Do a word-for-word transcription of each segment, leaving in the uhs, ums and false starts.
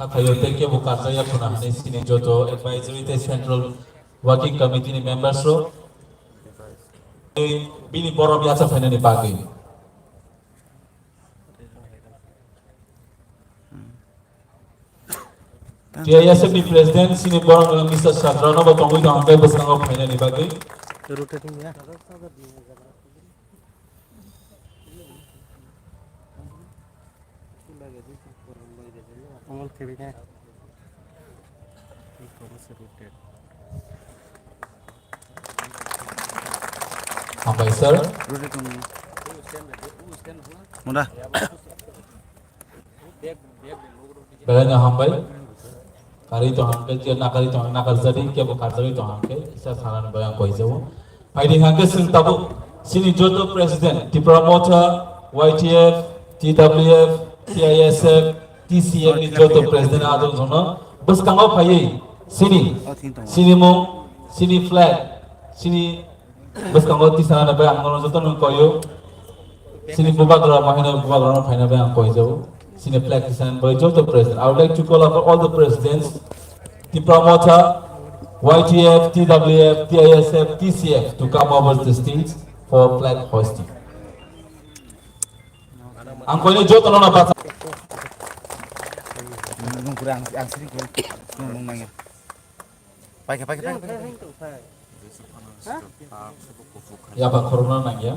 Khayo tei kebo karjak ya khuna hinwi sini joto advisory tei central working committee ni members rok bini borom yacha phainani bagwi. T I S F ni president sini borom Mister Sadrano bo tongwi tong hwnkhe bwskango phainani bagwi. Rotating ya. Hambai sir. Munda. Belai no hambai. Karwi tong hwnkhe je nakarwi tong nakarjadi kebo karjagwi tong hwnkhe isa sanani bai ang koijago. Phaidi hwnkhe chwng tabuk sini joto president Tipra Motha, Y T F, T W F, T I S F, T C F ni joto president adong jono bwskango phaiwi sini sini mung sini flag sini bwskango tisana bai ang nono joto nung koyo. Sini bubagra mahino bubagra no phaina bai ang koijago. Sini flag tisana bai joto president. I would like to call upon all the presidents, Tipra Motha, Y T F, T W F, T I S F, T C F to come over the stage for flag hoisting. Ang koino joto no na basa. Nung kura ang ang sini kura nung nung nangya. Paikha paikha paikha paikha. Yaba khorokna nangya.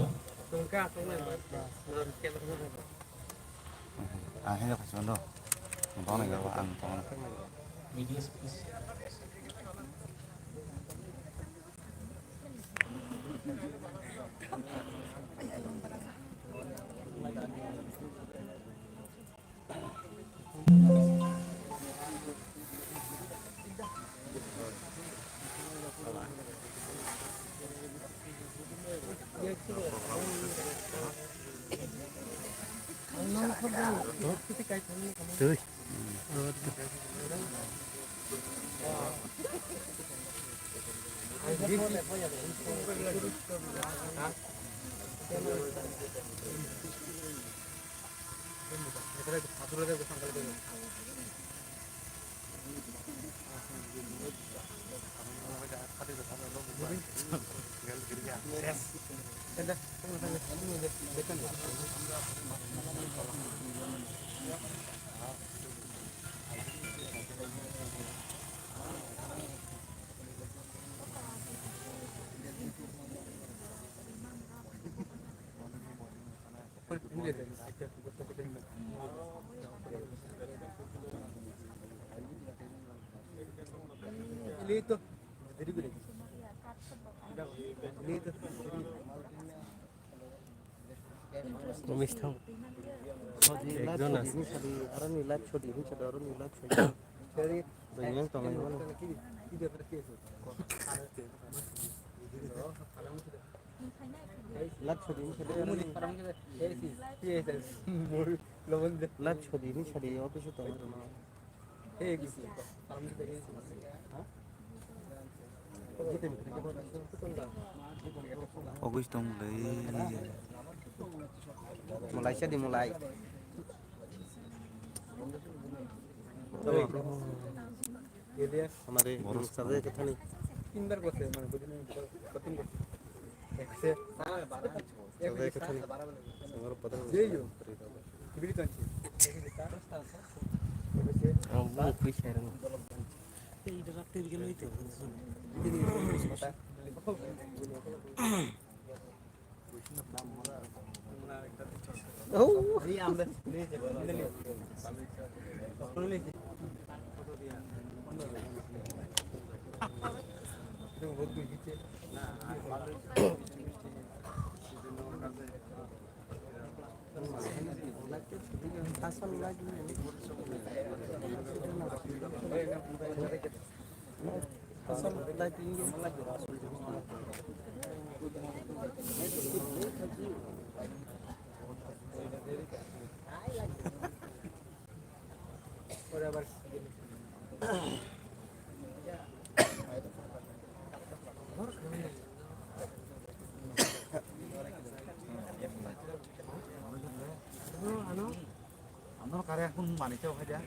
Ang hino khasmano. Ang tong nangya ang tong. Ekjon ase. Aroni live shot di, aroni live shot di. Doyang tongo. Live shot di, live shot di, office to. Ogwi tong le. Mulai sa di mulai. Hamare saje ke thani. Saje ke thani. Hamaro padang. Ano kare akun mani chao haja.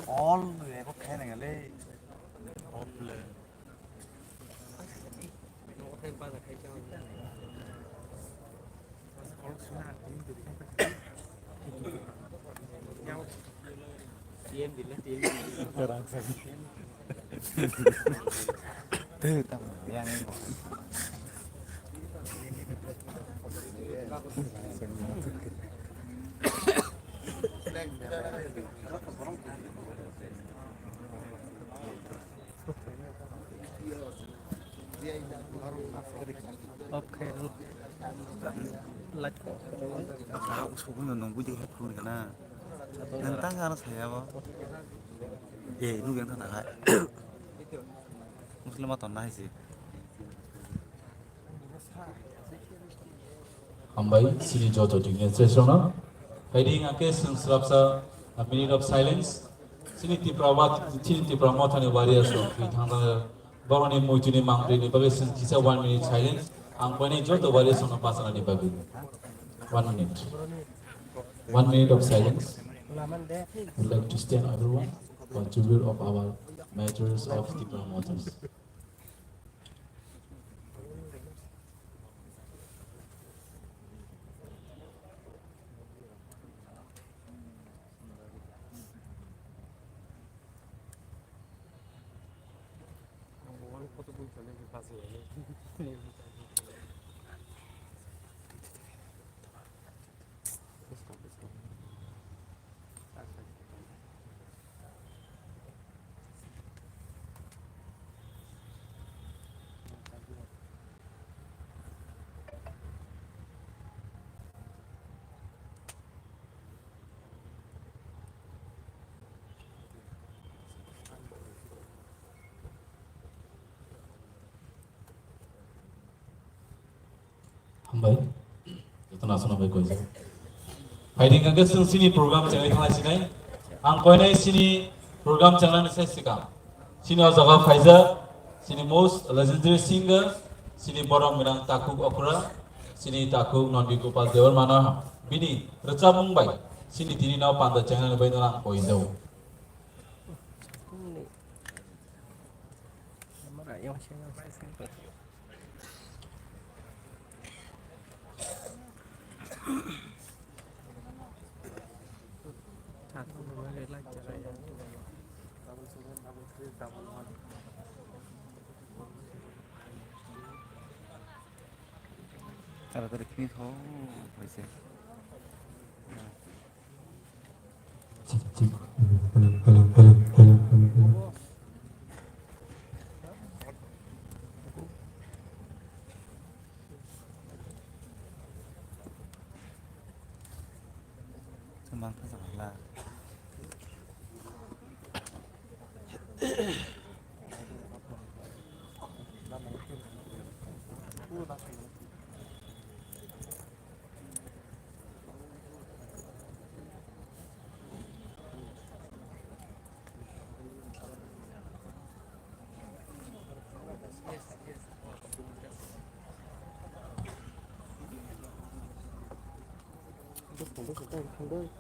All record khai nang le. Off khai rw. Light. Ah, usuk no nong bujui hai phone kana. Nang tang ano saya bo. Eh, nu yang tang hai. Muslim aton nai si. Hambai, sini joto dignitaries rokno. Phaidi hingkha khe chwng swrapsa a minute of silence. Sini Tipra wa, sini Tipra Mothani warriors rok thwi thangna borokni muituni mangpili bagwi chwng kisa one minute silence. Ang koinai joto warriors rokno bachanani bagwi. One minute. One minute of silence. We'd like to stand everyone for tribute of our martyrs of Tipra Mothers. Hambai. Jotono aswkno bai koijak. Phaidi hingkha khe chwng chini program chenglai thanglai sinai. Ang koinai chini program chenglani sai swkang. Chini o jaga phaijak, chini most legendary singer, chini borok gwnang Takhuk Okra, chini Takhuk Nondi Gopal Debbarmano bini rwchapmung bai chini tini no panda chenglani bai no ang koi do. Taratari khini tho, hoise.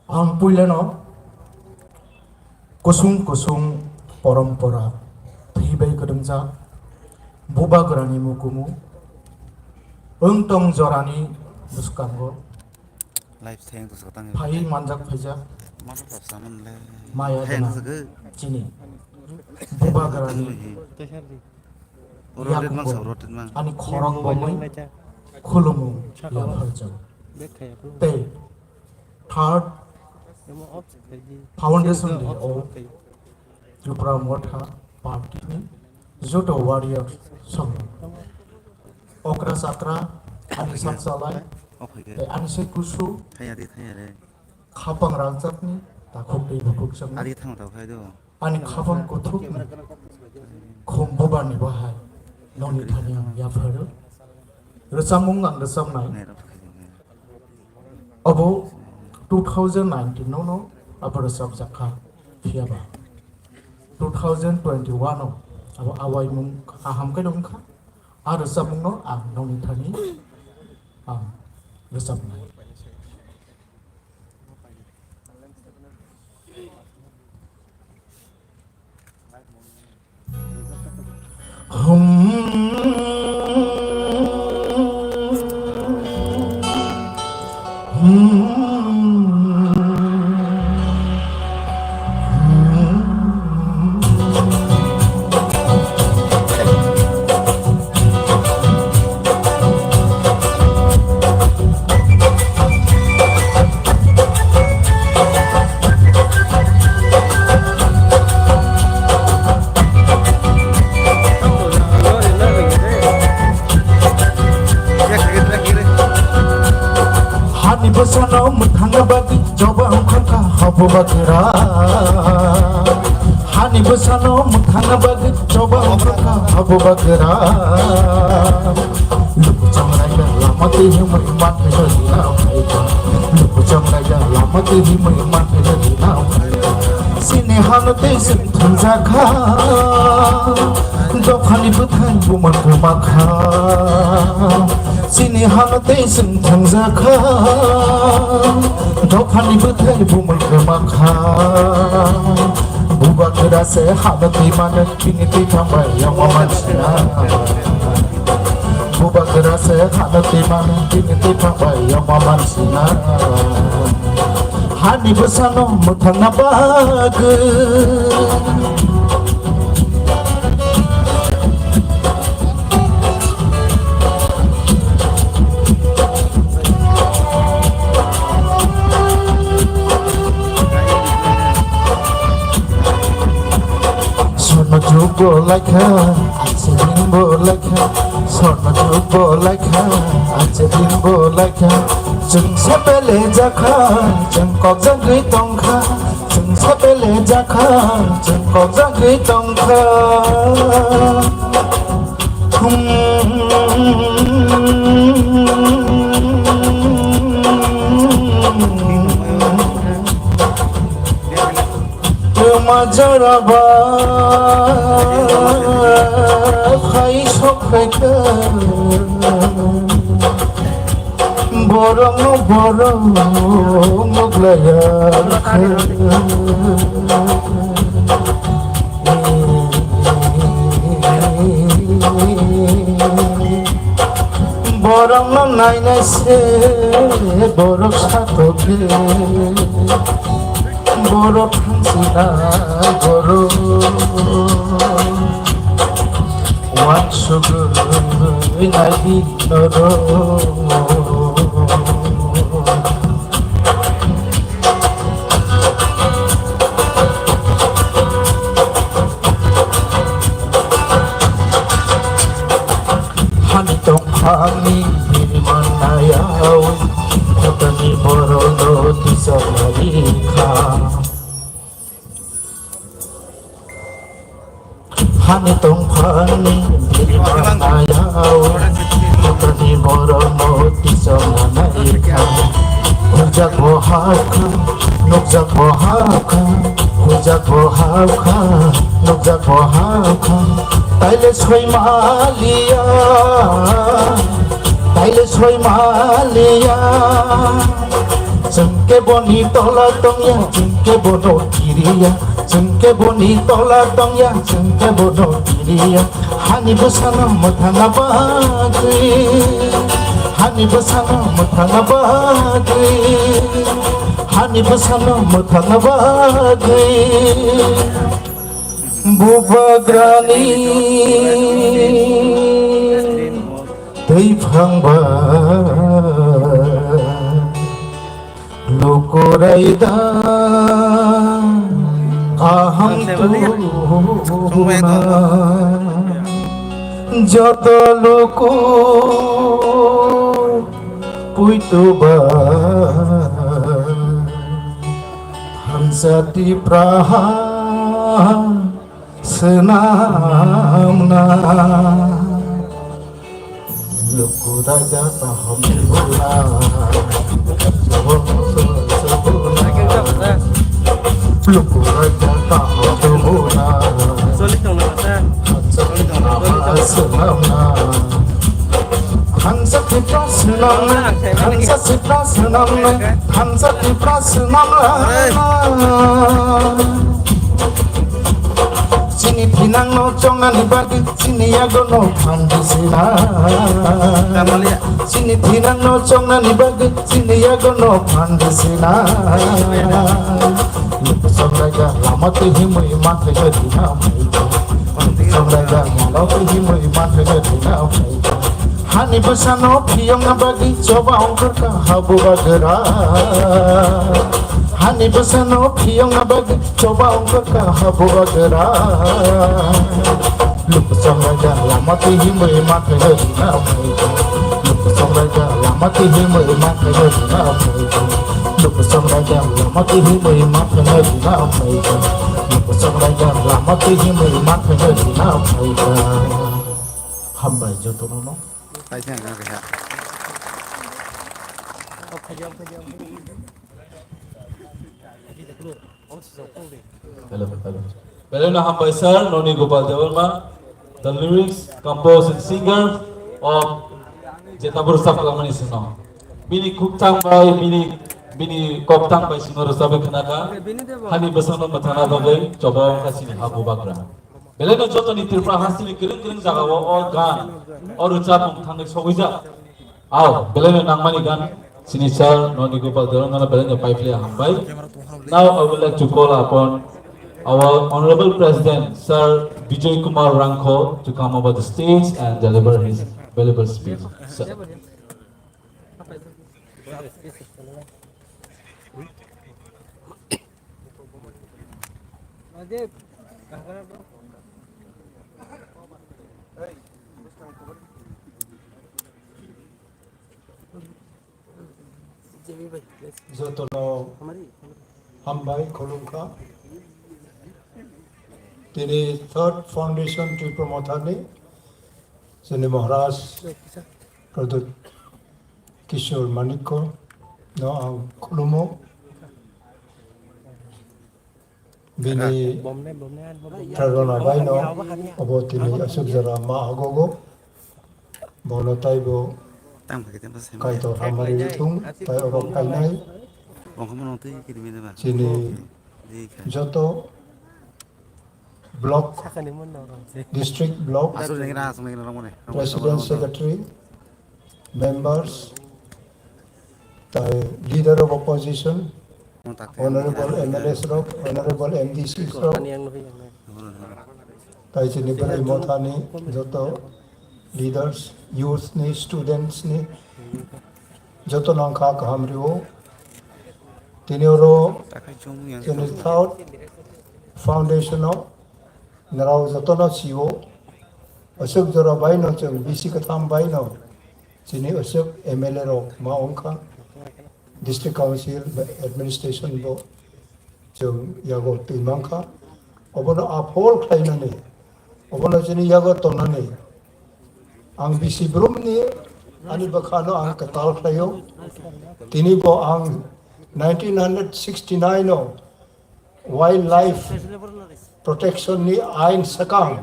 Ang puilano kusung kusung porompora thwi bai kwdwngjak bubagrani mukumu wng tong jorani bwskango phaiwi manjak phaijak maya gwnang chini bubagrani yakungo ani khorok bomwi khulumung yapharjak tei third foundation day o Tipra Motha party ni joto warrior song okra chakra ani sakchalai tei ani se kusu khapang rangchakni takhuk tei bukhuk chakni ani khapang kuthuk khum bubar ni bahai noni thani ang yapharo rwchapmung ang rwchapnai. Abo two thousand nineteen no no abo rwchapjak kha, phiya ba two thousand twenty-one o abo awaimung kaham khe wngkha. A rwchapmung no ang nokni thani Ah, rwchapnai. Hani bwsano mwthangna bagwi choba wngkha habo bagra. Hani bwsano mwthangna bagwi choba wngkha habo bagra. Lukucham raida lama twi himwi manthai rwdi na phaikha. Lukucham raida lama twi himwi manthai rwdi na phaikha. Chini hano tei chwng thangjakha. Dophani bwthai bumung kwmakha. Chini hano tei chwng thangjakha. Dophani bwthai bumung kwmakha. Bubagra se hano twi mano. Bini twi thangbai yama mansina. Bubagra se hano twi mano, bini twi thangbai yama mansina. Hani bwsano mwthangna bagwi. Sorno jukbo laikha, ache dinbo laikha. Sorno jukbo laikha, ache dinbo laikha. Chwng sepele jakha, chwng kokjagwi tongkha. Chwng sepele jakha, chwng kokjagwi tongkha. Majara ba khai sok khai kha. Borokno borok nuklaiya khe. Borokno nainai se borok satokhe. Borok thangsinai borok. Wansugwi naidi norok. Hani tongphangni birman nayao, khotoni borokno tisok naikha. Hani tongphangni birman nayao, khotoni borokno tisok naikha. Hujak bo hakha, nukjak bo hakha, hujak bo hakha, nukjak bo hakha. Taile soi maliya, taile soi maliya. Chwng keboni tola tongya, chwng kebono kiriya. Chwng keboni tola tongya, chwng kebono kiriya. Hani bwsano mwthangna bagwi, hani bwsano mwthangna bagwi, hani bwsano mwthangna bagwi. Bubagrani twi phangba. Lukurai da kaham tubuna, joto luku puituba, thansa Tipraha swnamna. Luku raja kaham tubuna. Luku raja kaham tubuna. Choli tongna kasa. Choli tongna, choli tongna. Swnamna. Thansa Tipra swnamnai, thansa Tipra swnamnai, thansa Tipra swnamnai. Chini thinangno chongnani bagwi chini yagono phan di sina. Chini thinangno chongnani bagwi chini yagono phan di sina. Luku songraida lama twi himwi manthai no dina. Luku songraida lama twi himwi manthai no dina. Hani bwsano phiyongna bagwi choba ongkhorkha habu bagra. Hani bwsano phiyongna bagwi choba ongkhorkha habu bagra. Luku songraida lama twi himwi manthai no dina. Luku songraida lama twi himwi manthai no dina. Luku songraida lama twi himwi manthai no dina. Luku songraida lama twi himwi manthai no dina. Hambai jotono no. Kaisa ang kha. Hello, hello. Belai no hambai sir, Noni Gopal Debbarma, the lyrics, composed and singer of Jetnapur Sub Kalmani Sino. Bini khuktang bai, bini, bini koktang bai sino rwchapwi khnakha. Hani bwsano mwthangna bagwi choba wngkha chini habu bagra. Belai no jotoni Tripura hasteni kwrwng kwrwng jagao o gan, o rwchapmung thangwi sogwijak. Ao, belai no nangmani gan, chini sir, Noni Gopal Debbarma no belai no paiphlaiya hambai. Now I would like to call upon our Honorable President, Sir Bijoy Kumar Rangkho, to come over the stage and deliver his valuable speech. Sir. Jotono hambai khulumkha. Tini Third Foundation Tipra Mothani chini Maharaj Pradyut Kishore Manikko no ang khulumo. Bini prarana baino obo tini aswk jora ma agogo. Bono taibo Kaitor hamari wngthung, tai oro phainai chini joto block, district block, president, secretary, members, tai leader of opposition, honorable M L As rok, honorable M D Cs rok, tai chini belai mothani joto leaders, youth ni, students ni, joto no ang kha kaham rio. Tini oro chini Third Foundation o nrao joto no sio, aswk jora bai no chwng bisi kwtham bai no chini aswk M L A rok ma wngkha, district council, administration bo chwng yago twi mankha. Obono aphol khlainani, obono chini yago tongnani ang bisi brumni ani bwkhano ang kwtal khlaio. Tini bo ang nineteen hundred sixty-nine o wildlife protection ni ain swkang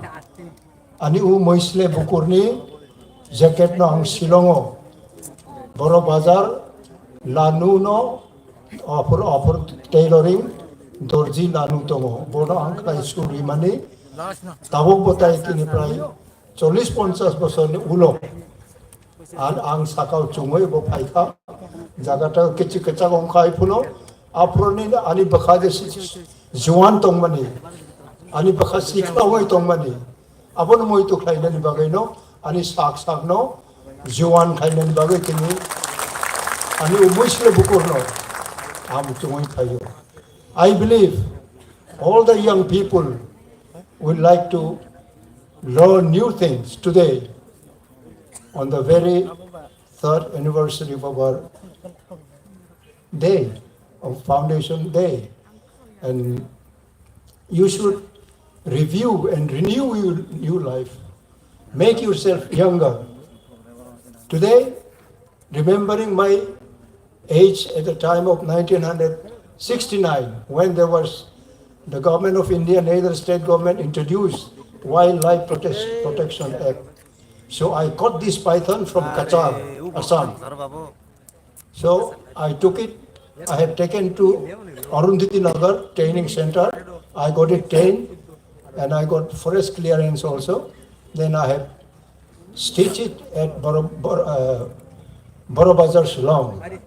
ani u mwisle bukurni jacket no ang Shillong o Boro Bazar lanu no offer offer tailoring dorji lanu tongo, bono ang khlai suri mani tabuk bo tai tini prai chollish ponchash bosorni ulo ar ang sakao chumui bo phaikha. Jagata kichi kichak wngkha ai phuno. Aphuruni ani bwkha je si-, si-, juan tongmani, ani bwkha sikhla wngwi tongmani, abono muitu khlainani bagwino ani sak sakno juan khlainani bagwi tini ani umui sile bukurno ang chumui phaio. I believe all the young people would like to learn new things today on the very third anniversary of our day, of Foundation Day. And you should review and renew your new life. Make yourself younger. Today, remembering my age at the time of nineteen hundred sixty-nine, when there was the government of India, neither state government introduced Wildlife Protest, Protection Act. So I caught this python from Cachar, Assam. So I took it, I have taken to Arundhati Nagar training center. I got it trained and I got forest clearance also. Then I have stitched it at Boro, Boro, uh, Boro Bazar, Shillong.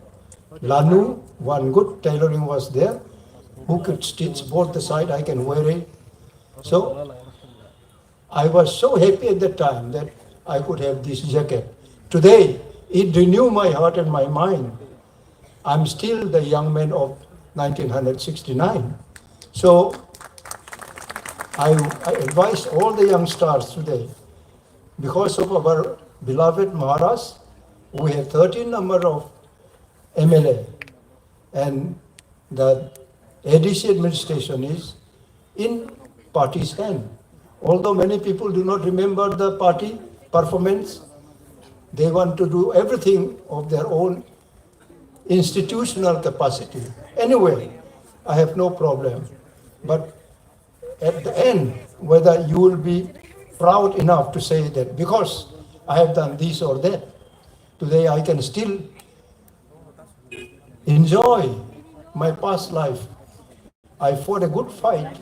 Lanu, one good tailoring was there, who could stitch both the side, I can wear it. So I was so happy at that time that I could have this jacket. Today, it renew my heart and my mind. I'm still the young man of nineteen sixty-nine. So I, I advise all the youngsters today, because of our beloved Maharaj, we have thirteen number of M L A, and the A D C administration is in party's hand. Although many people do not remember the party performance, they want to do everything of their own institutional capacity. Anyway, I have no problem. But at the end, whether you will be proud enough to say that because I have done this or that, today I can still enjoy my past life. I fought a good fight.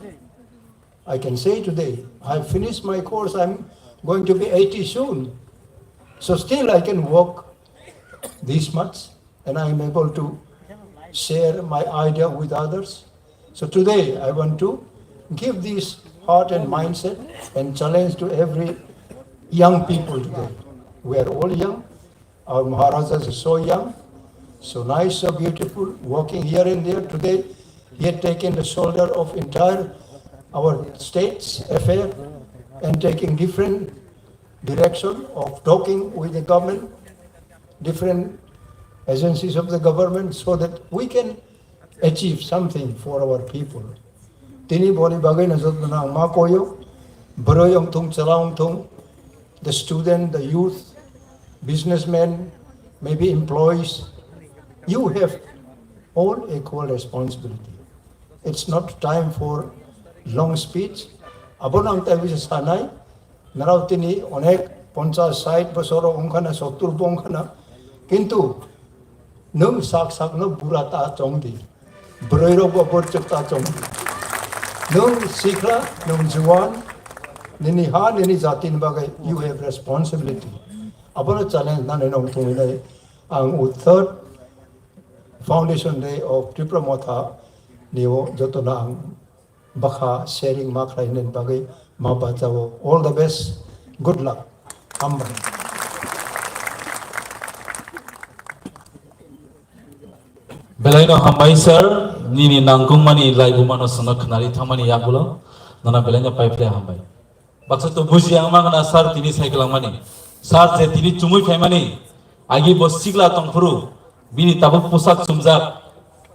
I can say today, I finished my course, I'm going to be eighty soon. So still I can work this much and I am able to share my idea with others. So today I want to give this heart and mindset and challenge to every young people today. We are all young. Our Maharajas are so young, so nice, so beautiful, walking here and there. Today, he had taken the shoulder of entire our state's affair and taking different direction of talking with the government, different agencies of the government, so that we can achieve something for our people. Tini boni bagwi no joto no ang ma koyo, bwrwi wng thung, chwla wng thung, the student, the youth, businessmen, maybe employees, you have all equal responsibility. It's not time for long speech. Abono ang taiwi sanai, Narao tini onek ponchash, sait bosor wngkhana, sottur bo wngkhana, kintu nwng sak sakno bura ta chongdi, bwrwi rokbo borchuk ta chongdi. Nwng sikla, nwng juan, nini ha, nini jatini bagwi you have responsibility. Abono challenge nani nong tongwi nai ang o third Foundation Day of Tipra Motha nio jotono ang bwkha sharing ma khlainani bagwi ma bachao. All the best, good luck, hambai. Belaino hambai sir, nini nangkukmani laibumano chwngno khwnari thangmani yagulo nono belaino paiphlai hambai. Baksa to buji ang mangna sir tini sai kwlangmani. Sir je tini chumui phaimani, agi bo sikla tongphuru, bini tabuk pusak chumjak,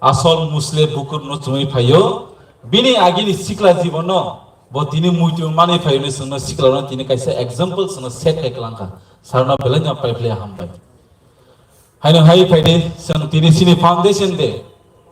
asol musle bukur no chumui phaio. Bini agini sikla jibon no bo tini muitu mani phaio ni sengno sikla no tini kaisa example sengno set kai kwlangkha. Sir no belai no paiphlai hambai. Haino hai phaide, chwng tini chini foundation day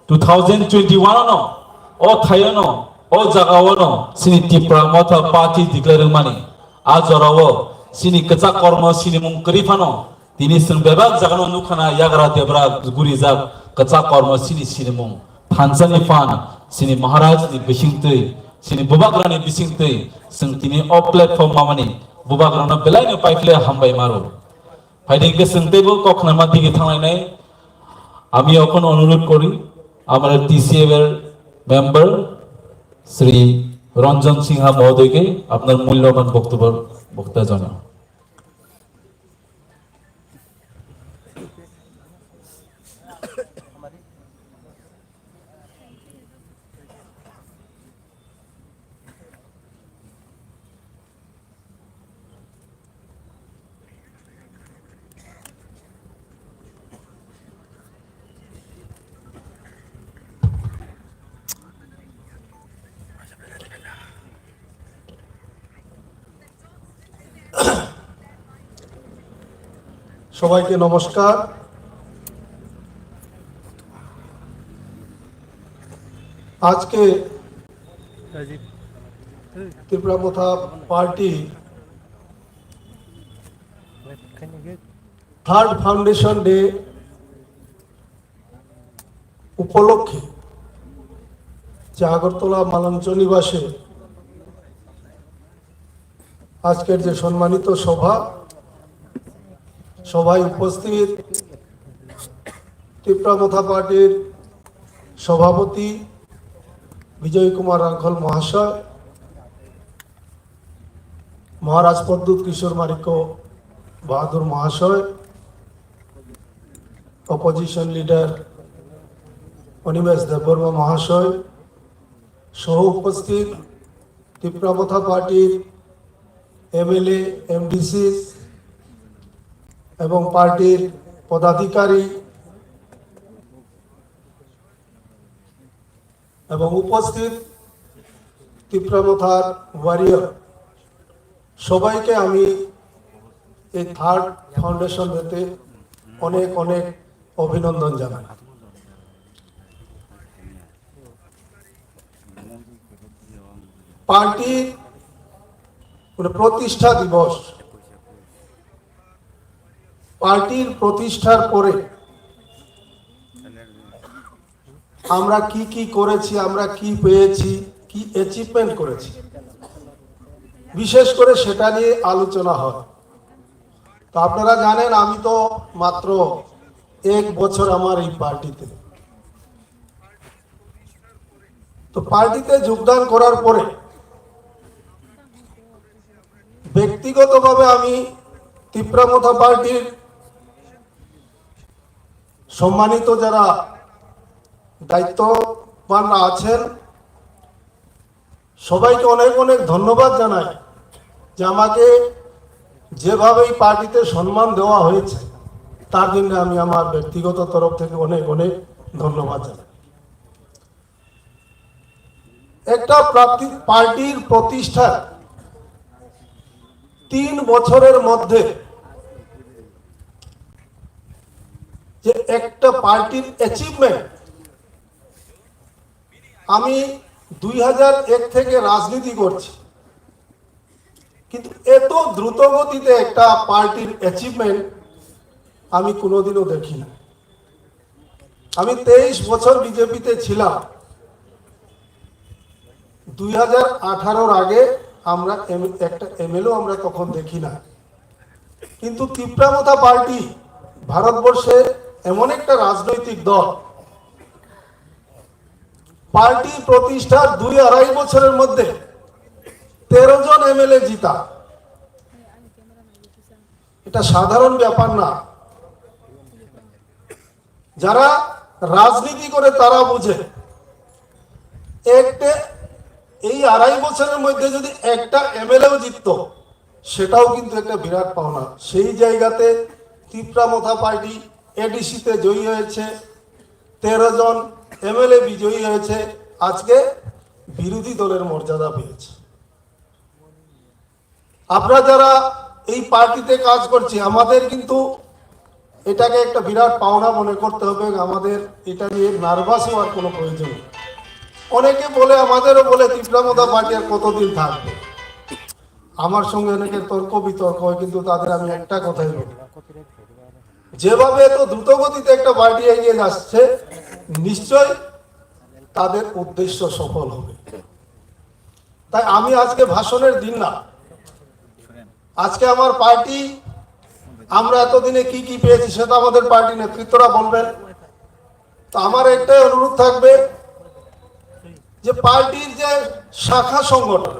two thousand twenty-one ano, o thayono, o jagaono chini Tipra Motha party declare wngmani. A jorao chini kwchak kormo sinimung kwrwi phano, tini chwng bebak jagano nukhana yagra debra gurijak kwchak kormo chini sinimung. Thansa ni phan, chini Maharaj ni bisingtwi, chini Bubagra ni bisingtwi, chwng tini o platform mamani Bubagra no belai no paiphle hambai maro. Phaidi hwnkhe chwng teibo kok khnaima digi thanglainai. আমি এখন অনুরোধ করি আমার টিসিএফ এর মেম্বার শ্রী রঞ্জন সিংহ মহোদয়কে আপনার মূল্যবান বক্তব্য বক্তব্য জানান। সবাইকে নমস্কার। আজকে ত্রিপুরা মথা পার্টি থার্ড ফাউন্ডেশন ডে উপলক্ষে যে আগরতলা মালঞ্চ নিবাসে আজকের যে সম্মানিত সভা, সভায় উপস্থিত তিপ্রা মথা পার্টির সভাপতি বিজয় কুমার রাংখল মহাশয়, মহারাজ প্রদ্যুৎ কিশোর মাণিক্য বাহাদুর মহাশয়, অপোজিশন লিডার অনিমেষ দেববর্মা মহাশয় সহ উপস্থিত তিপ্রা মথা পার্টির এমএলএ, এমডিসি এবং পার্টির পদাধিকারী এবং উপস্থিত তিপ্রা মথার ওয়ারিয়র সবাইকে আমি এই থার্ড ফাউন্ডেশন ডেতে অনেক অনেক অভিনন্দন জানাই। পার্টির মানে প্রতিষ্ঠা দিবস, পার্টির প্রতিষ্ঠার পরে আমরা কি কি করেছি, আমরা কি পেয়েছি, কি অ্যাচিভমেন্ট করেছি, বিশেষ করে সেটা নিয়ে আলোচনা হয়। তো আপনারা জানেন, আমি তো মাত্র এক বছর আমার এই পার্টিতে। তো পার্টিতে যোগদান করার পরে ব্যক্তিগতভাবে আমি তিপ্রা মথা পার্টির সম্মানিত যারা দায়িত্ববানরা আছেন, সবাইকে অনেক অনেক ধন্যবাদ জানাই যে আমাকে যেভাবে এই পার্টিতে সম্মান দেওয়া হয়েছে, তার জন্য আমি আমার ব্যক্তিগত তরফ থেকে অনেক অনেক ধন্যবাদ জানাই। একটা প্রার্থী, পার্টির প্রতিষ্ঠার তিন বছরের মধ্যে যে একটা পার্টির অ্যাচিভমেন্ট, আমি দুই হাজার এক থেকে রাজনীতি করছি, কিন্তু এত দ্রুত গতিতে একটা পার্টির অ্যাচিভমেন্ট আমি কোনোদিনও দেখি না। আমি তেইশ বছর বিজেপিতে ছিলাম, দুই হাজার আঠারোর আগে আমরা এম- একটা এমএলএও আমরা তখন দেখি না। কিন্তু তিপ্রা মথা পার্টি ভারতবর্ষে এমন একটা রাজনৈতিক দল, পার্টি প্রতিষ্ঠার দুই আড়াই বছরের মধ্যে তেরো জন এমএলএ জিতা, এটা সাধারণ ব্যাপার না। যারা রাজনীতি করে তারা বুঝে, একটা এই আড়াই বছরের মধ্যে যদি একটা এমএলএও জিততো, সেটাও কিন্তু একটা বিরাট পাওনা। সেই জায়গাতে তিপ্রা মথা পার্টি এডিসিতে জয়ী হয়েছে, তেরো জন এমএলএ বিজয়ী হয়েছে, আজকে বিরোধী দলের মর্যাদা পেয়েছে। আমরা যারা এই পার্টিতে কাজ করছি, আমাদের কিন্তু এটাকে একটা বিরাট পাওনা মনে করতে হবে। আমাদের এটা নিয়ে নার্ভাস হওয়ার কোনো প্রয়োজন নেই। অনেকে বলে, আমাদেরও বলে, তিপ্রা মথা পার্টি আর কতদিন থাকবে? আমার সঙ্গে অনেকের তর্ক বিতর্ক হয়, কিন্তু তাদের আমি একটা কথাই বলি, যেভাবে এত দ্রুতগতিতে একটা পার্টি এগিয়ে যাচ্ছে, নিশ্চয় তাদের উদ্দেশ্য সফল হবে। তাই আমি আজকে ভাষণের দিন না, আজকে আমার পার্টি, আমরা এতদিনে কি কি পেয়েছি সেটা আমাদের পার্টি নেতৃত্বরা বলবেন। তো আমার একটাই অনুরোধ থাকবে যে পার্টির যে শাখা সংগঠন,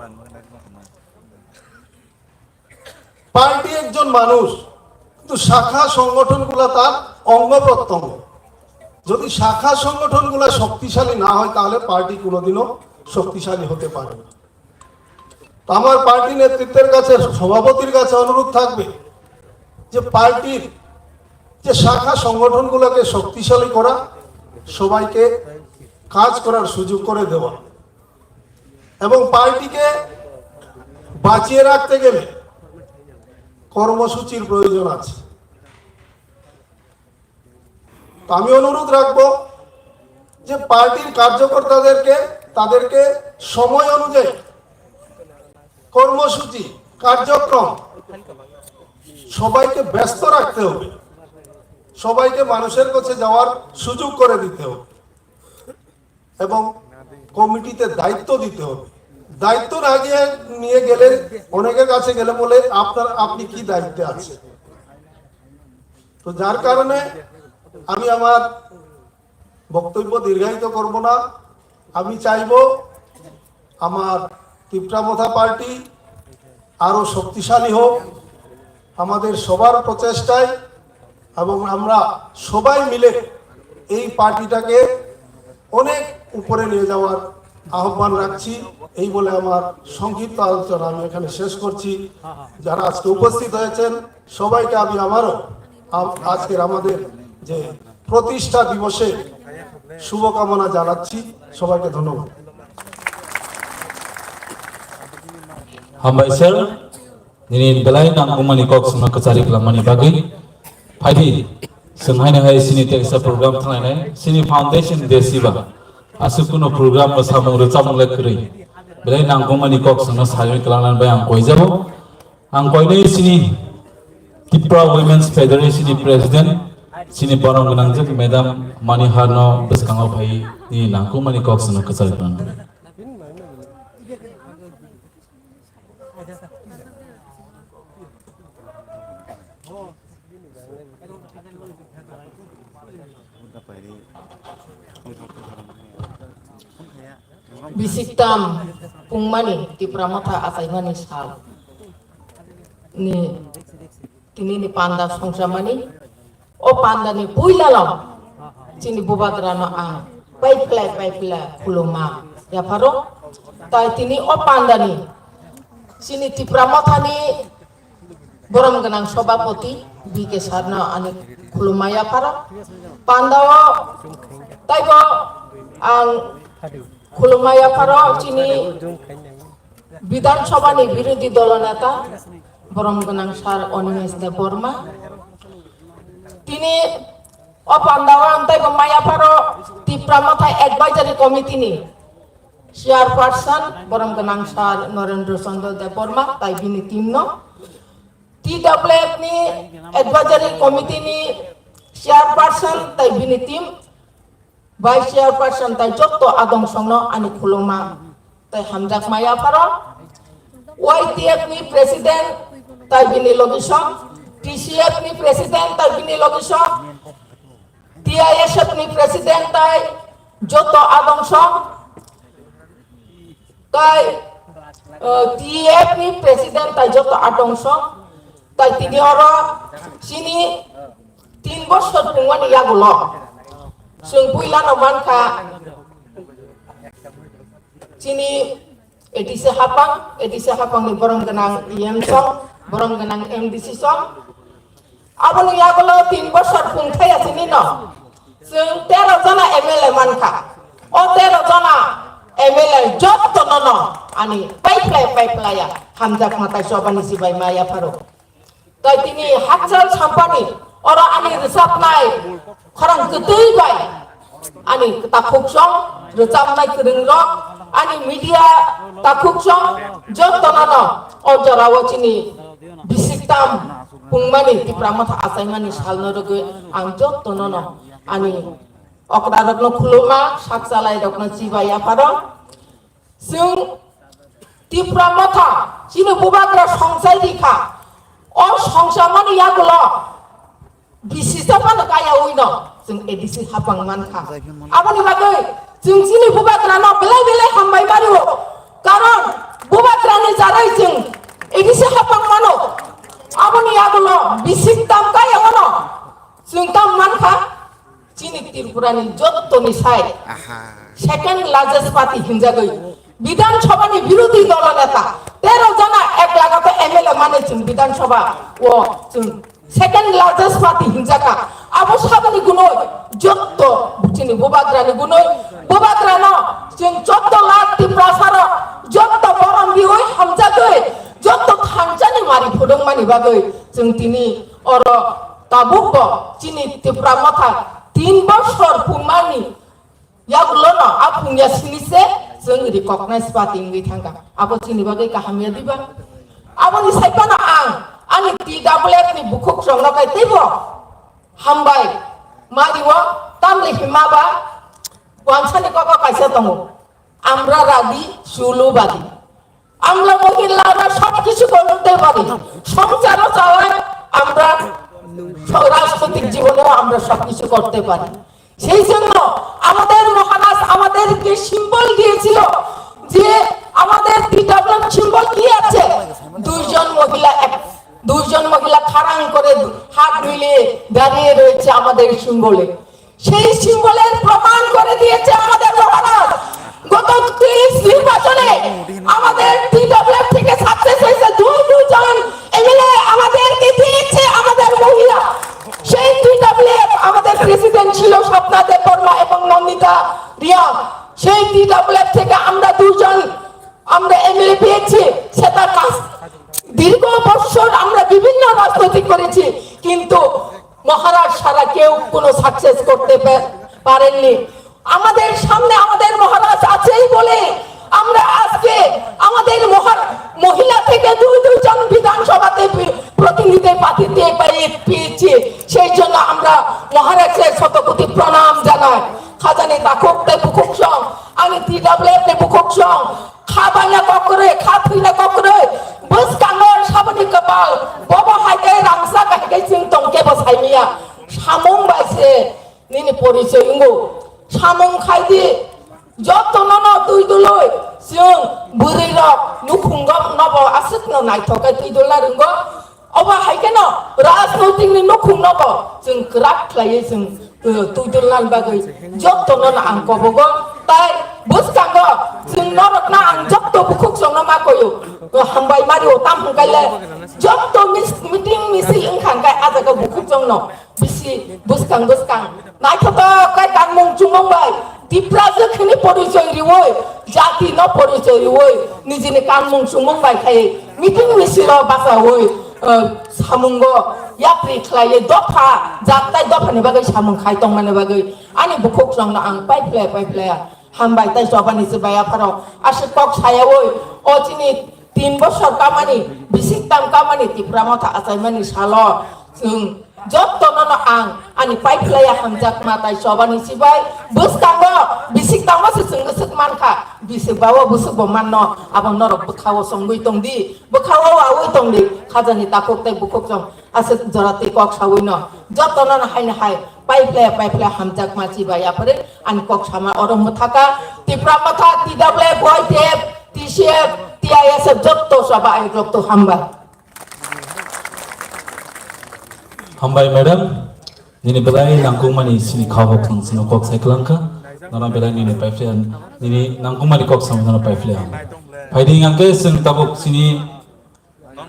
পার্টি একজন মানুষ, কিন্তু শাখা সংগঠনগুলো তার অঙ্গ প্রত্যঙ্গ। যদি শাখা সংগঠনগুলো শক্তিশালী না হয়, তাহলে পার্টি কোনোদিনও শক্তিশালী হতে পারে না। তো আমার পার্টি নেতৃত্বের কাছে, সভাপতির কাছে অনুরোধ থাকবে যে পার্টির যে শাখা সংগঠনগুলোকে শক্তিশালী করা, সবাইকে কাজ করার সুযোগ করে দেওয়া এবং পার্টিকে বাঁচিয়ে রাখতে গেলে কর্মসূচির প্রয়োজন আছে। তো আমি অনুরোধ রাখবো যে পার্টির কার্যকর্তাদেরকে, তাদেরকে সময় অনুযায়ী কর্মসূচি, কার্যক্রম সবাইকে ব্যস্ত রাখতে হবে, সবাইকে মানুষের কাছে যাওয়ার সুযোগ করে দিতে হবে এবং কমিটিতে দায়িত্ব দিতে হবে। দায়িত্ব না দিয়ে নিয়ে গেলে, অনেকের কাছে গেলে বলে, "আপনার, আপনি কি দায়িত্বে আছেন?" তো যার কারণে আমি আমার বক্তব্য দীর্ঘায়িত করব না। আমি চাইব আমার তিপ্রা মথা পার্টি আরো শক্তিশালী হোক, আমাদের সবার প্রচেষ্টায়, এবং আমরা সবাই মিলে এই পার্টিটাকে অনেক উপরে নিয়ে যাওয়ার আহ্বান রাখছি। এই বলে আমার সংক্ষিপ্ত আলোচনা আমি এখানে শেষ করছি। যারা আজকে উপস্থিত হয়েছেন, সবাইকে আমি আবারও আম-, আজকের আমাদের যে প্রতিষ্ঠা দিবসে শুভকামনা জানাচ্ছি। সবাইকে ধন্যবাদ। Hambai sir, nini belai nangkukmani kok songno kwchari kwlangmani bagwi. Phaidi, chwng haino hai chini teksa program thanglainai, chini foundation day siba. Aswk kuno program bo samung rwchapmung lai kwrwi. Belai nangkukmani kok songno sawi kwlangnani bai ang koijago. Ang koinwi chini Tipra Women's Federation ni President, chini borom gwnangjak Madam Manihar no bwskango phai nini nangkukmani kok songno kwchari kwlangno. Bisiktam pungmani Tipra Motha achaimani sal ni tini ni panda songchamani, o panda ni puila no chini bubagra no ang paiphlai paiphlai khuluma yapharo. Tai tini o panda ni chini Tipra Motha ni borom gwnang sobhapoti B K sir no ani khuluma yapharo. Panda o taibo ang khuluma yapharo chini Bidhan Sabha ni birodhi dolo neta borom gwnang sir Animesh Debbarma. Tini o panda o ang taibo ma yapharo Tipra Motha Advisory Committee ni Chairperson borom gwnang sir Narendra Chandra Debbarma tai bini team no, T W F ni Advisory Committee ni Chairperson tai bini team, Vice Chairperson tai jotto adong songno ani khuluma tai hamjakma yapharo, Y T F ni President tai bini logisong, T C F ni President tai bini logisong, T I S F ni President tai joto adong song, tai, eh, T F ni President tai joto adong song, tai tini oro chini tin bosor pungmani yagulo chwng puila no mankha chini A D C hapang, A D C hapang ni borom gwnang E M song, borom gwnang M D C song. Aboni yagulo tin bosor pungthai asini no. Chwng tero jona M L A mankha. O tero jona M L A jotto no no ani paiphlai paiphlai ya hamjak matai sobani sibai ma yapharo. Tai tini hakchal sampani oro ani rwchapnai khorang kwtwi bai ani takhuk song rwchapnai kwrwng rok ani media takhuk song jotto no no o jora o chini bisiktam pungmani Tipra Motha achaimani salno rwgwi ang jotto no no ani okra rokno khuluma sakchalai rokno chibai yapharo. Chwng Tipra Motha chini bubagra songchai di kha. O songchamani yagulo bisi sa phano kaya ui no chwng A D C hapang man kha. Aboni bagwi chwng chini bubagra no belai belai hambai mari o. Karon bubagra ni jarai chwng A D C hapang mano. Aboni yagulo bisi tam kaya ono chwng tam man kha. Chini Tripura ni jotto ni sai Aha. Second largest party hinjagwi Bidhan Sabha ni birodhi dolo neta tero jona ek lakh to M L A mane chwng Bidhan Sabha o chwng second largest party hinjaka. Abo saboni gunoi jotto chini bubagra ni gunoi bubagra no chwng jotto lakh Tiprasa ro jotto borom riwi hamjagwi jotto thansa ni mari phudung mani bagwi chwng tini oro tabuk bo chini Tipra Motha tin bosor phungmani yagulo no a phungya sini se chwng recognize party wngwi thangkha. Abo chini bagwi kaham ya diba? Aboni sai phano ang Ani T W F ni bukhuk chwngno kai teibo hambai. Mario tamni hima ba wansani koko kaisa tongo. Amra radi, sulu badi. Amra mohila amra sab kichu korte pari. Songsaro chalai amra so-, rajnoitik jibone amra sab kichu korte pari. সেই জন্য আমাদের মহারাজ আমাদেরকে সিম্বল দিয়েছিল যে আমাদের পিতামহ সিম্বল কি আছে? দুইজন মহিলা এক, দুইজন মহিলা খাড়াং করে হাত মিলিয়ে দাঁড়িয়ে রয়েছে আমাদের সিম্বলে। সেই সিম্বলের প্রমাণ করে দিয়েছে আমাদের মহারাজ। গত তিরিশ নির্বাচনে আমাদের টিডব্লিউএফ থেকে সাকসেস হয়েছে দুই দুইজন এমএলএ আমাদেরকে দিয়েছে আমাদের মহিলা। সেই টিডব্লিউএফ আমাদের প্রেসিডেন্ট ছিল স্বপ্না দেববর্মা এবং নন্দিতা রিয়া। সেই টিডব্লিউএফ থেকে আমরা দুজন আমরা এমএলএ পেয়েছি, সেটা কাজ। দীর্ঘ বছর আমরা বিভিন্ন রাজনৈতিক করেছি, কিন্তু মহারাজ ছাড়া কেউ কোনো সাকসেস করতে পে-, পারেননি। আমাদের সামনে আমাদের মহারাজ আছেই বলে আমরা আজকে আমাদের মহা-, মহিলা থেকে দুই দুইজন বিধানসভাতে বি-, প্রতিনিধি পাঠিয়ে পেয়ে-, পেয়েছি। সেই জন্য আমরা মহারাজের শতকোটি প্রণাম জানাই। Khajani takhuk tei bukhuk song, ani T W F ni bukhuk song, kha baina kokroi, kha thwina kokroi, bwskango saboni kwpal, bobo hai khe rangchak hai khe chwng tong khe bo saimaya. Samung bai se nini porichoi wngo. Samung khai di, jotono no twi duloi, chwng bwrwi rok nukhungo no bo aswk no naithok khe twi dulna rwngo. Obo hai kheno rajnoitik ni nukhung no bo chwng kwrak khlaiwi chwng, uh, twi dulna bagwi jotono no ang kobogo. Tai bwskango chwng norok no ang jotto bukhuk chwng no ma koyo. Uh, hambai mari o tam hwnkhe le jotto mis-, meeting misil wngkha hwnkhe ah jaga bukhuk chwng no bisi bwskang bwskang naithotok khe kanmung chumung bai Tiprajwk hwnwi porichoi riwi, jati no porichoi riwi, nijini kanmung chumung bai khai meeting misil o bachawi, eh, samungo yapri khlaiwi dopha, jat tai dopha ni bagwi samung khai tongmani bagwi ani bukhuk chwng no ang pai phlai pai phlai hambai tai chobani se bai apharo aswk kok sayawi o chini tin bosor kamani bisik tam kamani Tipra Motha achaimani salo chwng Jottono no ang ani pai phlaiya hamjakma tai chobani sibai bwskango bisik tangma se chwng swk mankha, bisik bawo bwswk bo manno, abo norok bwkhao chongwi tongdi, bwkhao wawi tongdi, khajani takhuk tei bukhuk chwng aswk jora tei kok sawi no jottono no haino hai pai phlaiya pai phlaiya hamjakma sibai aphari ani kok sama oro mwthaka Tipra Motha, T W F, Y T F, T C F, T I S F jotto choba ayuk rok to hambai. Hambai madam, nini belai nangkukmani sini kha bo khwng sino kok sai kwlangkha. Nono belai nini paiphlai, nini nangkukmani kok samung nono paiphlai ang. Phaidi hwnkhe chwng tabuk sini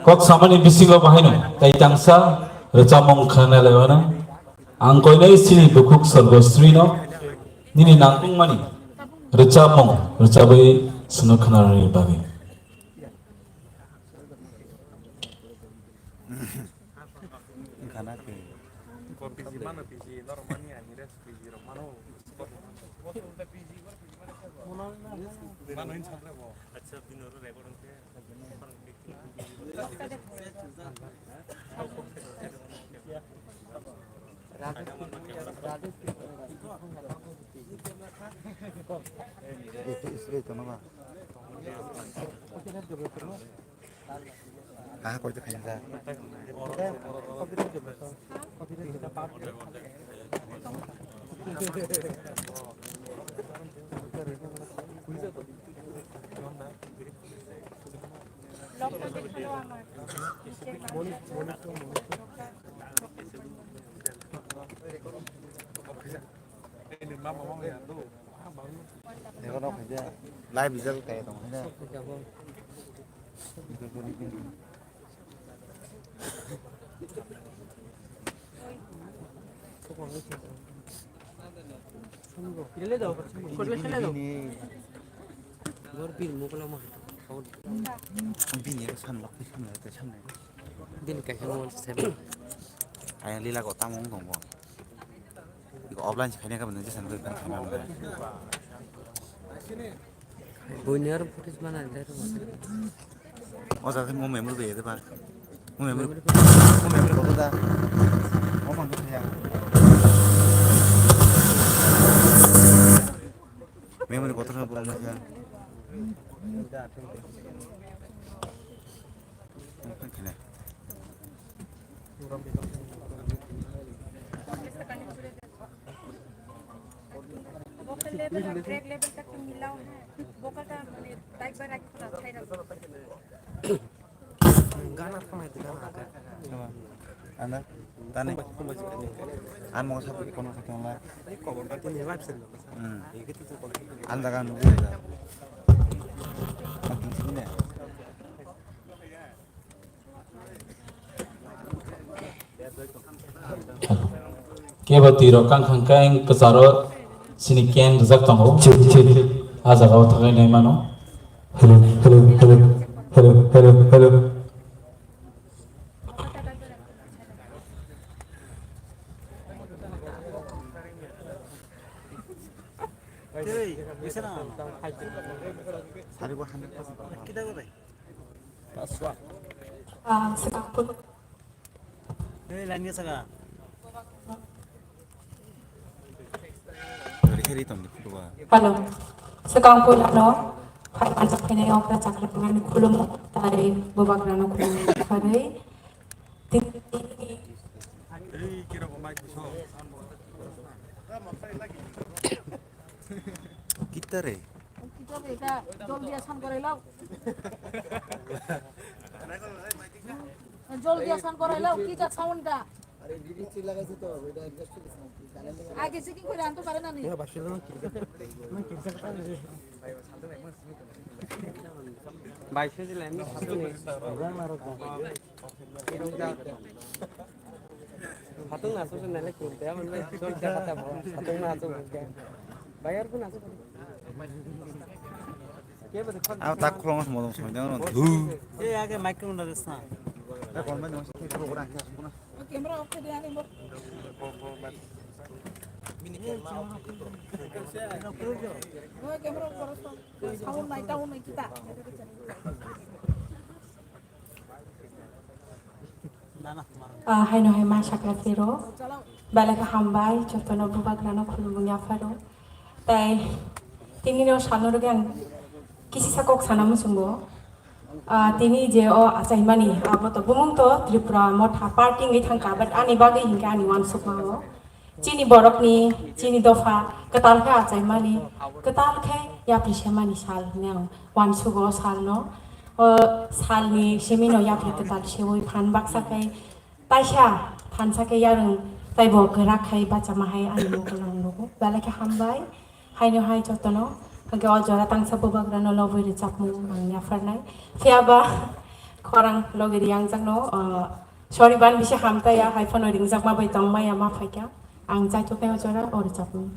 kok samani bisingo bahaino tai tangsa rwchapmung khna laimano. Ang koinai sini bukhuk Sorgosrino nini nangkukmani rwchapmung rwchapwi sino khna rwni bagwi. Wngkha na khe? Ko P G mano, P G norok mani ani rest P G rok mano. Mano hin sakra bo. Acha, bini oro record wngkhe. Aha, koi ta khaina ja. Live result kaya tong. Bini kaisa mobile se sebe. Ayang lila ko tamo wng tong bo. Iko offline se khaina ka bini jesa nugui khaina. Buini aro footage mana dai rw. O jaga mo memory bai de ba. Memory kotor da. Memory kotor kha borok nokha. Vocal level ar track level ta ekটু মিলাও, হ্যাঁ। Vocal ta মানে একবার রাখো না, ছাইরা। Gana thangna di, gana aga. Ano, tani. Ang mo sabu kono khatong la. Tei kobor ba tini live sel. Hmm. Ang jaga nugui da. Ang tingsi ne. Kebo twi rok kang kang khe kwcharo sini ken rijak tongo. Chik, chik. Ah jaga o thagai nai mano. Hello, hello, hello, hello, hello, hello. Ah, sekarang pun. Hello. Swkang puila no phai manjak phainai okra chakra phaimanni khulumo, tai bubagrano khulumo kharwi. Tini Kita re. Kita re, jol dia san korai lao. Jol dia san korai lao, kita sound da. Age checking kore anto pare na ni. Bai, sejila emni satu ni. Hatung nasu se nale kurte, aman bai, chol kya kata bo, hatung nasu kurte. Bayar ko nasu. Ke bade khon. Ang tak khulong modong soi dang. Thu. E age mic ko na sa. Ta kon bai no se khulong ora kya sukuna. Camera off kar de ani mo. Mini camera off kar de. Camera off karo sa. Sound nai, sound nai kita. Ah, haino hai ma sakra tero. Belai khe hambai, jotono bubagrano khulumung yapharo. Tai tini no salno rwgwi ang kisisa kok sana muchungo. Ah, tini je o achaimani, abo to bumung to Tripura Motha party wngwi thangkha, but ani bagwi hinkhe ani uansukma o. Chini borokni, chini dopha kwtal khe achaimani, kwtal khe yapri semani sal hwnwi ang uansugo o salno. O salni simino yapri kwtal seui phan baksa khe taisa thansa khe yarwng taibo kwrak khai bachama hai ani mokol ang nugo. Belai khe hambai, haino hai jotono. Hwnkhe o jora tangsa bubagrano lobwi rwchapmung ang yapharnai. Phiyaba khorang logi riyangjakno, o, Sorry, ban bisi hamtaya, hai phano ringjakma bai tongmaya ma phaikha. Ang chaitok tei o jora o rwchapmung.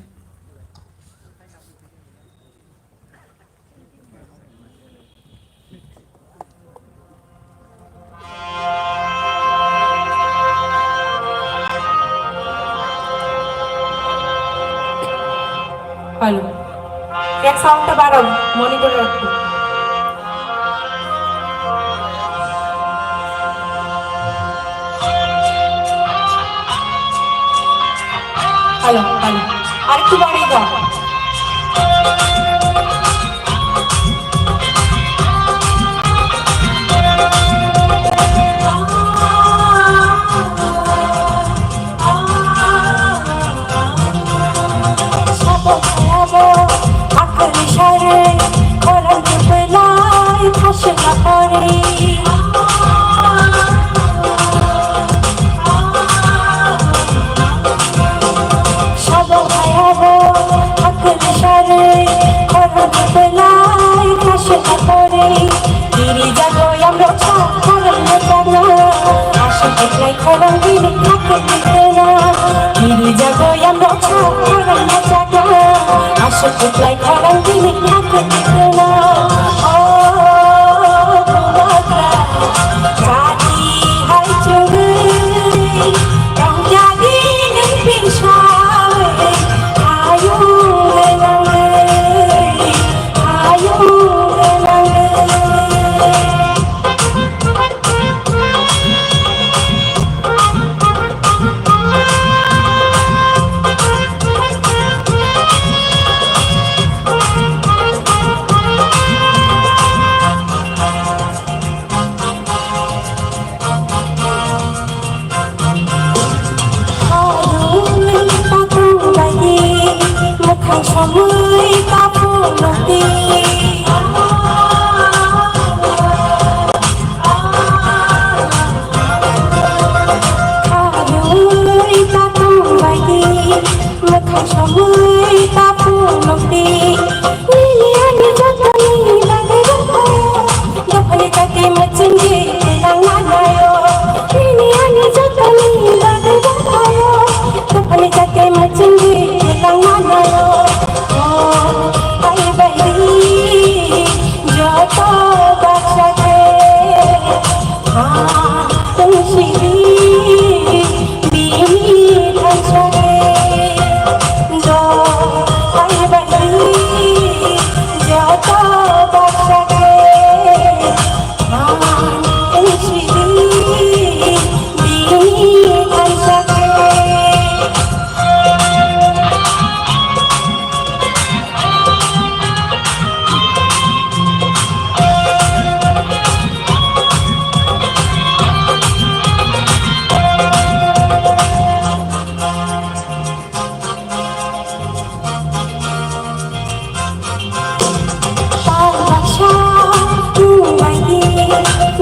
Hello. Yak sound ta baro, monitor rakho. Hello, hello. Arektu bari gao. Sabo hayabo, akali share, koran kepelai, thasna pori. Sabo hayabo, akali share, koran kepelai, thasna pori. Kiri jago yamrok sa, koran mechana, asuk eklai khorang bini, akali kena. Kiri jago yamrok sa, koran mechana, asuk eklai khorang bini, akali kena. Oh, bubagra, jati hai chugri, tong jadi neng pingsai, ayung renang. Ayung renang.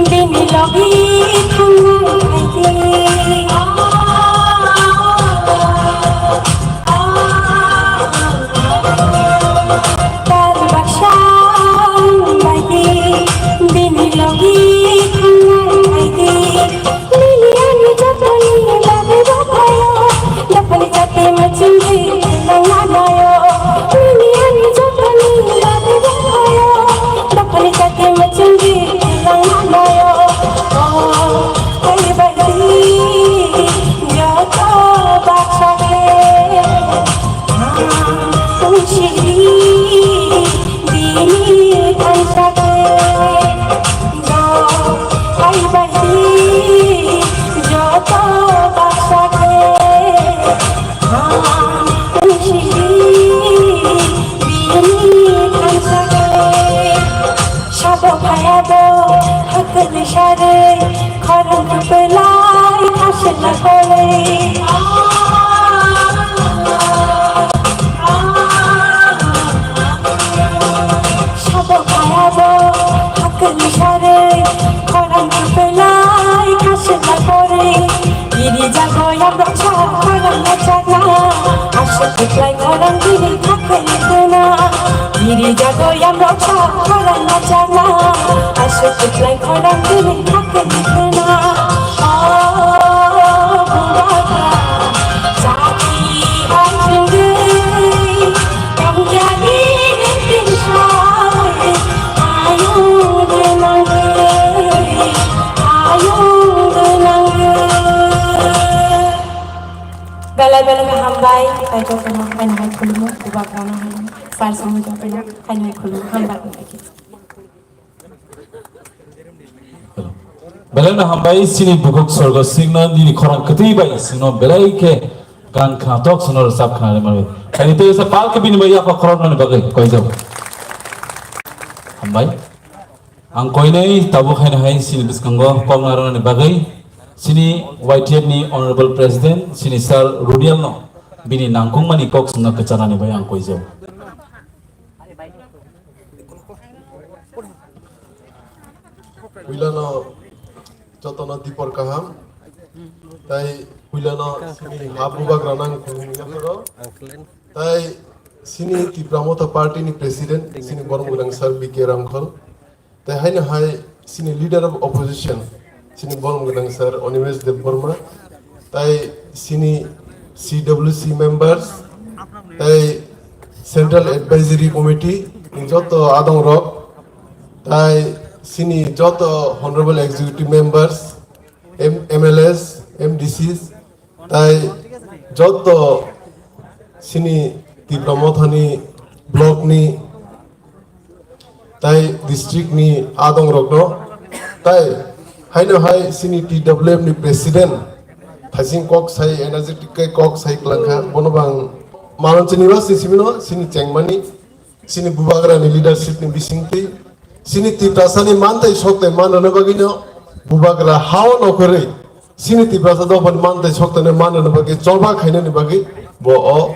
Bini logi thangnai phaidi. Tal baksa baidi, bini logi thangnai phaidi. Nini ani jotoni bagwi bokhayo, dophani jati machingwi langmanayo. Nini ani jotoni bagwi bokhayo, dophani jati machingwi langmanayo. Oh, kaibaidi joto baksa khe, ang tungsidi bini thansa khe. Kaibaidi joto baksa khe, ang tungsidi bini thansa khe. Sabo phayabo hakkani sarwi, khorang kwplai khaswkna kwrwi. Sabo phayabo hakkani sarwi, khorang kwplai khaswkna kwrwi. Iri jago yabrok sa khorang nacharna, aswk kwplai khorang bini hakkani khuna. Iri jago yabrok sa khorang nacharna, aswk kwplai khorang bini hakkani khuna. Oh, bubagra, jati hai chwngwi, tongya bini tinsai, ayung gwnangwi, ayung gwnangwi. Belai belai khe hambai, tei jotono haino hai khulumo, bubagrano haino, sir songni jotono haino hai khulumo, hambai. Belai no hambai, chini bukhuk sorgo singno nini khorang kwtwi bai singno belai khe gan khnatok singno rwchap khnarwi manwi. Ani tei sa pal khe bini bai yakho khoroknani bagwi koijak. Hambai. Ang koinai tabuk haino hai chini bwskango kok narwknani bagwi chini Y T F ni Honorable President chini Sir Rudial no bini nangkukmani kok songno kwcharnani bai ang koijak. Puilano jotono dipor kaham, tai puilano sini ha bubagrano ang khulumwi yapharo, tai sini Tipra Motha Party ni President sini borom gwnang Sir B K Ramkhol, tai haino hai sini Leader of Opposition sini borom gwnang Sir Animesh Debbarma, tai sini C W C members, tai Central Advisory Committee ni joto adong rok, tai sini joto Honorable Executive Members, M-, M L As, M D Cs, tai joto sini Tipra Mothani block ni tai district ni adong rokno, tai haino hai sini T W F ni president thaising kok sai energetic khe kok sai klangkha, bono bang maron chini ba si simino sini chengmani, sini bubagra ni leadership ni bisingtwi, sini Tiprasa ni mantai soktai manrwna bagwino bubagra hao nokhorwi, sini Tiprasa dophani mantai soktai manrwna bagwi choba khainani bagwi bo o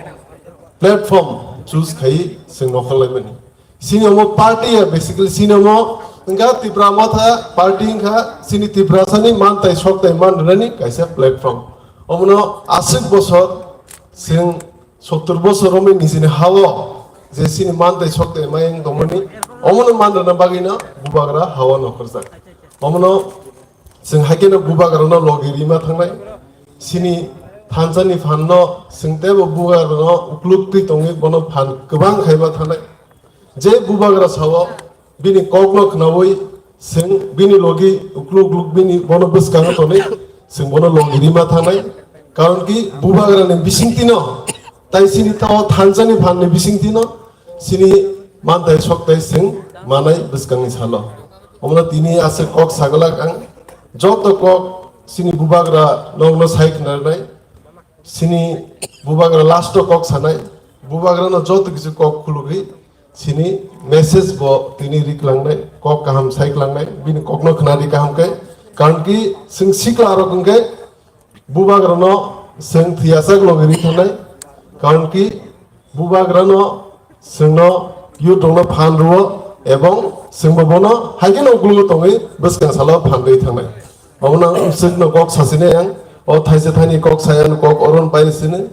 platform choose khai chwng nokhorlaimani. Sini omo party ya, basically sini omo wngkha Tipra Motha party wngkha, sini Tiprasani mantai soktai manrwnani kaisa platform. Omono aswk bosor, chwng sottor bosor romwi nijini hao je sini mantai soktai mayung tongmani, omono manrwna bagwino bubagra hao nokhorjak. Omono chwng haikhe no bubagrano logi rima thangnai, sini thansani phanno chwng teibo bubagrano ukluk twi tongwi bono phan kwbang khaima thangnai. Je bubagra sao, bini kokno khnaui chwng bini logi ukluk ukluk bini bono bwskango tonwi chwng bono logi rima thangnai. Karon ki bubagrani bisingtwino tai chini tao thansani phanni bisingtwino chini mantai soktai chwng manai bwskangni salo. Omono tini aswk kok saglak ang, joto kok chini bubagra nokno sai khnarnai. Chini bubagra last o kok sanai, bubagrano joto kisu kok khulugwi chini message bo tini riklangnai, kok kaham saiklangnai, bini kokno khnadi kaham khe, karon ki chwng sikla rok hwnkhe bubagrano chwng thwiyasak logi ri thangnai, karon ki bubagrano chwngno youth rokno phan rwo, ebong chwngbo bono hai kheno uklungo tongwi bwskang salo phan rwi thangnai. Omono ang swkno kok sasini ang, o thaisa thani kok saya ang kok oron pai sini.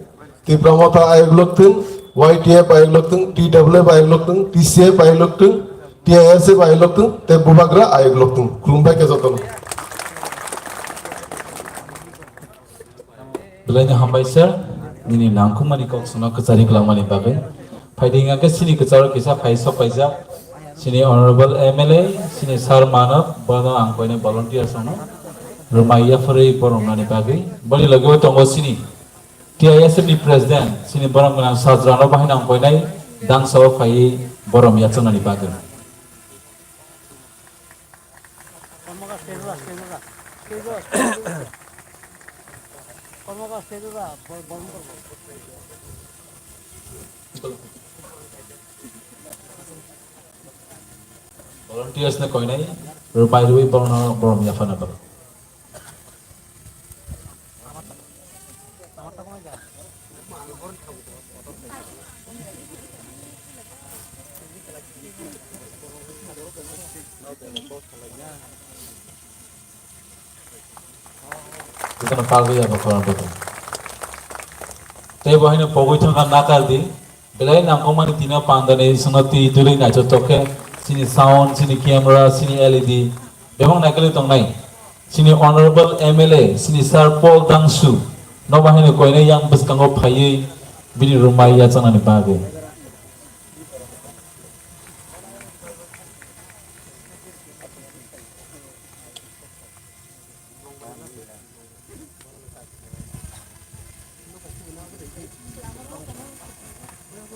Tipra Motha ayok lokthung, Y T F ayok lokthung, T W F ayok lokthung, T C F ayok lokthung, T I S F ayok lokthung, tei bubagra ayok lokthung. Khulumbai khe jotono. Belai no hambai sir, nini nangkukmani kok sono kwchari kwlangmani bagwi. Phaidi hingkha khe chini kwcharo kisa phai sok paijak. Chini honorable M L A, chini sir Manav, bono ang koine volunteer sono. Rwmai yapharwi borom nani bagwi. Boni logi o tongo chini T I S F ni president, chini borom gwnang sajra no bahai nang koinai dangsa o phaiwi borom yachaknani bagwi. Volunteers no koinai rwpai rwui borokno borom yaphana bagwi. Jotono pagwi ya bo khorang joto. Tei bo haino pogwi thangkha nakar di. Belai nangkukmani tino pandani songno twi duli naithotok khe chini sound, chini camera, chini L E D bebak naikolwi tongnai. Chini honorable M L A, chini Sir Paul Dangsu, nobo haino koinai yang bwskango phaiwi bini rwmai yachaknani bagwi.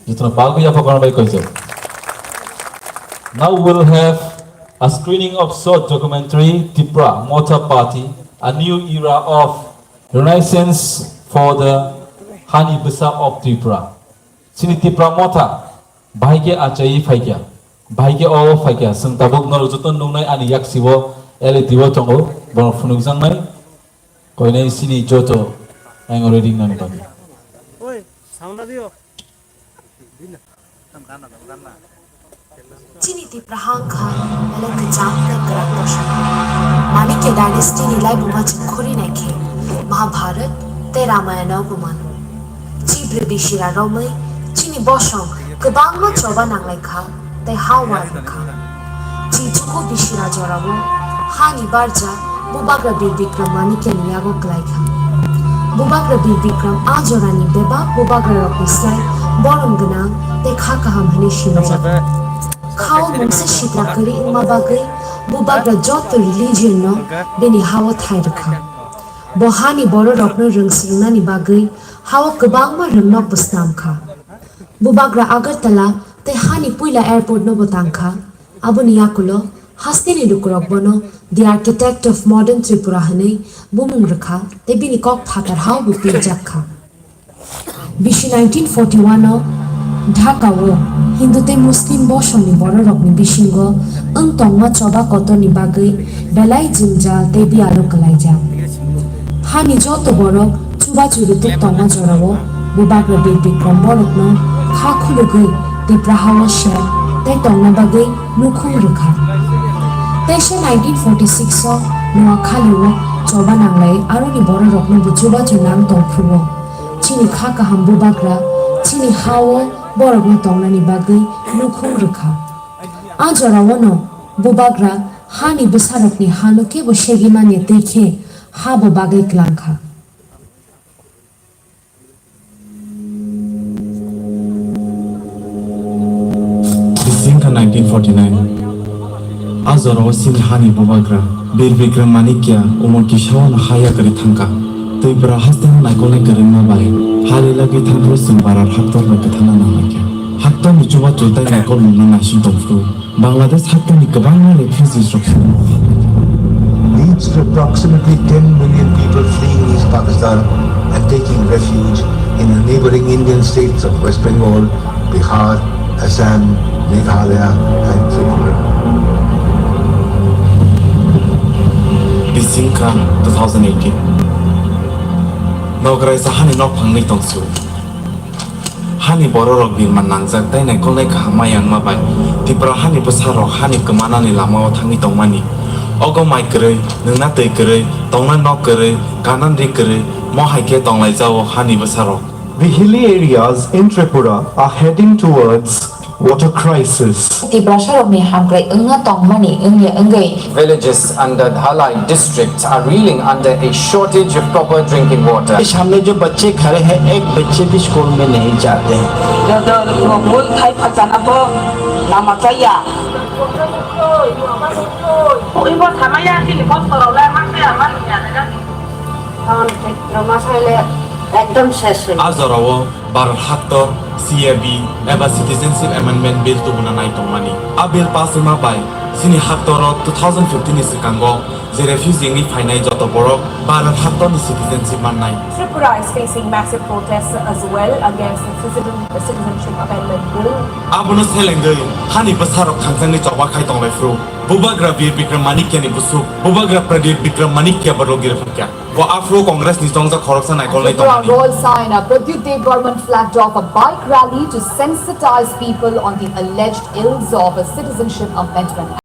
Jotono bagwi yapha kono bai koijak. Now we'll have a screening of short documentary Tipra Motha Party, a new era of renaissance for the Hani Bwsa of Tripura. Chini Tipra Motha bahai khe achaiwi phaikha, bahai khe o phaikha. Chwng tabuk norok joto nuknai ani yaksi o L E D o tongo, borok phunukjaknai koinai chini joto ang reading nani bagwi. Oi, sound radio. Chini Tipra hang kha belai kwcham tei kwrak bosong. Manikya dynasty ni laibuma chwng khuri nai khe Mahabharat tei Ramayana o bo mano. Chibrwi bisira romwi chini bosong kwbangma choba nanglai kha tei ha uan wngkha. Chichuku bisira jorao hani barja Bubagra Bir Bikram Manikya ni yago kwlai kha. Bubagra Bir Bikram a jorani bebak bubagra rokni slai borom gwnang tei kha kaham hwnwi sinijak. Khao mungsa sitra kwrwi wngma bagwi bubagra joto religion no bini hao thai rwkha. Bo hani bororokno rwng swrwngnani bagwi hao kwbangma rwngnokbo snam kha. Bubagra Agartala tei hani puila airport nobo tang kha. Aboni yakulo hasteni lukurok bono The Architect of Modern Tripura hwnwi bumung rwkha tei bini kok phatar hao bo pirjak kha. Bisi nineteen forty-one o Dhaka o Hindu tei Muslim bosongni bororokni bisingo wng tongma choba kotorni bagwi belai jwngjal tei biyalo kwlaijak. Hani joto borok chubachu rwtwk tongma jorao Bubagra Bir Bikram borokno kha khulugwi Tipra hao ser tei tongna bagwi nukhung rwkha. Teisa nineteen forty-six o Noakhali o choba nanglai aroni bororokno bo chubachu nang tongphuru. Chini kha kaham Bubagra chini ha o borokno tongnani bagwi nukhung rwkha. A jorao no Bubagra hani bwsarokni hano kebo segwi manya twi khe ha bo bagwi kwlang kha. Bisingtha nineteen forty-nine. Jorao chini hani bubagra Bir Bikram Manikya umor kisao no ha yakarwi thangkha. Twipra hasteni naikolnai kwrwngma bai ha lilagwi thangphuru chwng Bharat haktor bai kwthangna nanglaikha. Haktorni chubachu tei naikolmungno naising tongphuru Bangladesh haktorni kwbangma refugees rok. Leads to approximately ten million people fleeing East Pakistan and taking refuge in the neighboring Indian states of West Bengal, Bihar, Assam, Meghalaya, and Tripura. Bisingkha two thousand eighteen. Nograisa hani nok phangni tongsu. Hani bororok birman nangjak tei naikolnai kaham ma yangma bai Tipra hani bwsarok hani kwmanani lamao thangwi tongmani. Ogo mai kwrwi, nwngna twi kwrwi, tongna nok kwrwi, kanan ri kwrwi, mo hai khe tonglaijao hani bwsarok. The hilly areas in Tripura are heading towards water crisis. Tiprasarokni hamkrai wngna tongmani wngya wngwi. Villages under Dhalai district are reeling under a shortage of proper drinking water. सामने जो बच्चे खड़े हैं, एक बच्चे भी स्कूल में नहीं जाते हैं। Dodol, bol, thai, phacha, abo, lama chaya. Ui, bo thamaya, chini boss, korok, lai, ma, chaya, ma, chaya, chaya. Tamo thik rwma saile ekdom ses wngya. A jorao Bharat haktor C A B eba Citizenship Amendment Bill tubuna nai tongmani. A bill pass wngma bai chini haktoro two thousand fifteen ni swkango je refugee wngwi phainai joto borok Bharat haktorni citizenship mannai. Tripura is facing massive protests as well against the citizen-, Citizenship Amendment Bill. Abono selengwi hani bwsarok thangjaknai choba khai tonglaifru. Bubagra Bir Bikram Manikya ni busuk, Bubagra Pradyut Bikram Manikya bo rogwi rwphakya. Bo afro Congress ni chongjak khoroksa naikolnai Tripura tongmani. Royal Saion Pradyut Debbarman flagged off a bike rally to sensitize people on the alleged ills of a citizenship amendment.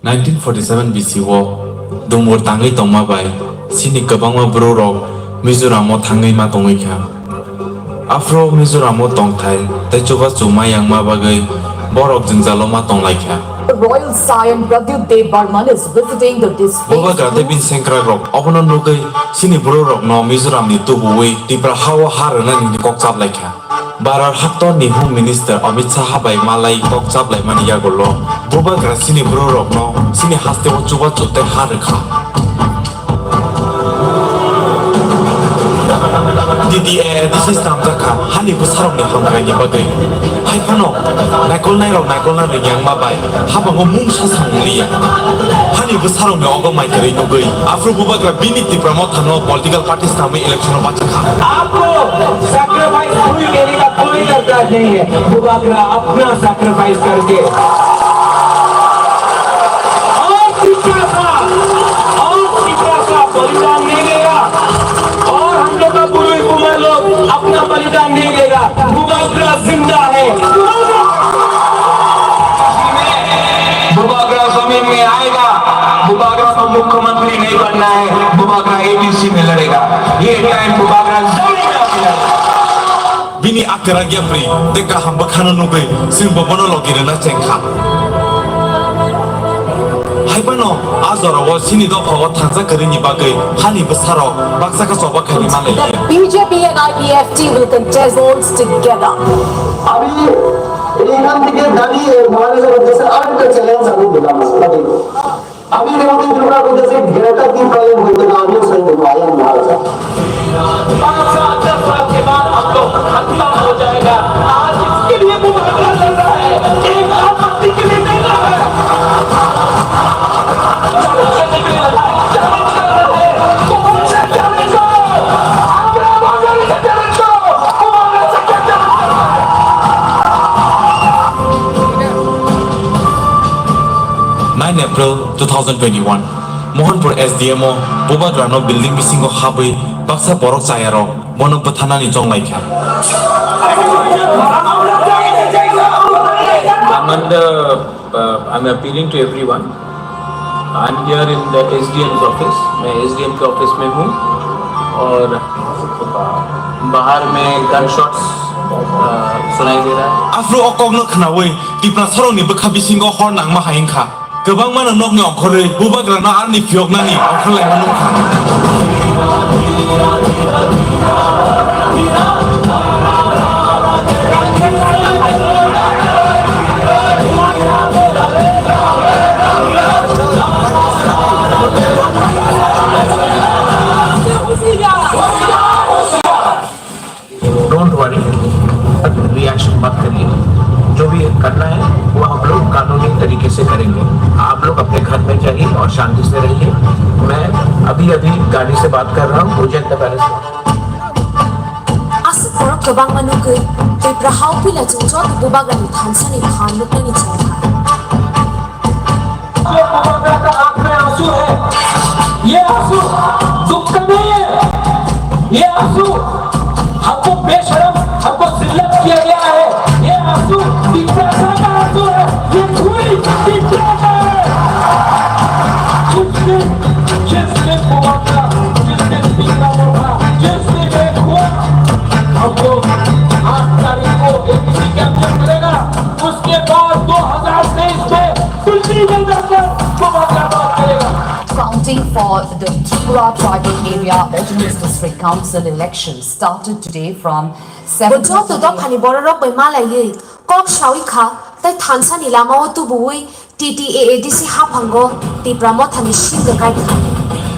Nineteen forty seven B C o dumor tangwi tongma bai chini kwbangma bwrwrok Mizoramo thangwi ma tongwi kha. Aphuru Mizoramo tongthai tei chubachu ma yangma bagwi borok jwngjalo ma tonglaikha. Royal Saion Pradyut Debbarman is visiting the displaced. Bubagra tei bini sengkrakrok obono nugwi chini bwrwrokno Mizoramni tubuwi Tipra hao ha rwnani kok chaplaikha. Bharat haktorni Home Minister Amit Shah bai malai kok chaplaimani yagulo Bubagra chini bwrwrokno chini hasteo chubachu tei ha rwkha. D D A A D C swnamjakha hani bwsarokni hamkraini bagwi. Hai phano naikolnairok naikolna rwngya wngma bai habango mungsa samung liya. Hani bwsarokni ogo mai kwrwi nugwi aphuru Bubagra bini Tipra mothano political party swnamwi election o bachakha. आपको सैक्रिफाइस कोई देने का कोई दरकार नहीं है। बुबागरा अपना सैक्रिफाइस करके और तिप्रा का, और तिप्रा का बलिदान नहीं देगा। लड़ेगा। ये टाइम बुबागरा जमीन पे लड़ेगा। Bini akwrak yapri tei kaham bwkhano nugwi chwng bo bono logi rwna chengkha. Haiphano a jorao chini dophao thansa kwrwini bagwi hani bwsarok baksa khe choba khaini manliya. The B J P and I P F T will contest votes together. अभी एकांत के दानी और महाराजा जैसे आठ का चैलेंज अभी मिला। अभी देखो कि दुर्गा को जैसे गिरता दीप है, वो तो नाम ही उसने दिखाया महाराजा। पाँच साल, दस साल के बाद हम लोग खत्म हो जाएगा। आज इसके लिए मुकाबला लड़ रहा है, एक आपत्ति के लिए नहीं लड़ रहा है। Nine April two thousand twenty-one, Mohanpur S D M o Bubagrano building bisingo habwi baksa borok chayarok bono bwtharnani chonglaikha. I'm under, uh, I'm appealing to everyone. I'm here in the S D M's office. मैं S D M के ऑफिस में हूँ और बाहर में gun shots सुनाई दे रहा है। Aphuru o kokno khnaui Tiprasarokni bwkha bisingo hor nangma hai wngkha. Kwbangmano nokni ongkhorwi Bubagrano arni phiyoknani ongkhorlaima nukha. Don't worry, reaction मत करिए। जो भी करना है वो हम लोग कानूनी तरीके से करेंगे। आप लोग अपने घर में जाइए और शांति से रहिए। मैं अभी अभी गाड़ी से बात कर रहा हूँ, उज्जैन का palace. Aswk borok kwbangma nugwi Tipra hao puila chwng joto Bubagrani thansani phan nuknani chengkha. जो बुबाग्रा का आंख में आंसू है, ये आंसू दुख का नहीं है, ये आंसू हमको बेशरम, हमको जिल्लत किया गया है, ये आंसू तिप्रासा का आंसू है, ये खून तिप्रासा है। जिस दिन, जिस दिन बुबाग्रा, जिस दिन तिप्रा मोर्चा, जिस दिन ये खून हमको आठ तारीख को एबीसी कैंप में मिलेगा, उसके बाद दो हज़ार तेईस में Counting for the Tripura Tribal Area Autonomous District Council election started today from seven. Bo joto dophani bororok bai malaiwi kok sawi kha tei thansani lamao tubuwi T T A A D C haphango Tipra Mothani sil rwkha.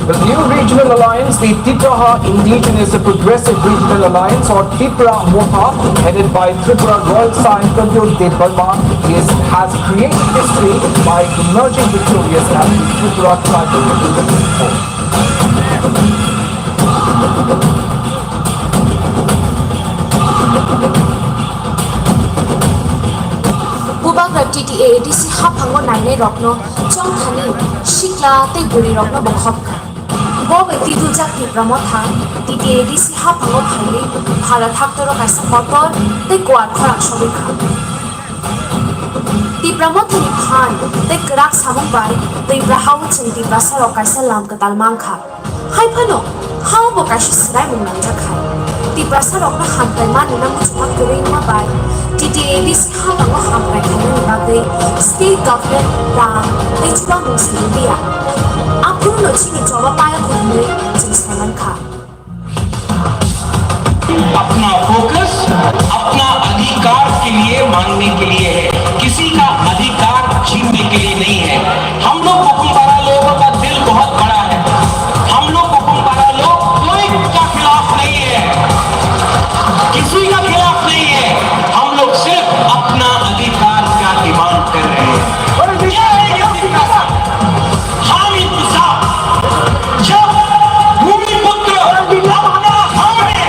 The new regional alliance, the Tipraha Indigenous Progressive Regional Alliance or Tipra Motha, headed by Tripura Royal Sire Pradyot Debbarma, is, has created history by emerging victorious as the Tripura Tribal Movement. Bubagra T T A A D C haphango nainai rokno chongthani sikla tei bwrwi rokno bo khobkha. Bo bai twiduljak Tipra Motha T T A A D C haphango phaiwi Bharat haktoro kaisa kotor tei kuar khorang sogwi kha. Tipra Mothani phan tei kwrak samung bai Tipra hao chwng Tiprasarok kaisa lam kwtal mankha. Hai phano, hao bo kaisa swraimung nangjak kha. Tiprasarokno hamkrai manwino muchungma kwrwi wngma bai T T A A D C haphango hamkrai khainani bagwi state government rang tei chubamung simi liya. Aphuru no chini choba paya kho hwnwi chwng sai mankha. अपना फोकस अपना अधिकार के लिए मांगने के लिए है, किसी का अधिकार छीनने के लिए नहीं है। हम लोग बुकुमपारा लोगों का दिल बहुत बड़ा है। हम लोग बुकुमपारा लोग कोई का खिलाफ नहीं है, किसी का खिलाफ नहीं है। हम लोग सिर्फ अपना अधिकार का डिमांड कर रहे हैं। क्या है ये अधिकार? हम इंतजार जब भूमिपुत्र अपना हक में,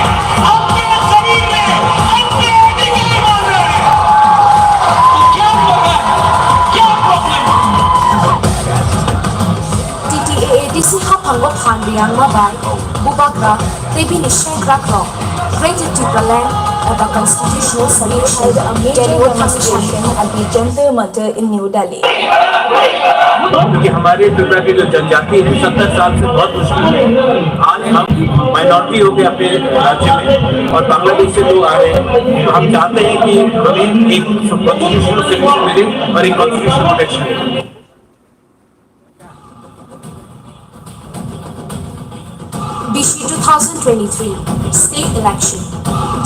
अपने जमीन में, अपने अधिकार मांग रहे हैं, तो क्या प्रॉब्लम? क्या problem? T T A A D C haphango phan riyangma bai Bubagra tei bini sengkrakrok Greater Tipraland eba Constitutional Solution Delhi o thangwi sani. At the Jantar Mantar in New Delhi. क्योंकि हमारे त्रिपुरा की जो जनजाति है, सत्तर साल से बहुत मुश्किल है। आज हम माइनॉरिटी हो गए अपने राज्य में और बांग्लादेश से लोग आ रहे हैं। हम चाहते हैं कि हमें एक कॉन्स्टिट्यूशनल सॉल्यूशन मिले और एक कॉन्स्टिट्यूशनल प्रोटेक्शन मिले। Bisi two thousand twenty-three state election.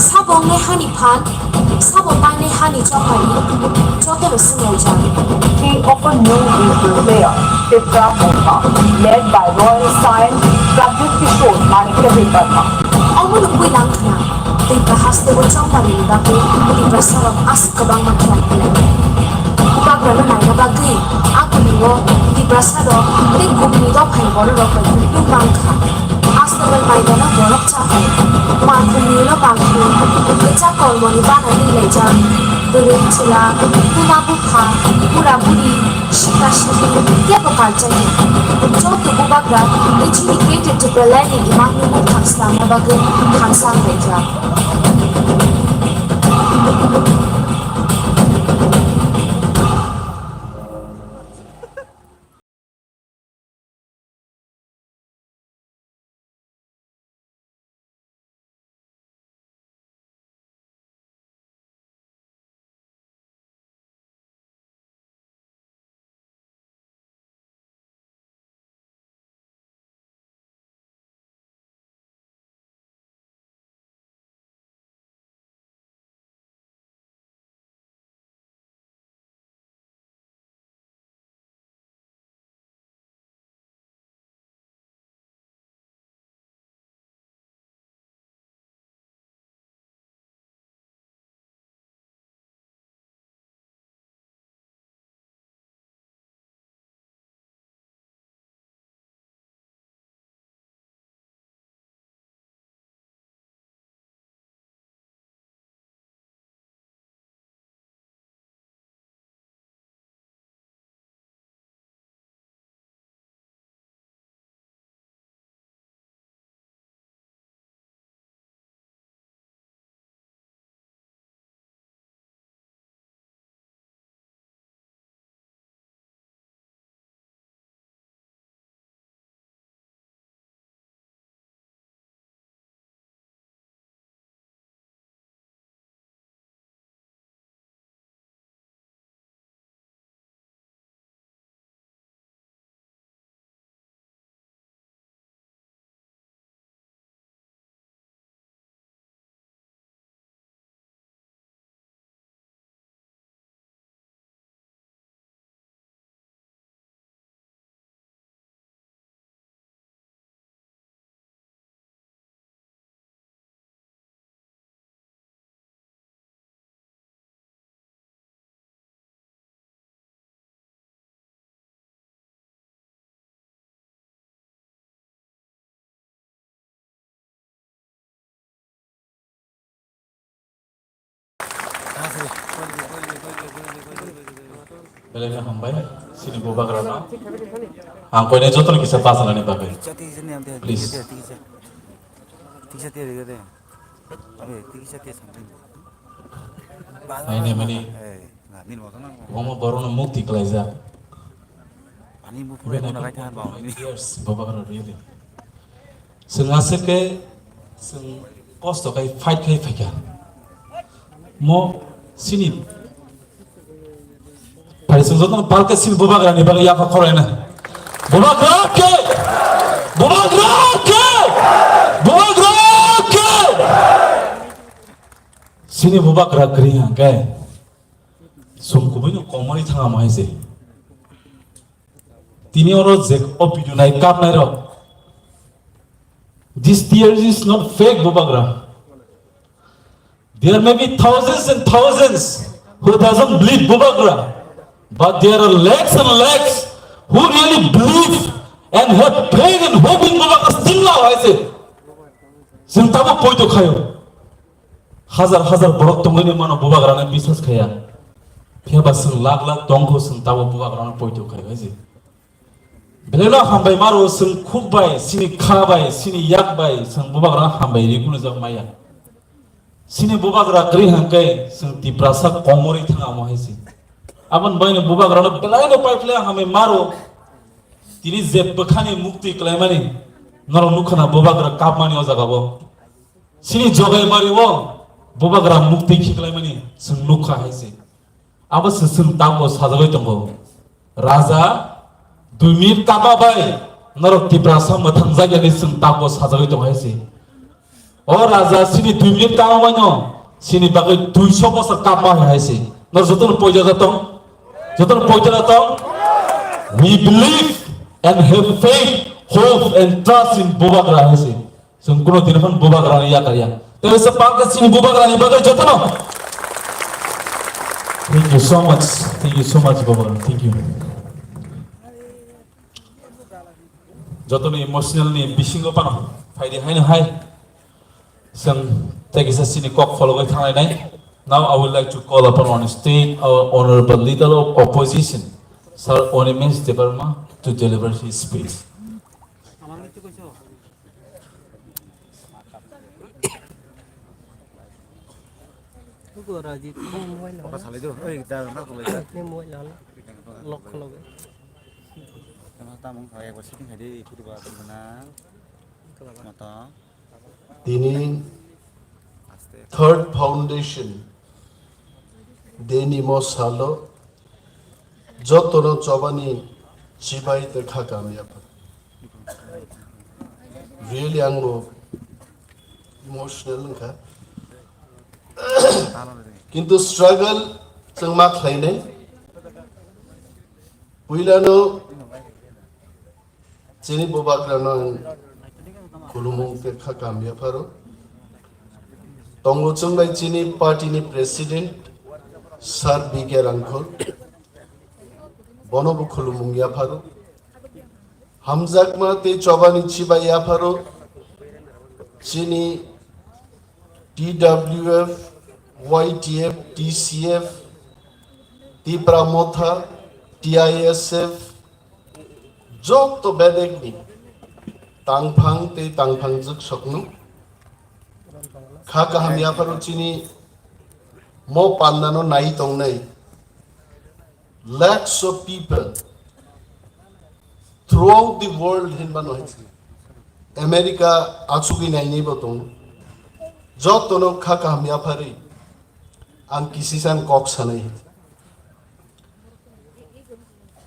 Sabo wngnai hani phan, sabo painai hani chongmani, joto rw swnglaijak. He often knew his player, Tipra Motha, led by Royal Scion Pradyut Kishore Manikya Debbarma. Omo rwngwi lang khna, Tipra haste o chongmani bagwi Tiprasarok aswk kwbangma khlai khlai. Bubagrano naina bagwi akuni o Tiprasarok tei kubuni dophani bororok bai buphang bang kha. Aswk bai maidano borok chathai. Malkhungni ulo malkhung, kwchak kolmoni bana ri laijak. Bwrwi chwla, buma bupha, bura buri, sika siki, kebo kalchani. Joto bubagra tei chini Greater Tipraland ni imang ni mung thang slamna bagwi thangsa wnglaijak. Belai no hambai, sini bubagrano. Ang koine jotono kisa pasanani bagwi. Please. Aine mani, omo borokno mukti klaijak. Ani bufure. Even I don't want to hear about it. Years, bubagra really. Chwng aswk khe, chwng kosto khai fight khai phaikha. Mo sini. Phai chwng jotono palka sini bubagrani bagwi yapha khoroina. Bubagra khe! Bubagra khe! Bubagra khe! Sini bubagra kwrwi hwnkhe. Chwng kubuino komorwi thangamo hai se. Tini oro je o video nai kapnai rok. This tear is not fake, bubagra. There may be thousands and thousands who doesn't believe bubagra, but there are lakhs and lakhs who really believe and have faith and hope in bubagra still now, I say. Chwng tabo poito khayo. Hazar hazar borok tongwi mano bubagrano biswas khaya. Phiya ba chwng lakh lakh tongkho, chwng tabo bubagrano poito khai bai se. Belai no hambai maro chwng khuk bai, sini kha bai, sini yak bai, chwng bubagrano hambai ri kunu jak maya. Sini bubagra kwrwi hwnkhe chwng Tiprasa komorwi thang amo hai se. Aboni bagwi no bubagrano belaino paiphlai hambai maro. Tini je bwkhani mukti klaimani norok nukha na bubagra kapmani o jaga o. Chini Jogaimari o bubagra mukti khiklaimani chwng nukha hai se. Abo se chwng tamo sajagwi tongo. Raja, dui minute kapa bai norok Tiprasa mwthangjakya hinwi chwng tamo sajagwi tongo hai se. O raja, chini dui minute kama mano, chini bagwi duiso bosor kama hai hai se. Nor jotono poida jatong, jotono poida jatong. We believe and have faith, hope and trust in Bubagra hai se. Chwng kuno din phano Bubagra ni yakar ya. Tei se palka chini Bubagra ni bagwi jotono. Thank you so much. Thank you so much, Bubagra. Thank you. Jotono emotional ni bisingo pano phaidi haino hai. Chwng tei kisa chini kok phologwi thanglainai. Now I would like to call upon on stage our honorable leader of opposition, Sir Animesh Debbarma, to deliver his speech. Bugo Rajit. Oka salai do, oi, da, na salai do. Ni mobile hal. Lock kholo ge. Tama tamung kha, ekbar setting khai di, kutu ba, kutu na. Mata. Tini Aste. Third Foundation Day ni mo salo jotono chobani chibai tei kha kamya pha. Really ang bo emotional wngkha. Kintu struggle chwng ma khlainai. Puilano chini bubagrano ang khulumung tei kha kamya pharo. Tongo chwng bai chini party ni president Sir B K Rangkhol, bono bo khulumung ya pharo. Hamjakma tei chobani chibai ya pharo. Chini T W F, Y T F, T C F, Tipra Motha, T I S F, joto bedekni tangphang tei tangphang jwk sokno kha kaham yapharo chini mo pandano nai tongnai lakhs of people throughout the world hinmano hai se. America achugwi nainaibo tongo. Jotono kha kaham yapharwi ang kisisa ang kok sanai.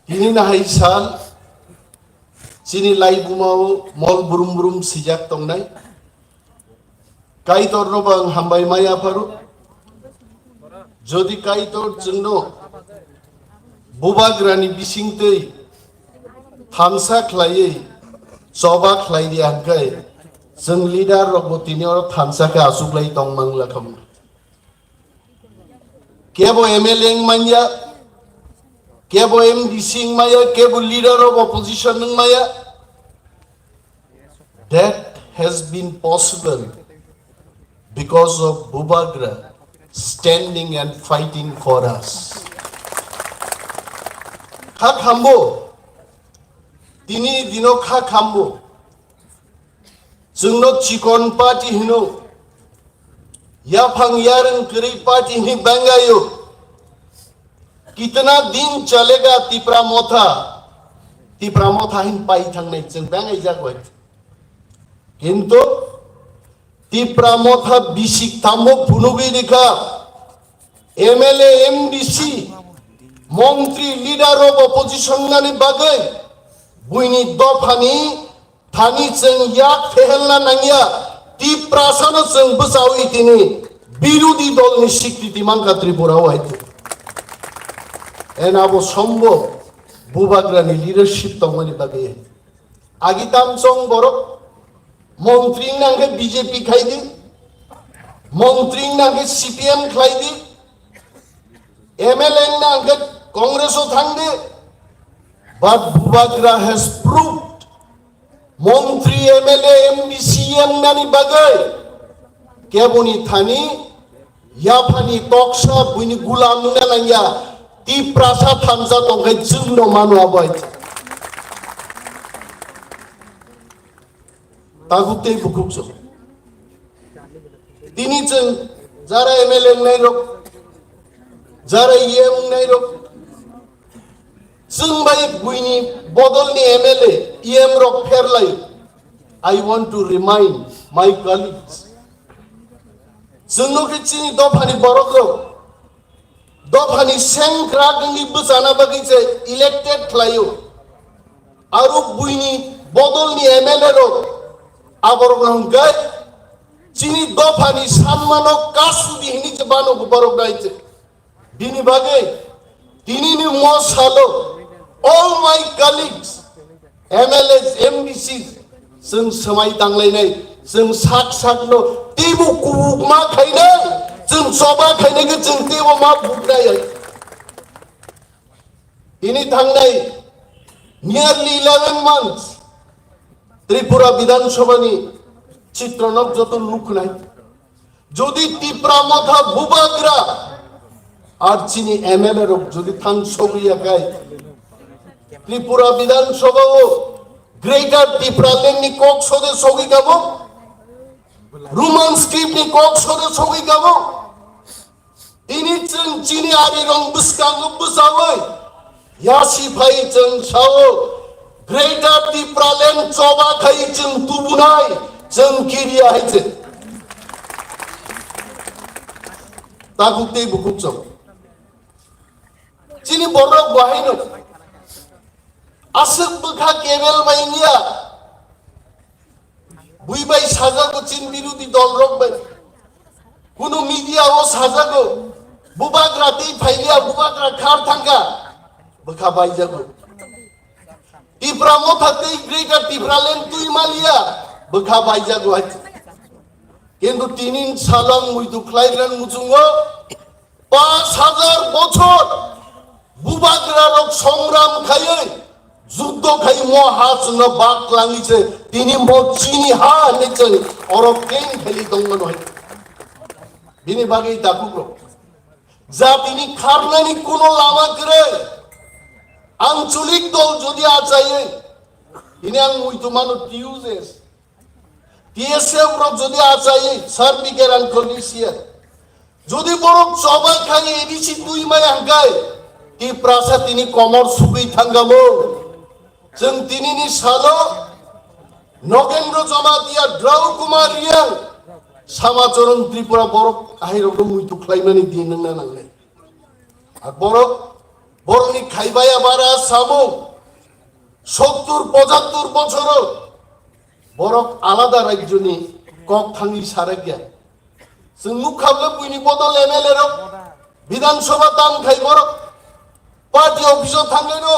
Tini nahai sal chini laibumao mol brum brum sijak tongnai. Kaitorno bo ang hambai mai yapharo. Jodi Kaitor chwngno bubagrani bisingtwi thansa khlaiwi choba khlai di hwnkhe, chwng leader rokbo tini oro thansa khe achuklai tong mangla khamu. Kebo M L A wng manya, kebo M D C wng maya, kebo leader of opposition wng maya. That has been possible because of Bubagra standing and fighting for us. Kha khambo, tini dino kha khambo. Chwngno chikon party hino, yaphang yarwng kwrwi party hini bangayo. Kitna din chalega Tipra Motha, Tipra Motha hin pai thangnai chwng bangai jagwai. Kintu Tipra Motha bisik tamo phunugwi rikha M L A, M D C, montri, leader of opposition nani bagwi buini dophani thani chwng yak phehelna nangya, Tiprasano chwng bwchawi tini birodi dolni sikriti mankha Tripura o hai. En abo sombo bubagrani leadership tongmani bagwi. Agi tamsong borok montri wngna hwnkhe B J P khai di, montri wngna hwnkhe C P M khlai di, M L A wngna hwnkhe Congress o thang di. But Bubagra has proved montri, M L A, M D C wngnani bagwi keboni thani yaphani toksa buini gulam wngna nangya, Tiprasa thansa tongkhai chwngno mano abo hai. Takhuk tei bukhuk chwng. Tini chwng jara M L A wngnai rok, jara E M wngnai rok, Chwng bai buini bodolni M L A, E M rok pherlai. I want to remind my colleagues. Chwng no khe chini dophani borok rok, dophani sengkrak wngwi bwchana bagwi se elected khlaio. Aro buini bodolni M L A rok aborok no hwnkhe chini dophani sanmano kasudi hini se bano borok nai se. Bini bagwi tinini mo salo all my colleagues, M L As, M D Cs, chwng swmai tanglainai, chwng sak sakno teibo kubukma khainai, chwng choba khainai khe chwng teibo ma buknai. Tini thangnai nearly eleven months Tripura Bidhan Sabha ni chitronok joto nuknai. Jodi Tipra Motha Bubagra ar chini M L A rok jodi thang sogwi ya kai, Tripura Bidhan Sabha o Greater Tipraland ni kok sode sogwi kabo, Roman script ni kok sode sogwi kabo. Tini chwng chini ari rong bwskango bwchawi yasi phai chwng sao Greater Tipraland choba khai chwng tubunai chwng kiriya hai chwng. Takhuk tei bukhuk chwng. Chini borok bo haino aswk bwkha kebel bai wngya. Bui bai sajago chin birodhi dol rok bai. Kunu media o sajago. Bubagra tei phailiya, bubagra khar thangkha. Bwkha baijago. Tipra Motha tei Greater Tipraland twi maliya. Bwkha baijago hai. Kintu tinin salang muitu khlairan muchungo. Panch hajar bochor bubagra rok songram khaiwi, juddo khai mo ha chwngno bak langwi se tini mo chini ha hinwi chwng oro claim khaili tongmano hai. Bini bagwi takhuk rok. Jatini kharnani kuno lama kwrwi. Ancholik dol jodi achaiwi, tini ang muitu mano T U S. T S F rok jodi achai, sir, bike rang kolisia. Jodi borok choba khai A D C twi maya hwnkhe, Tiprasa tini komor sugwi thangkamo. Chwng tinini salo Nogendro Jamatia, Drau Kumar Riang, Samacharan Tripura borok ahirokno muitu khlaimani din wngna nangnai. Ar borok, borokni khaibaya bara samung, sottur pochattur bochoro borok alada rajyoni kok thangwi sarakya. Chwng nukha bwle buini bodol M L A rok, Bidhan Sabha tam khai borok, party office o thanglaino,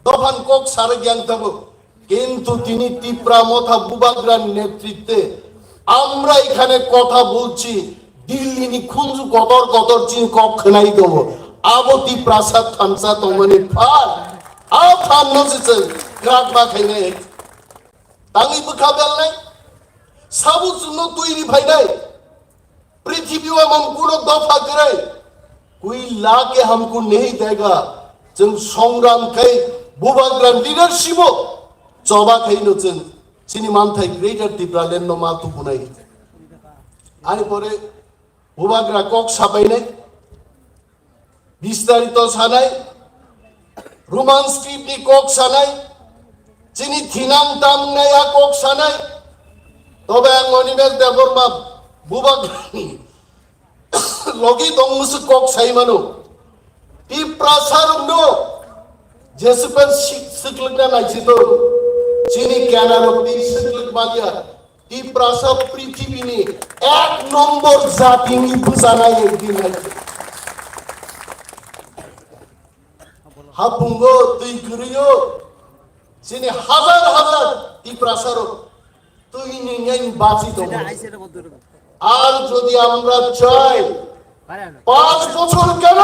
dophan kok sarakya ang tabuk. কিন্তু তিনি ত্রিপুরা মথা বুবাগ্রার নেতৃত্বে আমরা এখানে কথা বলছি, দিল্লিনি খুঞ্জু কতর কতর চিন কক খনাই দব। আবো ত্রিপ্রাসা থামসা তমনি ফার, আ ফার নসিসে ক্রাক বা খাইনে। তাঙ্গি বুখা বেল নাই, সাবু চুনো তুইরি ভাই নাই। পৃথিবী ও মন কোনো দফা করে, कोई ला के हमको नहीं देगा। जों संग्राम खाई, बुबाग्रा leadership ओ, चौबा खाई नो जों, chini manthai Greater Tipraland no ma tukunai. Ani pore bubagra kok sapainai, bistarito sanai, Roman script ni kok sanai, chini thinang tam nai a kok sanai. Tobe ang Animesh Debbarma bubagra ni logi tong musuk kok sai mano. Tiprasa rok no Jesupen sik-, siklwkna naisito. Chini kena rok twi siklwk balia. Tiprasa prithibini ek nombor jatini bwchana ekdin naisito. Hapungo twi kwrwiyo. Chini hazar hazar Tiprasa rok twi ni neng bachi tongo. আর যদি আমরা চাই পাঁচ বছর কেন,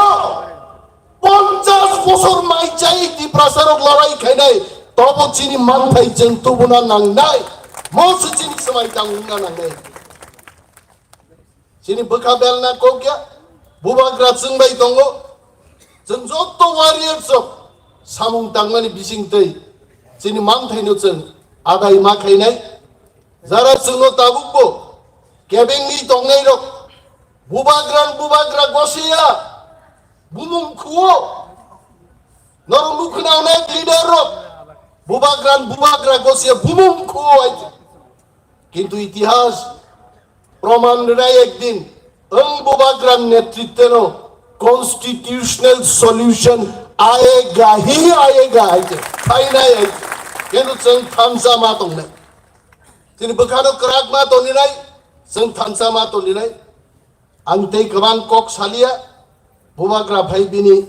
পঞ্চাশ বছর মাই চাই ত্রিপ্রাসারক লড়াই খাইনাই, তবু চিনি মানথাই চেন তবুনা নাংনাই, মৌসু চিনি সময় দাং উংনা নাংনাই। Chini bwkha belna kokya, bubagra chwng bai tongo. Chwng joto warriors rok samung tangmani bising twi chini manthaino chwng adai ma khainai. Jara chwngno tabukbo kebengwi tongnai rok, bubagra bubagra gosiya, bumung khuo. Norok nukhunaunai leader rok. Bubagran bubagra gosia bumung khuo ai. Kintu itihas proman rinai ekdin ang bubagran netritwno constitutional solution ayega hi ayega ai. Phainai ai. Kintu chwng thansa ma tongnai. Chini bwkhano kwrak ma toninai. Chwng thansa ma toninai. Ang tei kwbang kok salia, bubagra phai bini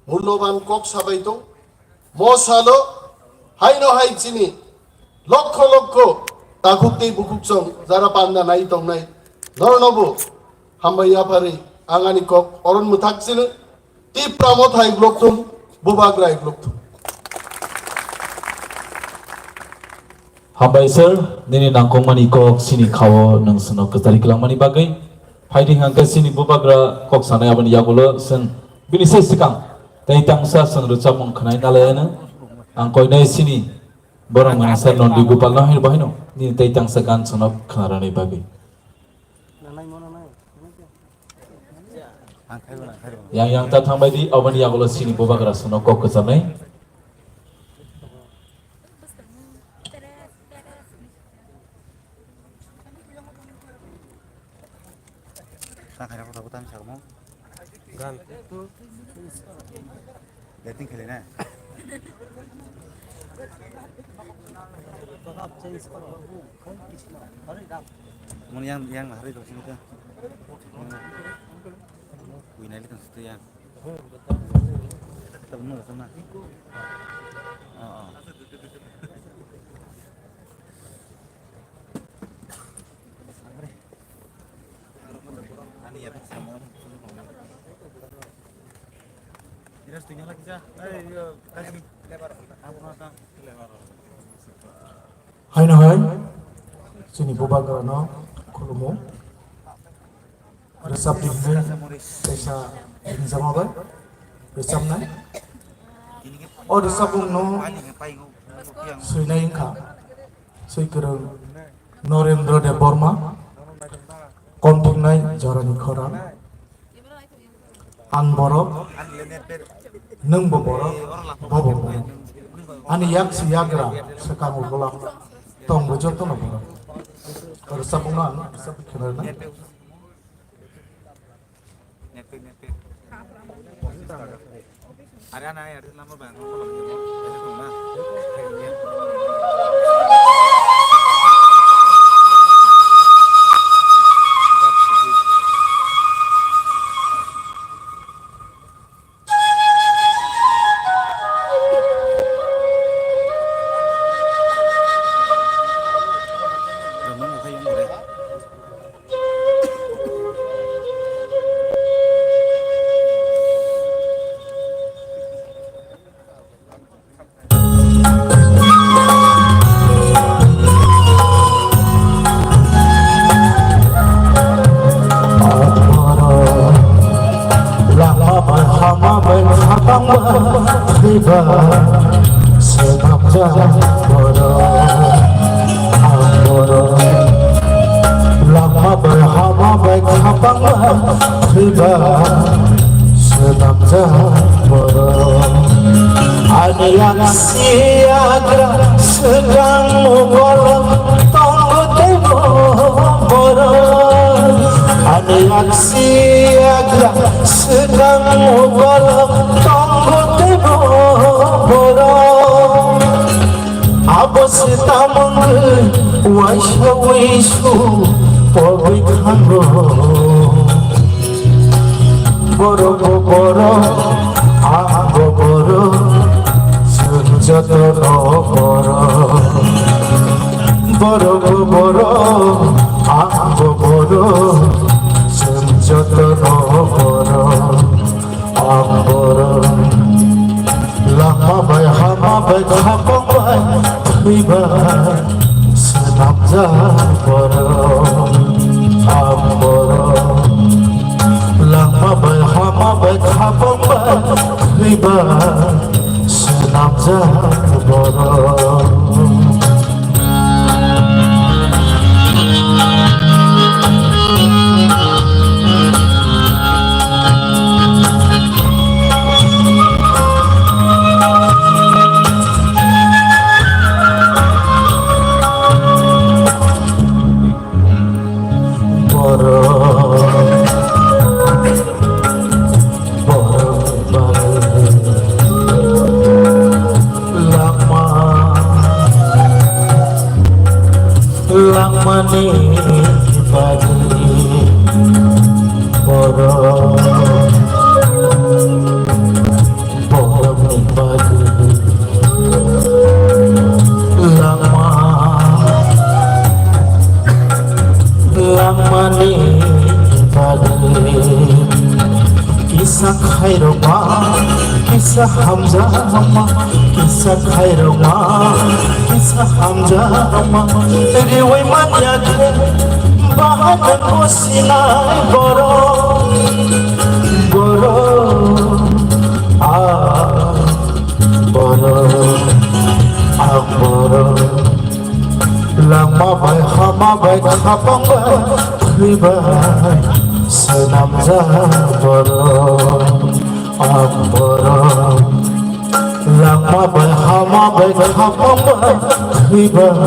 mulloban kok sabai tong. Mo salo haino hai chini lokho lokho takhuk tei bukhuk chong jara panda nai tongnai. Norno bo hambai yapharwi ang ani kok oron mwthak chini. Tipra Motha iglok thung, bubagra iglok thung. Hambai sir, nini nangkukmani kok sini khao nwng swnok kwchari kwlangmani bagwi. Phaidi hwnkhe sini bubagra kok sanai aboni yagulo chwng bini se swkang tei tangsa chwng rwchapmung khwnai nalaiano. Ang koinai sini borok mwnasa Nondi Gopal no hai bahai no nini tei tangsa gan swnok khwnarani bagwi. Yang yang ta thangbai di, aboni yagulo sini bubagra swnok kok kwcharnai. Ta khaira kota kota ni sakmo. Gan. Dating khele na. Mon yang yang hari dong sini ta. Wina litan situ yang. Tabung na sana. Oh, oh. Haino hai, chini bubagrano khulumo. Rwchapdi hwnwi kaisa ringjama bai rwchapnai. O rwchapmungno swinai wngkha swi kwrwng Norendra Debbarma, Komthingnai Jorani Khorang. Ang borok, nwngbo borok, bobo borok. Ani yak si yagra swkang ukola tongbo jotono borok. Rwchapmungno ang rwchapwi khwnarnai. Are ana are lama bang. Lama bai hama bai khatang bai thwiba swnamjak borok ang borok. Lama bai hama bai khatang bai thwiba swnamjak borok. Ani yaksi yagra swkang mugolo tongo teibo borok. Ani yaksi yagra swkang mugolo tongo teibo borok. Abo se tamungwi waisa wisu pogwi thango. Borok bo borok, ang bo borok, chwng jotono borok. Borok bo borok, ang bo borok, chwng jotono borok. Ang borok lama bai hama bai khapang bai thwiba swnamjak borok. Ang borok lama bai hama bai khapang bai thwiba swnamjak borok. Borok, borok bagwi langma, langmani bagwi borok, borokni bagwi langma, langmani bagwi kisa khairokma, kisa hamjakma, kisa khairokma, kisa hamjakma, riwi manya khe bahai nangko sinai borok, borok, ah, borok, ah, borok. Langma bai hama bai khapang bai thwi bai swnamjak borok ang borok. Langma bai hama bai khapang bai thwi bai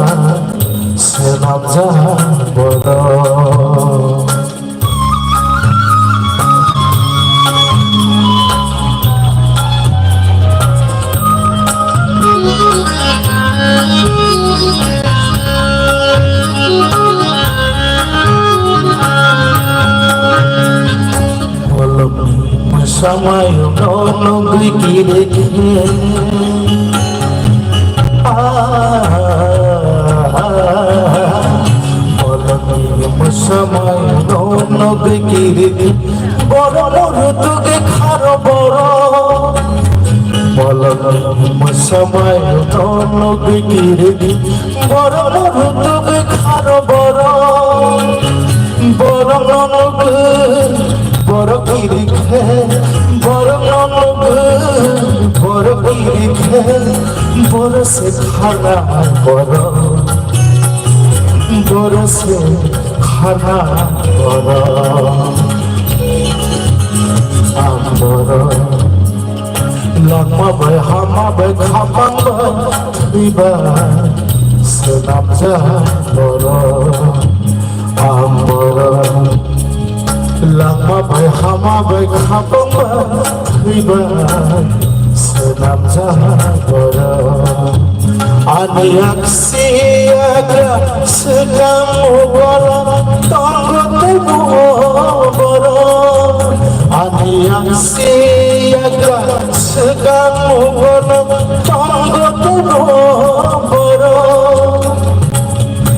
swnamjak borok. Bolongni mwsamayo no nugwi kirikhe. Ah, bolongni mwsamayo no nugwi kirikhe. Borok no rutuge kharo borok. Bolongni mwsamayo no nugwi kirikhe. Borok no rutuge kharo borok. Borok no nugwi borok kirikhe. Borok no nugwi borok kirikhe. Borok se khana borok. Borok se khana borok. Ang borok. Langma bai hama bai khapang bai thwi bai swnamjak borok ang borok. Langma bai hama bai khapang bai thwi bai swnamjak borok. Ani yaksi yagra swkang o borok tongo teibo borok. Ani yaksi yagra swkang o borok tongo teibo borok.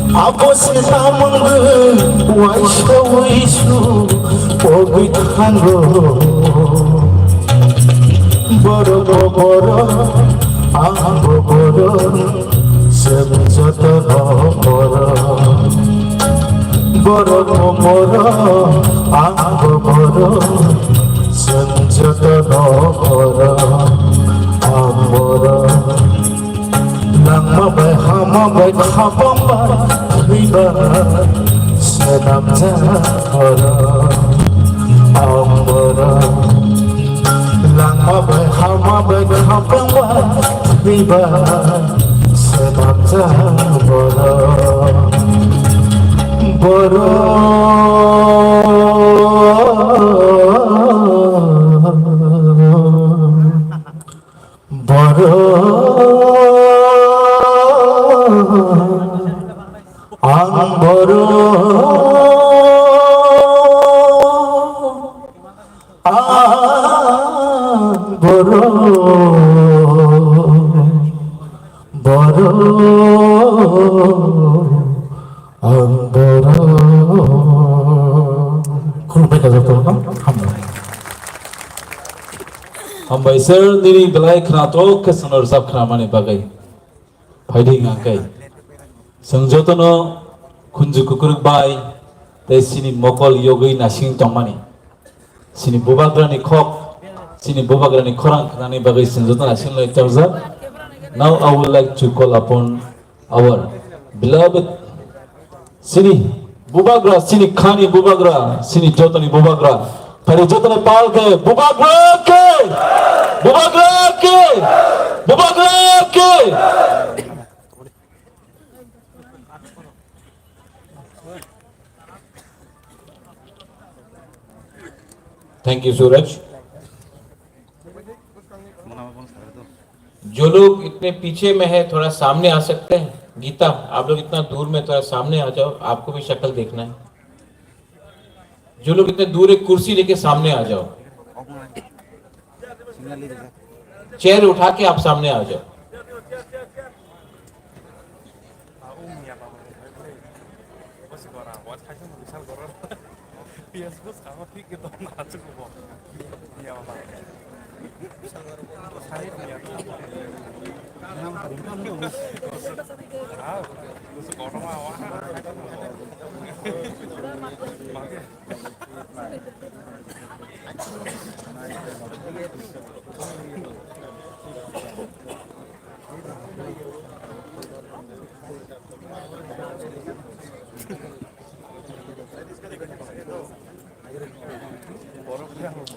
Abo se tamungwi waisa wisu pogwi thango. Borok bo borok, ang bo borok, chwng joto no borok. Borok bo borok, ang bo borok, chwng joto no borok. Ang borok. Langma bai hama bai khapang bai thwi bai swnamjak borok ang borok. Langma bai hama bai khapang bai thwi bai swnamjak borok. Borok. Borok, ang borok, ang borok, borok, ang borok. Khulumbai kha jotono, hambai. Hambai sir, nini belai khwnathok khe chwngno rwchap khnamani bagwi. Phaidi hwnkha khe. Chwng jotono khunju kukruk bai tei chini mokol yogwi naising tongmani. Chini bubagrani khok, chini bubagrani khorang khnani bagwi chwng jotono naising lai torjak. Now I would like to call upon our beloved Chini bubagra, chini khani bubagra, chini jotoni bubagra. Phari jotoni pal khe bubagra khe, bubagra khe, bubagra khe. Thank you, Suraj. जो लोग इतने पीछे में है, थोड़ा सामने आ सकते हैं। गीता, आप लोग इतना दूर में, थोड़ा सामने आ जाओ, आपको भी शक्ल देखना है। जो लोग इतने दूर है, कुर्सी लेके सामने आ जाओ, चेयर उठा के आप सामने आ जाओ।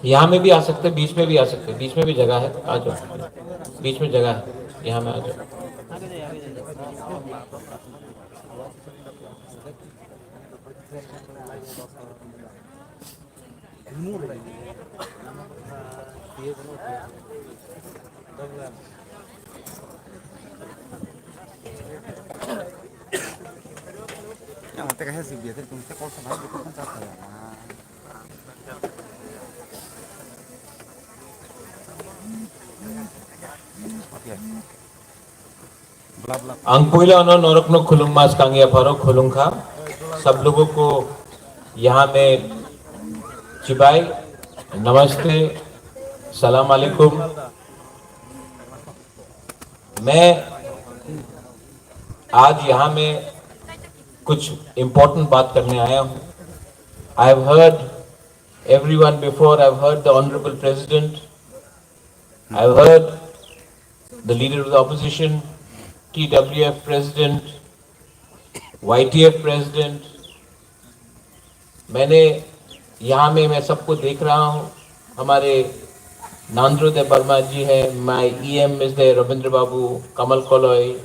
यहाँ में भी आ सकते, बीच में भी आ सकते, बीच में भी जगह है, आ जाओ, बीच में जगह है, यहाँ में आ जाओ। Ang puila no norok no khulung mas kangya pharo khulung kha. Sab logo ko yahan mein chibai, namaste, salam alaikum. मैं आज यहाँ में कुछ इम्पोर्टेंट बात करने आया हूँ। I have heard everyone before, I have heard the Honorable President, I have heard the Leader of the Opposition, T W F President, Y T F President, मैंने यहाँ में मैं सबको देख रहा हूँ। हमारे नांद्रो देव वर्मा जी है, my E M is there, Ravindra बाबू, कमल कोलोई,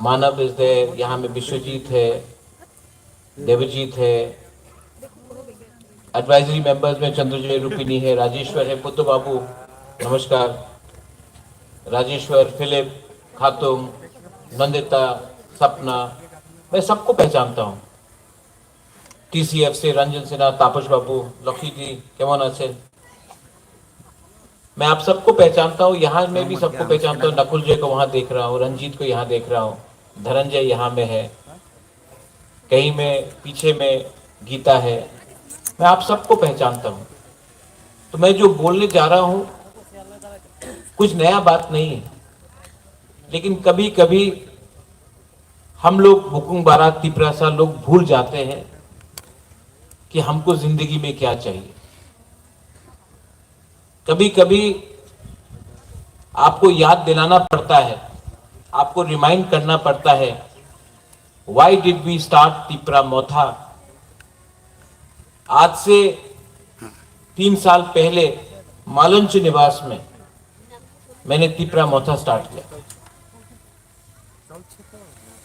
मानव is there, यहाँ में विश्वजीत है, देवजीत है, एडवाइजरी मेंबर्स में चंद्रजय रूपिणी है, राजेश्वर है, बुद्ध बाबू, नमस्कार, राजेश्वर, फिलिप, खातुम, नंदिता, सपना, मैं सबको पहचानता हूँ। T C F से रंजन सिन्हा, तापस बाबू, लकी जी, केमन आछेन? मैं आप सबको पहचानता हूँ, यहाँ में भी सबको पहचानता हूँ। नकुल जी को वहाँ देख रहा हूँ, रंजीत को यहाँ देख रहा हूँ, धनंजय यहाँ में है, कहीं में पीछे में गीता है। मैं आप सबको पहचानता हूँ। तो मैं जो बोलने जा रहा हूँ, कुछ नया बात नहीं है, लेकिन कभी-कभी हम लोग बुकुंग बारा तिपरासा लोग भूल जाते हैं कि हमको जिंदगी में क्या चाहिए। कभी-कभी आपको याद दिलाना पड़ता है, आपको रिमाइंड करना पड़ता है, why did we start Tipra Motha? आज से तीन साल पहले मालंच निवास में मैंने तिपरा मोथा स्टार्ट किया।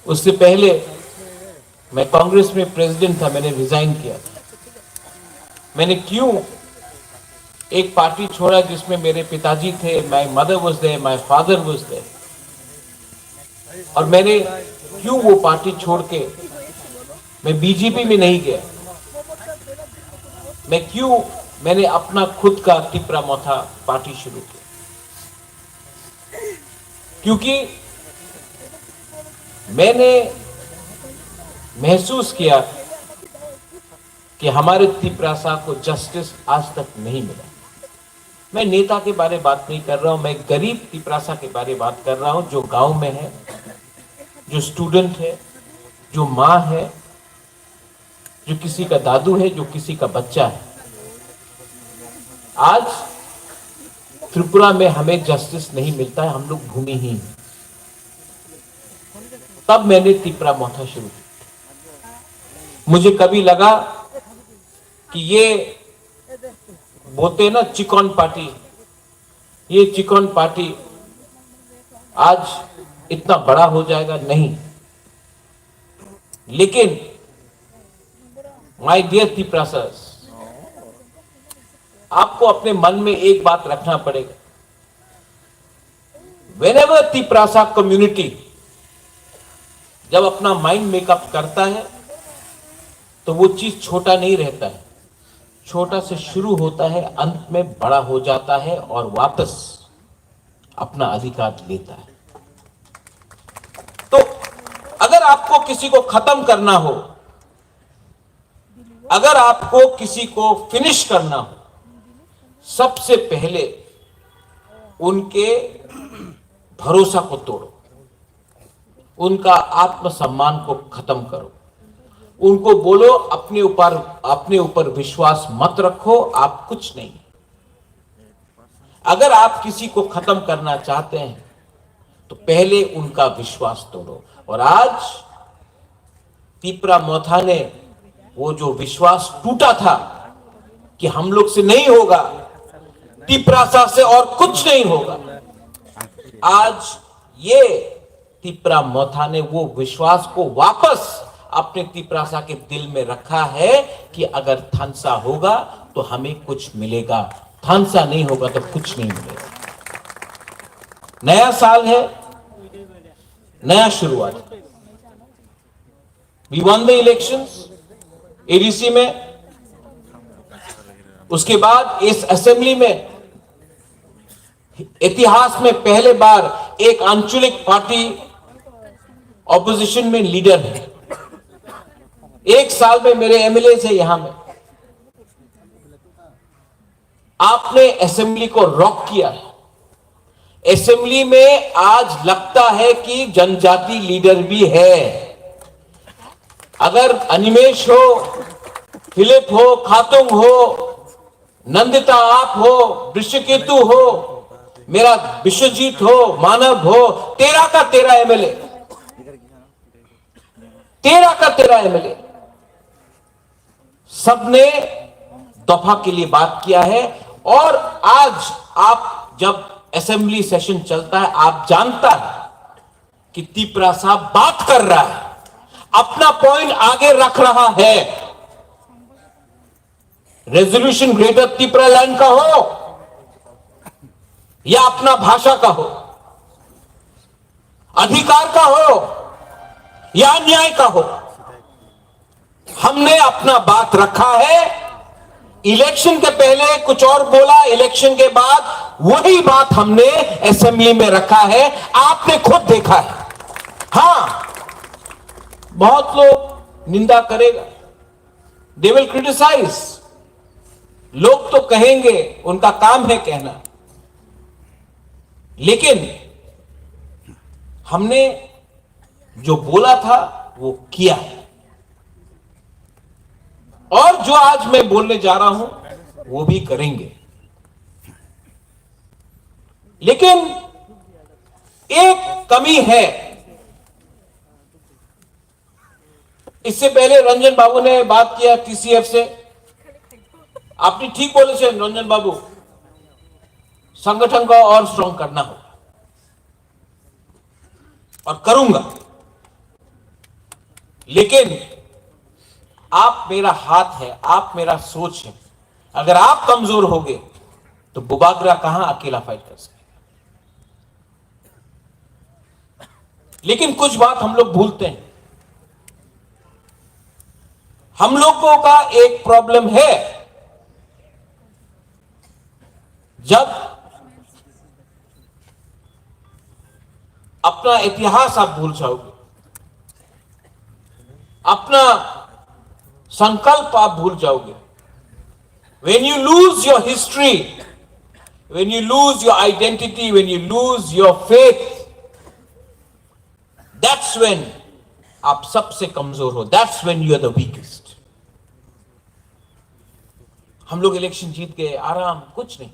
उससे पहले मैं कांग्रेस में प्रेसिडेंट था, मैंने रिजाइन किया। मैंने क्यों एक पार्टी छोड़ा जिसमें मेरे पिताजी थे, my mother was there, my father was there, और मैंने क्यों वो पार्टी छोड़ के मैं बीजेपी में नहीं गया, मैं क्यों, मैंने अपना खुद का तिपरा मोथा पार्टी शुरू किया, क्योंकि मैंने महसूस किया कि हमारे तिपरासा को जस्टिस आज तक नहीं मिला। मैं नेता के बारे बात नहीं कर रहा हूं, मैं गरीब तिपरासा के बारे बात कर रहा हूं, जो गांव में है, जो स्टूडेंट है, जो माँ है, जो किसी का दादू है, जो किसी का बच्चा है। आज त्रिपुरा में हमें जस्टिस नहीं मिलता है, हम लोग भूमिहीन हैं। तब मैंने तिपरा मोथा शुरू की। मुझे कभी लगा कि ये बोलते हैं ना चिकन पार्टी, ये चिकन पार्टी आज इतना बड़ा हो जाएगा, नहीं। लेकिन my dear Tiprasas, आपको अपने मन में एक बात रखना पड़ेगा, whenever Tiprasa community जब अपना माइंड मेकअप करता है तो वो चीज छोटा नहीं रहता है, छोटा से शुरू होता है, अंत में बड़ा हो जाता है और वापस अपना अधिकार लेता है। तो अगर आपको किसी को खत्म करना हो, अगर आपको किसी को फिनिश करना हो, सबसे पहले उनके भरोसा को तोड़ो, उनका आत्मसम्मान को खत्म करो, उनको बोलो अपने ऊपर, अपने ऊपर विश्वास मत रखो, आप कुछ नहीं। अगर आप किसी को खत्म करना चाहते हैं तो पहले उनका विश्वास तोड़ो। और आज तिपरा मोथा ने वो जो विश्वास टूटा था कि हम लोग से नहीं होगा, तिपरासा से और कुछ नहीं होगा, आज ये तिपरा मोथा ने वो विश्वास को वापस अपने तिपरासा के दिल में रखा है कि अगर थानसा होगा तो हमें कुछ मिलेगा, थानसा नहीं होगा तो कुछ नहीं मिलेगा। नया साल है, नया शुरुआत। We won the elections ADC में। उसके बाद इस असेंबली में इतिहास में पहले बार एक आंचलिक पार्टी ऑपोजिशन में लीडर है। एक साल में मेरे एमएलए है यहाँ में, आपने असेंबली को रॉक किया है। असेंबली में आज लगता है कि जनजाति लीडर भी है। अगर अनिमेश हो, फिलिप हो, खातुंग हो, नंदिता आप हो, वृषकेतु हो, मेरा विश्वजीत हो, मानव हो, तेरह का तेरह एमएलए, तेरह का तेरह एमएलए, सबने दफा के लिए बात किया है। और आज आप जब असेंबली सेशन चलता है, आप जानता है कि तिपरासा बात कर रहा है, अपना पॉइंट आगे रख रहा है। रेजोल्यूशन ग्रेटर तिपरा लैंड का हो या अपना भाषा का हो, अधिकार का हो या न्याय का हो, हमने अपना बात रखा है। इलेक्शन के पहले कुछ और बोला, इलेक्शन के बाद वही बात हमने असेंबली में रखा है। आपने खुद देखा है। हाँ, बहुत लोग निंदा करेगा, they will criticize, लोग तो कहेंगे, उनका काम है कहना, लेकिन हमने जो बोला था वो किया है। और जो आज मैं बोलने जा रहा हूं वो भी करेंगे। लेकिन एक कमी है। इससे पहले रंजन बाबू ने बात किया टीसीएफ से। আপনি ঠিক বলেছেন রঞ্জন বাবু, संगठन को और स्ट्रांग करना होगा। और करूंगा। लेकिन आप मेरा हाथ है, आप मेरा सोच है। अगर आप कमजोर हो गए तो बुबागरा कहां अकेला फाइट कर सकेगा? लेकिन कुछ बात हम लोग भूलते हैं। हम लोगों का एक प्रॉब्लम है, जब अपना इतिहास आप भूल जाओगे, अपना संकल्प आप भूल जाओगे, when you lose your history, when you lose your identity, when you lose your faith, that's when आप सबसे कमजोर हो, that's when you are the weakest। हम लोग इलेक्शन जीत गए, आराम, कुछ नहीं।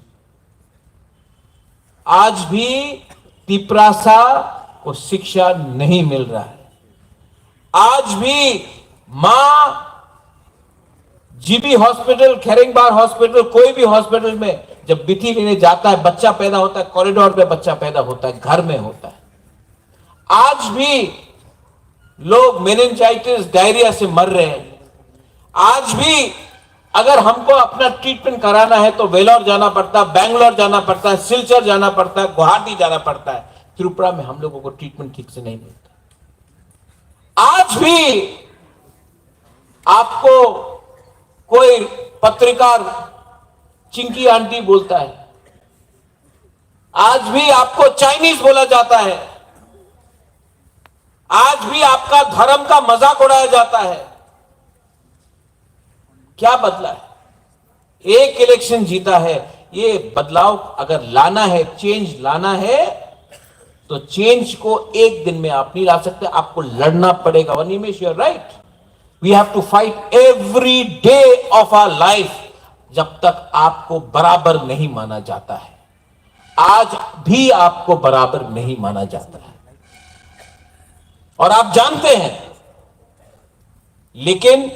आज भी तिपरासा को शिक्षा नहीं मिल रहा है। आज भी माँ जीबी हॉस्पिटल, खेरेंगबार हॉस्पिटल, कोई भी हॉस्पिटल में जब बिथी लेने जाता है, बच्चा पैदा होता है, कॉरिडोर में बच्चा पैदा होता है, घर में होता है। आज भी लोग मेनिंजाइटिस, डायरिया से मर रहे हैं। आज भी अगर हमको अपना ट्रीटमेंट कराना है तो वेलोर जाना पड़ता है, बैंगलोर जाना पड़ता है, सिलचर जाना पड़ता है, गुवाहाटी जाना पड़ता है। त्रिपुरा में हम लोगों को ट्रीटमेंट ठीक से नहीं मिलता। आज भी आपको कोई पत्रकार चिंकी आंटी बोलता है, आज भी आपको चाइनीज बोला जाता है, आज भी आपका धर्म का मजाक उड़ाया जाता है। क्या बदला है? एक इलेक्शन जीता है, ये बदलाव अगर लाना है, चेंज लाना है, तो चेंज को एक दिन में आप नहीं ला सकते, आपको लड़ना पड़ेगा। वनिमेश, you are right, we have to fight every day of our life. जब तक आपको बराबर नहीं माना जाता है, आज भी आपको बराबर नहीं माना जाता है, और आप जानते हैं। लेकिन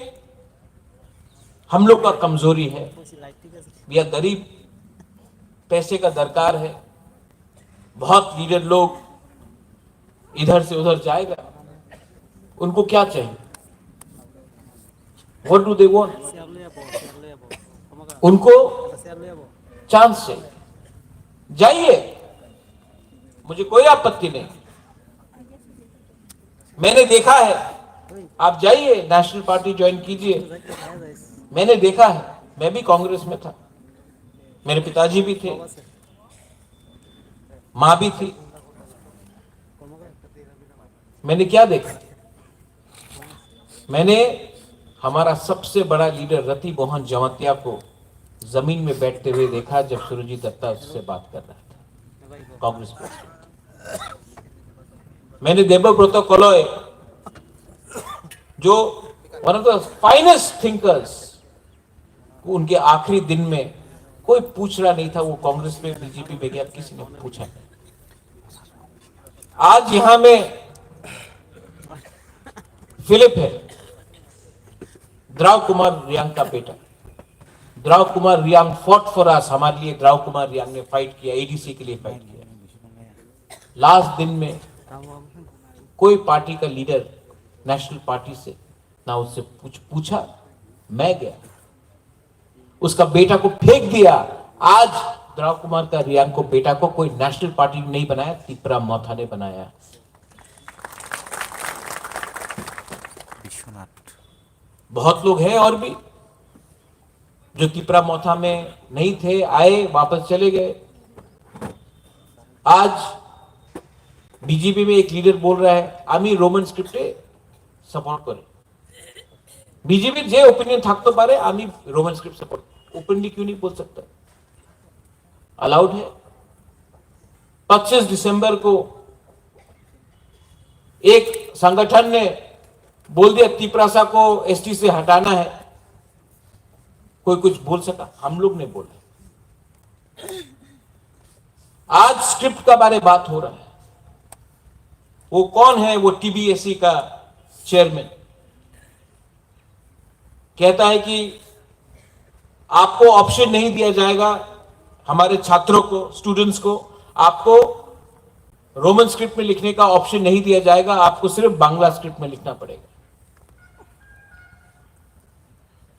हम लोग का कमजोरी है, भैया, गरीब, पैसे का दरकार है। बहुत लीडर लोग इधर से उधर जाएगा, उनको क्या चाहिए? What do they want? उनको चांस चाहिए। जाइए, मुझे कोई आपत्ति नहीं। मैंने देखा है, आप जाइए, नेशनल पार्टी ज्वाइन कीजिए। मैंने देखा है, मैं भी कांग्रेस में था, मेरे पिताजी भी थे, माँ भी थी। मैंने क्या देखा? मैंने हमारा सबसे बड़ा लीडर रति मोहन जमातिया को जमीन में बैठते हुए देखा, जब सुरजीत दत्ता उससे बात कर रहा था, कांग्रेस प्रेसिडेंट। मैंने देबव्रत कलय, जो one of the finest thinkers, उनके आखिरी दिन में कोई पूछ रहा नहीं था वो कांग्रेस में, बीजेपी में गया, किसी ने पूछा नहीं। आज यहाँ में फिलिप है, द्राव कुमार रियांग का बेटा। द्राव कुमार रियांग fought for us, हमारे लिए द्राव कुमार रियांग ने फाइट किया, एडीसी के लिए फाइट किया। लास्ट दिन में कोई पार्टी का लीडर नेशनल पार्टी से ना उससे पूछ पूछा। मैं गया, उसका बेटा को फेंक दिया। आज द्राव कुमार का रियांग को, बेटा को कोई नेशनल पार्टी नहीं बनाया, तिपरा मोथा ने बनाया। विश्वनाथ। बहुत लोग हैं और भी जो तिपरा मोथा में नहीं थे, आए, वापस चले गए। आज बीजेपी में एक लीडर बोल रहा है, "আমি রোমান স্ক্রিপ্টে সাপোর্ট করি।" বিজেপির যে ওপিনিয়ন থাকতে পারে, আমি রোমান স্ক্রিপ্ট সাপোর্ট, ओपनली क्यों नहीं बोल सकता? अलाउड है। पच्चीस दिसंबर को एक संगठन ने बोल दिया, तिपरासा को एसटी से हटाना है। कोई कुछ बोल सका? हम लोग ने बोला। आज स्क्रिप्ट का बारे बात हो रहा है। वो कौन है? वो टीबीएससी का चेयरमैन कहता है कि आपको ऑप्शन नहीं दिया जाएगा, हमारे छात्रों को, स्टूडेंट्स को, आपको रोमन स्क्रिप्ट में लिखने का ऑप्शन नहीं दिया जाएगा, आपको सिर्फ बांग्ला स्क्रिप्ट में लिखना पड़ेगा।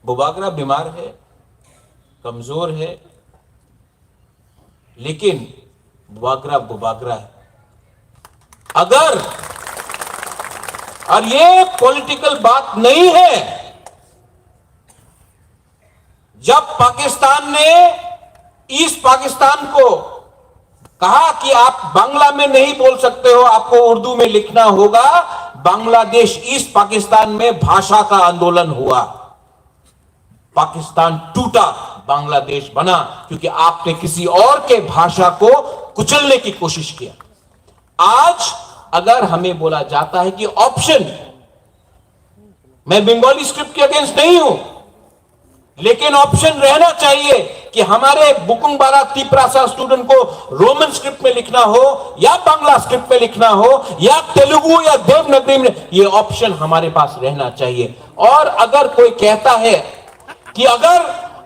बुबागरा बीमार है, कमजोर है, लेकिन बुबागरा बुबागरा है। अगर, और ये पॉलिटिकल बात नहीं है, जब पाकिस्तान ने ईस्ट पाकिस्तान को कहा कि आप बांग्ला में नहीं बोल सकते हो, आपको उर्दू में लिखना होगा, बांग्लादेश ईस्ट पाकिस्तान में भाषा का आंदोलन हुआ। पाकिस्तान टूटा, बांग्लादेश बना, क्योंकि आपने किसी और के भाषा को कुचलने की कोशिश किया। आज अगर हमें बोला जाता है कि ऑप्शन, मैं बंगाली स्क्रिप्ट के अगेंस्ट नहीं हूं, लेकिन ऑप्शन रहना चाहिए कि हमारे बुकुंगबारा तिपरासा स्टूडेंट को रोमन स्क्रिप्ट में लिखना हो या बांग्ला स्क्रिप्ट में लिखना हो या तेलुगु या देवनागरी में, ये ऑप्शन हमारे पास रहना चाहिए। और अगर कोई कहता है कि अगर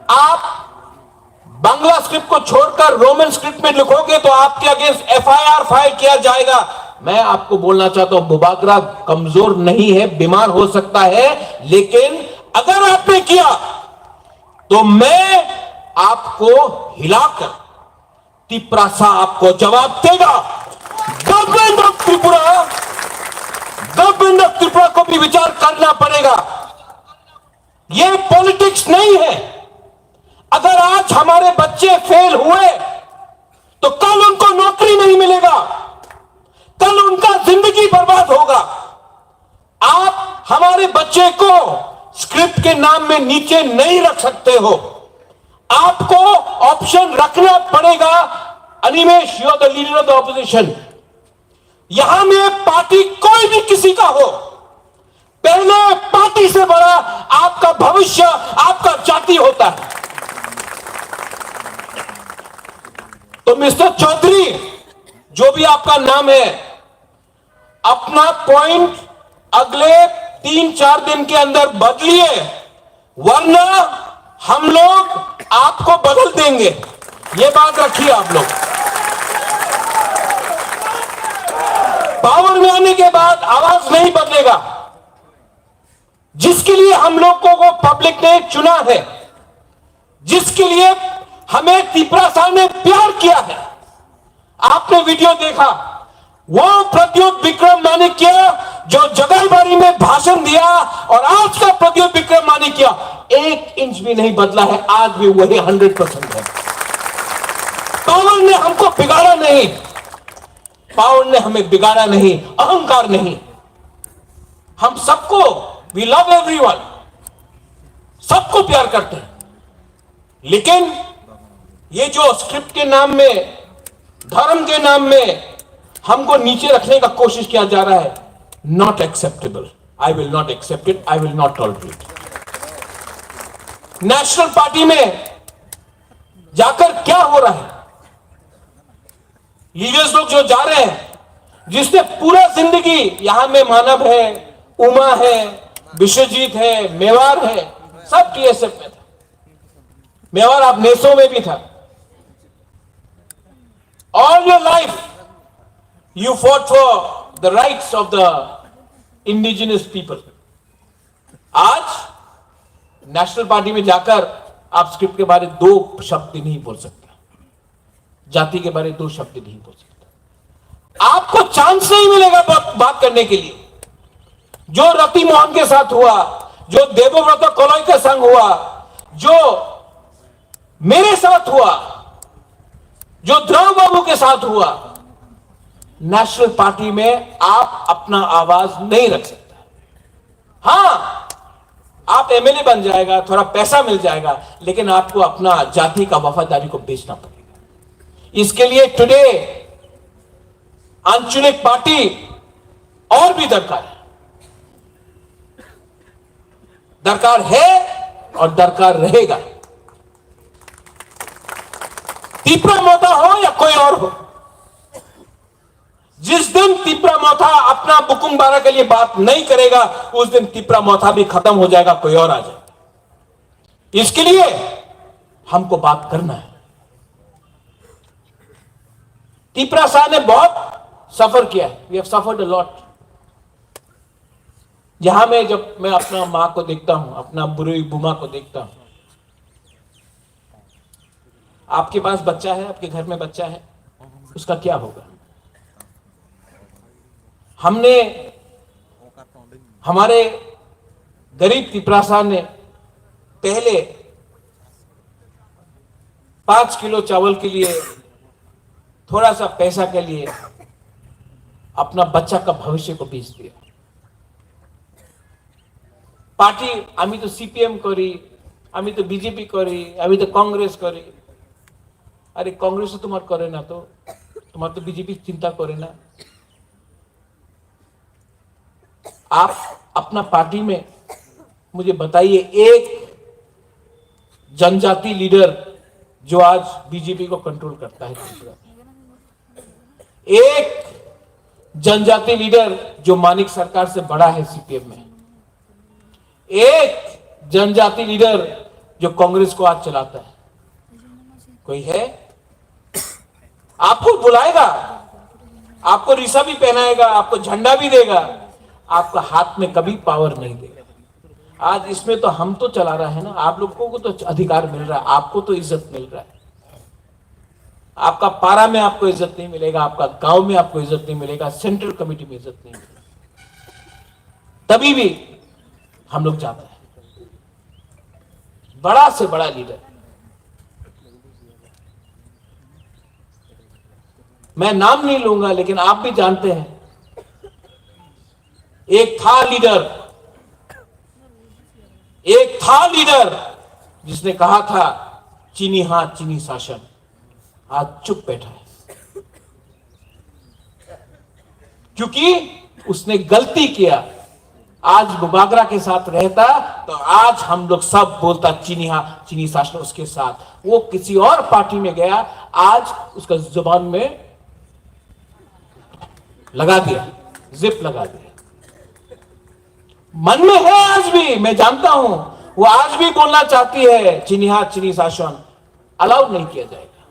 आप बांग्ला स्क्रिप्ट को छोड़कर रोमन स्क्रिप्ट में लिखोगे तो आपके अगेंस्ट एफआईआर फाइल किया जाएगा। मैं आपको बोलना चाहता हूं, बुबागरा कमजोर नहीं है, बीमार हो सकता है, लेकिन अगर आपने किया तो मैं आपको हिलाकर तिपरासा आपको जवाब देगा। Government of Tripura, government of Tripura को भी विचार करना पड़ेगा। ये पॉलिटिक्स नहीं है। अगर आज हमारे बच्चे फेल हुए तो कल उनको नौकरी नहीं मिलेगा, कल उनका जिंदगी बर्बाद होगा। आप हमारे बच्चे को स्क्रिप्ट के नाम में नीचे नहीं रख सकते हो। आपको ऑप्शन रखना पड़ेगा। Animesh, you are the leader of the opposition. यहां में पार्टी कोई भी किसी का हो, पहले पार्टी से बड़ा आपका भविष्य, आपका जाति होता है। तो मिस्टर चौधरी, जो भी आपका नाम है, अपना पॉइंट अगले तीन चार दिन के अंदर बदलिए, वरना हम लोग आपको बदल देंगे। ये बात रखिए आप लोग। पावर में आने के बाद आवाज नहीं बदलेगा। जिसके लिए हम लोगों को पब्लिक ने चुना है, जिसके लिए हमें तिपरासा ने प्यार किया है, आपने वीडियो देखा, वो प्रद्युत विक्रम माणिक्य जो जगाईबारी में भाषण दिया और आज का प्रद्युत विक्रम माणिक्य एक इंच भी नहीं बदला है, आज भी वही हंड्रेड परसेंट है। पावर ने हमको बिगाड़ा नहीं, पावर ने हमें बिगाड़ा नहीं, अहंकार नहीं। हम सबको, वी लव एवरीवन, सबको प्यार करते हैं, लेकिन ये जो स्क्रिप्ट के नाम में, धर्म के नाम में हमको नीचे रखने का कोशिश किया जा रहा है, not acceptable. I will not accept it, I will not tolerate. National party में जाकर क्या हो रहा है? लीडर्स लोग जो जा रहे हैं, जिसने पूरा जिंदगी, यहां में मानव है, उमा है, विश्वजीत है, मेवार है, सब टीएसएफ में था। मेवार आप नेसो में भी था। All your life you fought for the rights of the indigenous people. आज नेशनल पार्टी में जाकर आप स्क्रिप्ट के बारे दो शब्द नहीं बोल सकते, जाति के बारे दो शब्द नहीं बोल सकते। आपको चांस नहीं मिलेगा बात, बात करने के लिए। जो रति मोहन के साथ हुआ, जो देवव्रत कलई के संग हुआ, जो मेरे साथ हुआ, जो द्रव बाबू के साथ हुआ, नेशनल पार्टी में आप अपना आवाज नहीं रख सकता। हाँ, आप एमएलए बन जाएगा, थोड़ा पैसा मिल जाएगा, लेकिन आपको अपना जाति का वफादारी को बेचना पड़ेगा। इसके लिए टुडे आंचलिक पार्टी और भी दरकार है, दरकार है और दरकार रहेगा। तिपरा मोथा हो या कोई और हो, जिस दिन तिपरा मोथा अपना बुकुम बारा के लिए बात नहीं करेगा, उस दिन तिपरा मोथा भी खत्म हो जाएगा, कोई और आ जाएगा। इसके लिए हमको बात करना है। तिपरासा ने बहुत सफर किया है, we have suffered a lot। जहां मैं, जब मैं अपना माँ को देखता हूँ, अपना बुरी बुमा को देखता हूँ, आपके पास बच्चा है, आपके घर में बच्चा है, उसका क्या होगा? हमने, हमारे गरीब तिपरासा ने पहले पाँच किलो चावल के लिए, थोड़ा सा पैसा के लिए अपना बच्चा का भविष्य को बेच दिया। পার্টি, আমি তো সিপিএম করি, আমি তো বিজেপি করি, আমি তো কংগ্রেস করি। আরে, কংগ্রেসও তোমার করে না তো, তোমার তো বিজেপি চিন্তা করে না। आप अपना पार्टी में मुझे बताइए, एक जनजाति लीडर जो आज बीजेपी को कंट्रोल करता है त्रिपुरा में, एक जनजाति लीडर जो मानिक सरकार से बड़ा है सीपीएम में, एक जनजाति लीडर जो कांग्रेस को आज चलाता है, कोई है? आपको बुलाएगा, आपको रिसा भी पहनाएगा, आपको झंडा भी देगा, आपका हाथ में कभी पावर नहीं देगा। आज इसमें तो हम तो चला रहे हैं ना, आप लोगों को तो अधिकार मिल रहा है, आपको तो इज्जत मिल रहा है। आपका पारा में आपको इज्जत नहीं मिलेगा, आपका गांव में आपको इज्जत नहीं मिलेगा, सेंट्रल कमेटी में इज्जत नहीं मिलेगा। तभी भी हम लोग जाते हैं, बड़ा से बड़ा लीडर। मैं नाम नहीं लूंगा, लेकिन आप भी जानते हैं, एक था लीडर, एक था लीडर जिसने कहा था, "चीनी हाथ, चीनी शासन।" आज चुप बैठा है, क्योंकि उसने गलती किया। आज बुबागरा के साथ रहता तो आज हम लोग सब बोलता, "चीनी हाथ, चीनी शासन उसके साथ।" वो किसी और पार्टी में गया, आज उसका जुबान में लगा दिया, जिप लगा दिया। मन में है आज भी, मैं जानता हूं, वो आज भी बोलना चाहती है, "चीनी हाथ, चीनी शासन अलाउ नहीं किया जाएगा।"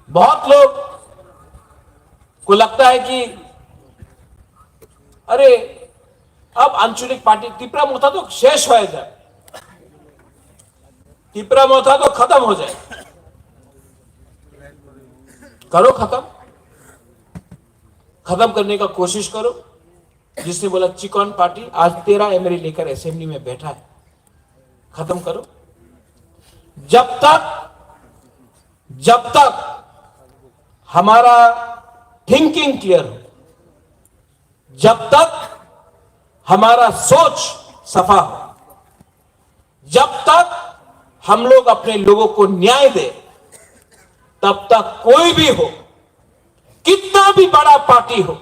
बहुत लोग को लगता है कि अरे, अब आंचलिक पार्टी, तिपरा मोर्चा तो शेष हो जाए, तिपरा मोर्चा तो खत्म हो जाए। करो खत्म, खत्म करने का कोशिश करो। जिसने बोला चिकन पार्टी, आज तेरह एमएलए लेकर असेंबली में बैठा है, खत्म करो। जब तक, जब तक हमारा थिंकिंग क्लियर हो, जब तक हमारा सोच सफा हो, जब तक हम लोग अपने लोगों को न्याय दे, तब तक कोई भी हो, कितना भी बड़ा पार्टी हो,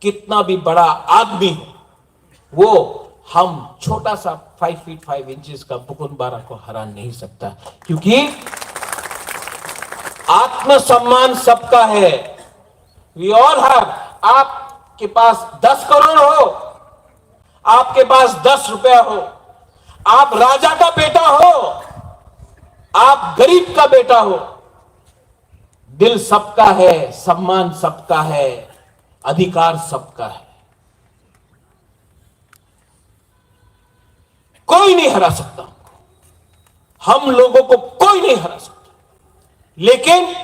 कितना भी बड़ा आदमी हो, वो हम छोटा सा फ़ाइव फीट फ़ाइव इंचेस का बुकुन बारा को हरा नहीं सकता, क्योंकि आत्मसम्मान सबका है। We all have. आपके पास दस करोड़ हो, आपके पास दस रुपया हो, आप राजा का बेटा हो, आप गरीब का बेटा हो, दिल सबका है, सम्मान सबका है, अधिकार सबका है। कोई नहीं हरा सकता हमको, हम लोगों को कोई नहीं हरा सकता, लेकिन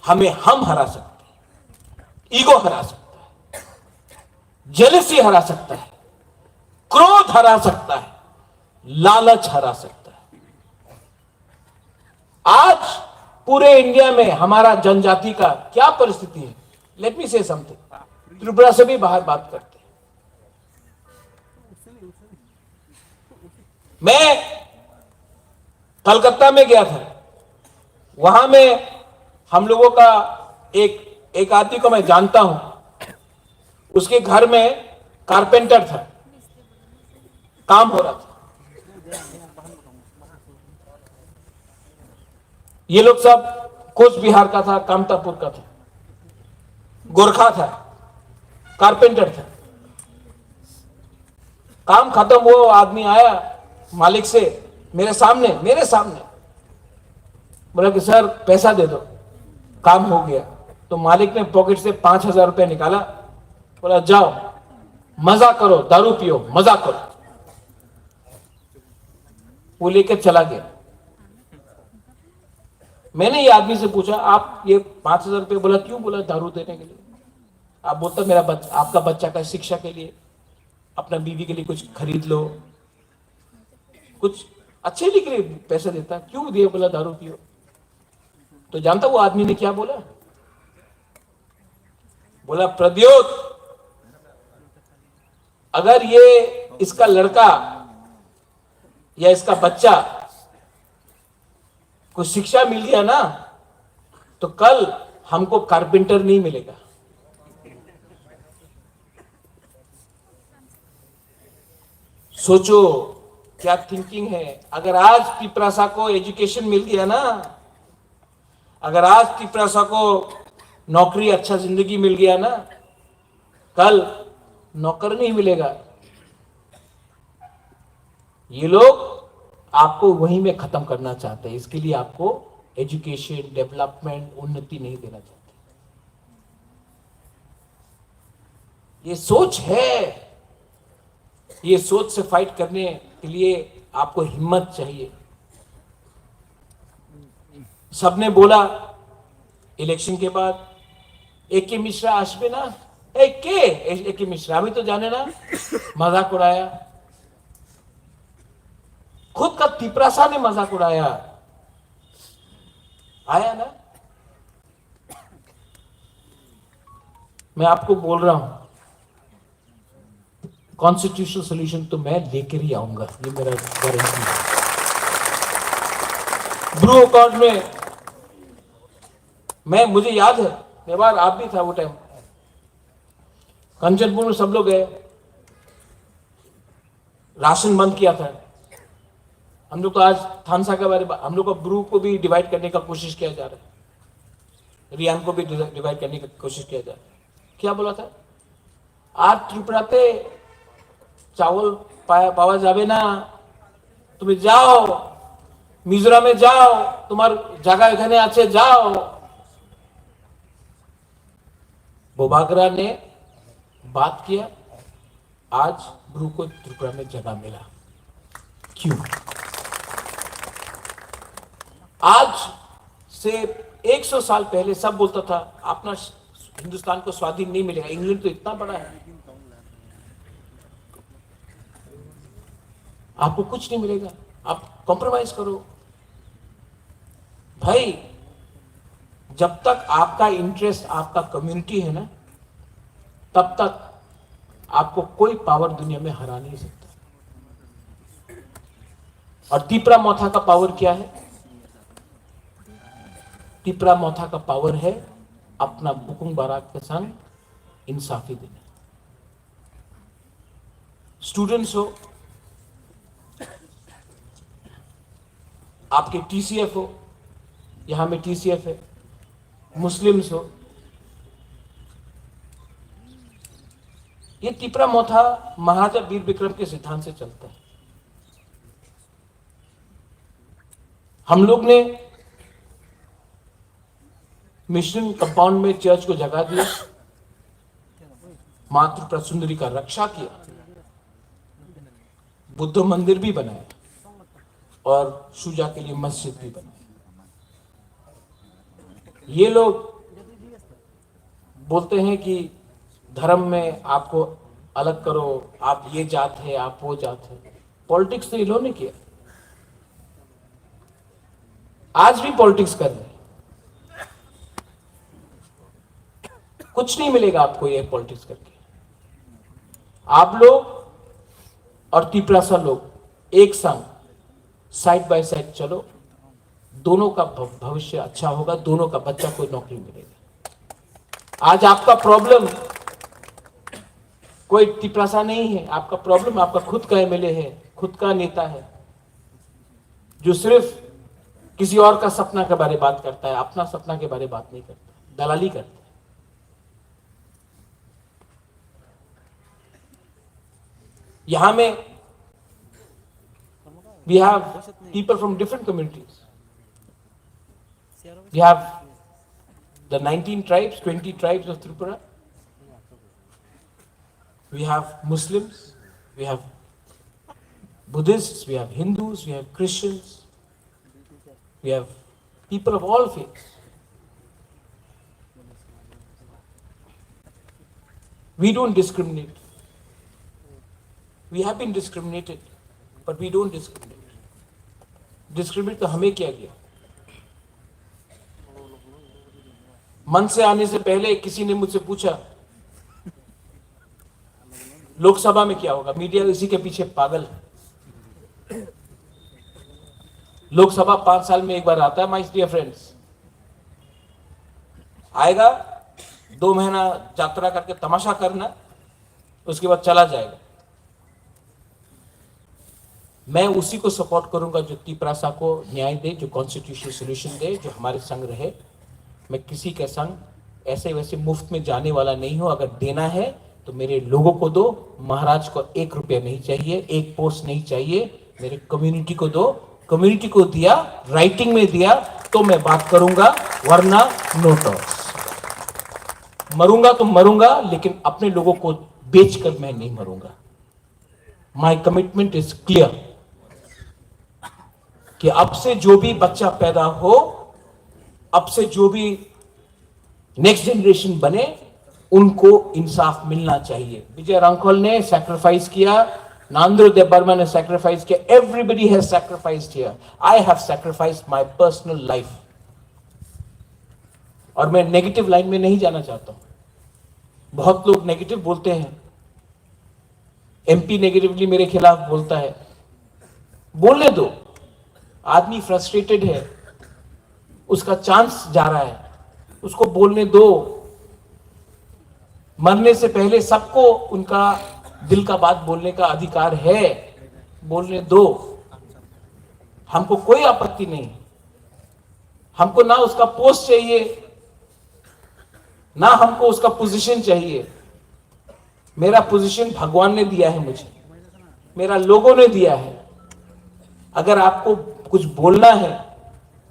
हमें हम हरा सकते हैं, ईगो हरा सकता है, जेलसी हरा सकता है, क्रोध हरा सकता है, लालच हरा सकता है। आज पूरे इंडिया में हमारा जनजाति का क्या परिस्थिति है, लेट मी से समथिंग। त्रिपुरा से भी बाहर बात करते हैं। मैं कलकत्ता में गया था, वहां में हम लोगों का एक एक आदमी को मैं जानता हूं। उसके घर में कारपेंटर था, काम हो रहा था। ये लोग सब कोच बिहार का था, कामतापुर का था, गोरखा था, कारपेंटर था। काम खत्म हुआ, वो आदमी आया मालिक से, मेरे सामने, मेरे सामने बोला कि सर, पैसा दे दो, काम हो गया। तो मालिक ने पॉकेट से पांच हजार रुपया निकाला, बोला, जाओ, मजा करो, दारू पियो, मजा करो। वो लेकर चला गया। मैंने ये आदमी से पूछा, आप ये पांच हजार रुपये बोला, क्यों बोला? दारू देने के लिए। आप बोलता, मेरा बच-, आपका बच्चा का शिक्षा के लिए, अपना बीवी के लिए कुछ खरीद लो, कुछ अच्छे के लिए पैसा देता, क्यों दिए? बोला, दारू पियो। तो जानता वो आदमी ने क्या बोला? बोला, प्रद्योत, अगर ये, इसका लड़का या इसका बच्चा को शिक्षा मिल गया ना, तो कल हमको कारपेंटर नहीं मिलेगा। सोचो, क्या थिंकिंग है। अगर आज तिपरासा को एजुकेशन मिल गया ना, अगर आज तिपरासा को नौकरी, अच्छा जिंदगी मिल गया ना, कल नौकर नहीं मिलेगा। ये लोग आपको वहीं में खत्म करना चाहते हैं, इसके लिए आपको एजुकेशन, डेवलपमेंट, उन्नति नहीं देना चाहते। ये सोच है, ये सोच से फाइट करने के लिए आपको हिम्मत चाहिए। सबने बोला इलेक्शन के बाद, "ए के मिश्रा আসবে না?" ए के? ए, ए के मिश्रा, अभी तो जाने ना, मजाक उड़ाया। खुद का तिपरासा ने मजाक उड़ाया। आया ना? मैं आपको बोल रहा हूं, कॉन्स्टिट्यूशनल सॉल्यूशन तो मैं लेकर ही आऊंगा, ये मेरा गारंटी है। ब्रू अकॉर्ड में मैं, मुझे याद है, मेवाड़ आप भी था वो टाइम, कंचनपुर में सब लोग गए, राशन बंद किया था। हम लोग तो आज थानसा के बारे में, हम लोग को ब्रू को भी डिवाइड करने का कोशिश किया जा रहा है, रियान को भी डिवाइड करने का कोशिश किया जा रहा है। क्या बोला था? আর ত্রিপুরাতে চাউল পাওয়া যাবে না, তুমি যাও, মিজোরামে যাও, তোমার জায়গা এখানে আছে, যাও। बोबागरा ने बात किया, आज ब्रू को त्रिपुरा में जगह मिला। क्यों? आज से एक सौ साल पहले सब बोलता था, अपना हिंदुस्तान को स्वाधीन नहीं मिलेगा, इंग्लैंड तो इतना बड़ा है, आपको कुछ नहीं मिलेगा, आप कॉम्प्रोमाइज करो। भाई, जब तक आपका इंटरेस्ट आपका कम्युनिटी है ना, तब तक आपको कोई पावर दुनिया में हरा नहीं सकता। और तिपरा मोथा का पावर क्या है? तिपरा मोथा का पावर है अपना बुकुंग बाराक के संग इंसाफी देना। स्टूडेंट्स हो, आपके टीसीएफ हो, यहाँ में टीसीएफ है, मुस्लिम्स हो, ये तिपरा मोथा महाराजा वीर विक्रम के सिद्धांत से चलता है। हम लोग ने मिशन कंपाउंड में चर्च को जगह दिया, माँ त्रिपुरा सुंदरी का रक्षा किया, बुद्ध मंदिर भी बनाया और शुजा के लिए मस्जिद भी बनाया। ये लोग बोलते हैं कि धर्म में आपको अलग करो, आप ये जात है, आप वो जात है। पॉलिटिक्स तो इन्होंने किया, आज भी पॉलिटिक्स कर रहे हैं। कुछ नहीं मिलेगा आपको ये पॉलिटिक्स करके। आप लोग और तिपरासा लोग एक संग साइड बाय साइड चलो, दोनों का भ-, भविष्य अच्छा होगा, दोनों का बच्चा को नौकरी मिलेगा। आज आपका प्रॉब्लम कोई तिपरासा नहीं है, आपका प्रॉब्लम आपका खुद का एमएलए है, खुद का नेता है, जो सिर्फ किसी और का सपना के बारे बात करता है, अपना सपना के बारे बात नहीं करता, दलाली करता है। यहाँ में we have people from different communities. We have the nineteen tribes, twenty tribes of Tripura. We have Muslims, we have Buddhists, we have Hindus, we have Christians, we have people of all faiths. We don't discriminate. We have been discriminated, but we don't discriminate. Discriminate तो हमें किया गया। मंच से आने से पहले किसी ने मुझसे पूछा, लोकसभा में क्या होगा? मीडिया इसी के पीछे पागल है। लोकसभा पांच साल में एक बार आता है, माय डियर फ्रेंड्स। आएगा, दो महीना यात्रा करके तमाशा करना, उसके बाद चला जाएगा। मैं उसी को सपोर्ट करूंगा जो तिपरासा को न्याय दे, जो कॉन्स्टिट्यूशनल सॉल्यूशन दे, जो हमारे संग रहे। मैं किसी के संग ऐसे वैसे मुफ्त में जाने वाला नहीं हूं। अगर देना है तो मेरे लोगों को दो। महाराज को एक रुपया नहीं चाहिए, एक पोस्ट नहीं चाहिए। मेरे कम्युनिटी को दो। कम्युनिटी को दिया, राइटिंग में दिया तो मैं बात करूंगा, वरना नो टॉक्स। मरूंगा तो मरूंगा, लेकिन अपने लोगों को बेचकर मैं नहीं मरूंगा। My commitment is clear कि अब से जो भी बच्चा पैदा हो, अब से जो भी नेक्स्ट जनरेशन बने, उनको इंसाफ मिलना चाहिए। विजय रांखल ने सैक्रिफाइस किया, नांदू देव वर्मा ने सैक्रिफाइस किया, everybody has sacrificed here. I have sacrificed my personal life. और मैं नेगेटिव लाइन में नहीं जाना चाहता हूं। बहुत लोग नेगेटिव बोलते हैं, एमपी नेगेटिवली मेरे खिलाफ बोलता है, बोलने दो। आदमी फ्रस्ट्रेटेड है, उसका चांस जा रहा है, उसको बोलने दो। मरने से पहले सबको उनका दिल का बात बोलने का अधिकार है, बोलने दो। हमको कोई आपत्ति नहीं। हमको ना उसका पोस्ट चाहिए, ना हमको उसका पोजीशन चाहिए। मेरा पोजीशन भगवान ने दिया है मुझे, मेरा लोगों ने दिया है। अगर आपको कुछ बोलना है,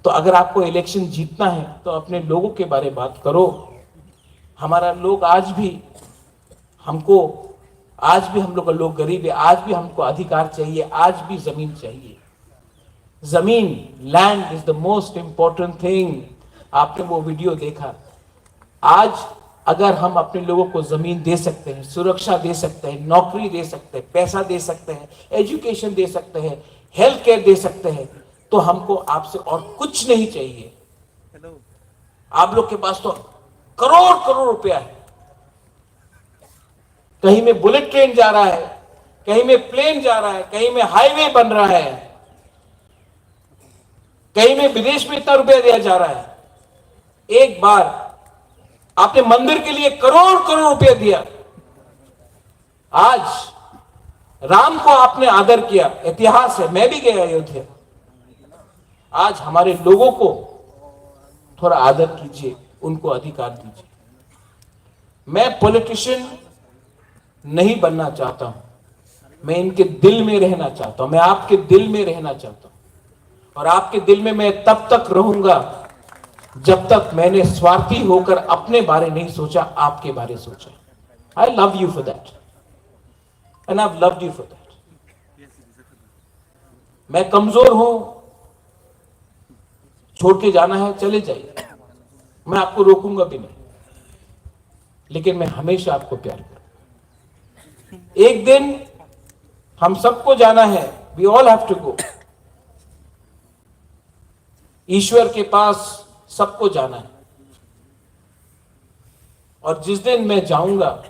तो अगर आपको इलेक्शन जीतना है, तो अपने लोगों के बारे बात करो। हमारा लोग आज भी हमको, आज भी हम लोग का लोग गरीब है, आज भी हमको अधिकार चाहिए, आज भी जमीन चाहिए। जमीन, land is the most important thing. आपने वो वीडियो देखा। आज अगर हम अपने लोगों को जमीन दे सकते हैं, सुरक्षा दे सकते हैं, नौकरी दे सकते हैं, पैसा दे सकते हैं, एजुकेशन दे सकते हैं, हेल्थ केयर दे सकते हैं, तो हमको आपसे और कुछ नहीं चाहिए। आप लोग के पास तो करोड़ करोड़ रुपया है। कहीं में बुलेट ट्रेन जा रहा है, कहीं में प्लेन जा रहा है, कहीं में हाईवे बन रहा है, कहीं में विदेश में इतना रुपया दिया जा रहा है। एक बार आपने मंदिर के लिए करोड़ करोड़ रुपया दिया। आज राम को आपने आदर किया, इतिहास है, मैं भी गया अयोध्या। आज हमारे लोगों को थोड़ा आदर कीजिए, उनको अधिकार दीजिए। मैं पॉलिटिशियन नहीं बनना चाहता हूं, मैं इनके दिल में रहना चाहता हूं, मैं आपके दिल में रहना चाहता हूं। और आपके दिल में मैं तब तक रहूंगा जब तक मैंने स्वार्थी होकर अपने बारे नहीं सोचा, आपके बारे सोचा। I love you for that and I've loved you for that. मैं कमजोर हूं, छोड़ के जाना है चले जाइए, मैं आपको रोकूंगा भी नहीं, लेकिन मैं हमेशा आपको प्यार करूंगा। एक दिन हम सबको जाना है, we all have to go। ईश्वर के पास सबको जाना है। और जिस दिन मैं जाऊंगा,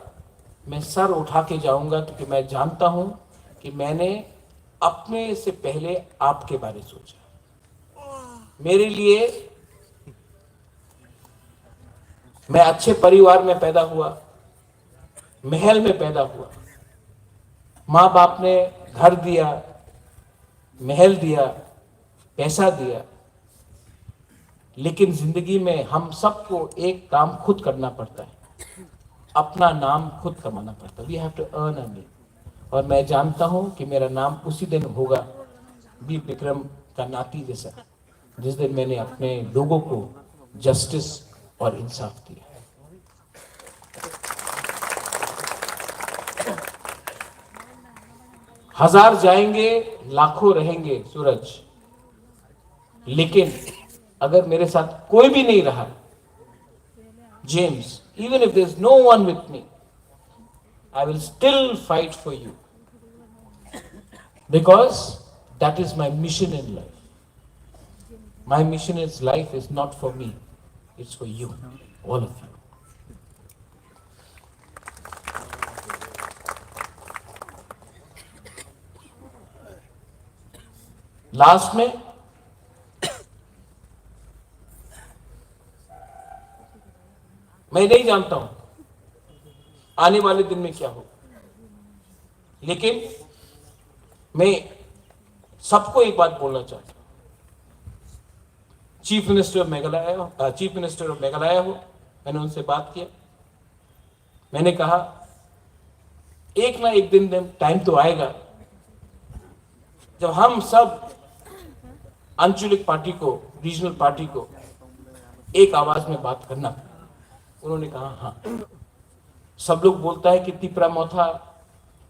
मैं सर उठा के जाऊंगा, क्योंकि मैं जानता हूं कि मैंने अपने से पहले आपके बारे सोचा। मेरे लिए, मैं अच्छे परिवार में पैदा हुआ, महल में पैदा हुआ, माँ बाप ने घर दिया, महल दिया, पैसा दिया, लेकिन जिंदगी में हम सबको एक काम खुद करना पड़ता है, अपना नाम खुद कमाना पड़ता है। We have to earn a name। और मैं जानता हूं कि मेरा नाम उसी दिन होगा, वीर विक्रम का नाती जैसा, जिस दिन मैंने अपने लोगों को जस्टिस और इंसाफ दिया। हजार जाएंगे, लाखों रहेंगे सूरज, लेकिन अगर मेरे साथ कोई भी नहीं रहा, James, even if there's no one with me, I will still fight for you, because that is my mission in life. My mission in life is not for me, it's for you, all of you. Last में मैं नहीं जानता हूं आने वाले दिन में क्या होगा, लेकिन मैं सबको एक बात बोलना चाहता हूं। चीफ मिनिस्टर ऑफ मेघालय हो, चीफ मिनिस्टर ऑफ मेघालय हो, मैंने उनसे बात किया। मैंने कहा, एक ना एक दिन, दिन टाइम तो आएगा जब हम सब आंचलिक पार्टी को, रीजनल पार्टी को एक आवाज में बात करना। उन्होंने कहा, हाँ। सब लोग बोलता है कि तिपरा मोथा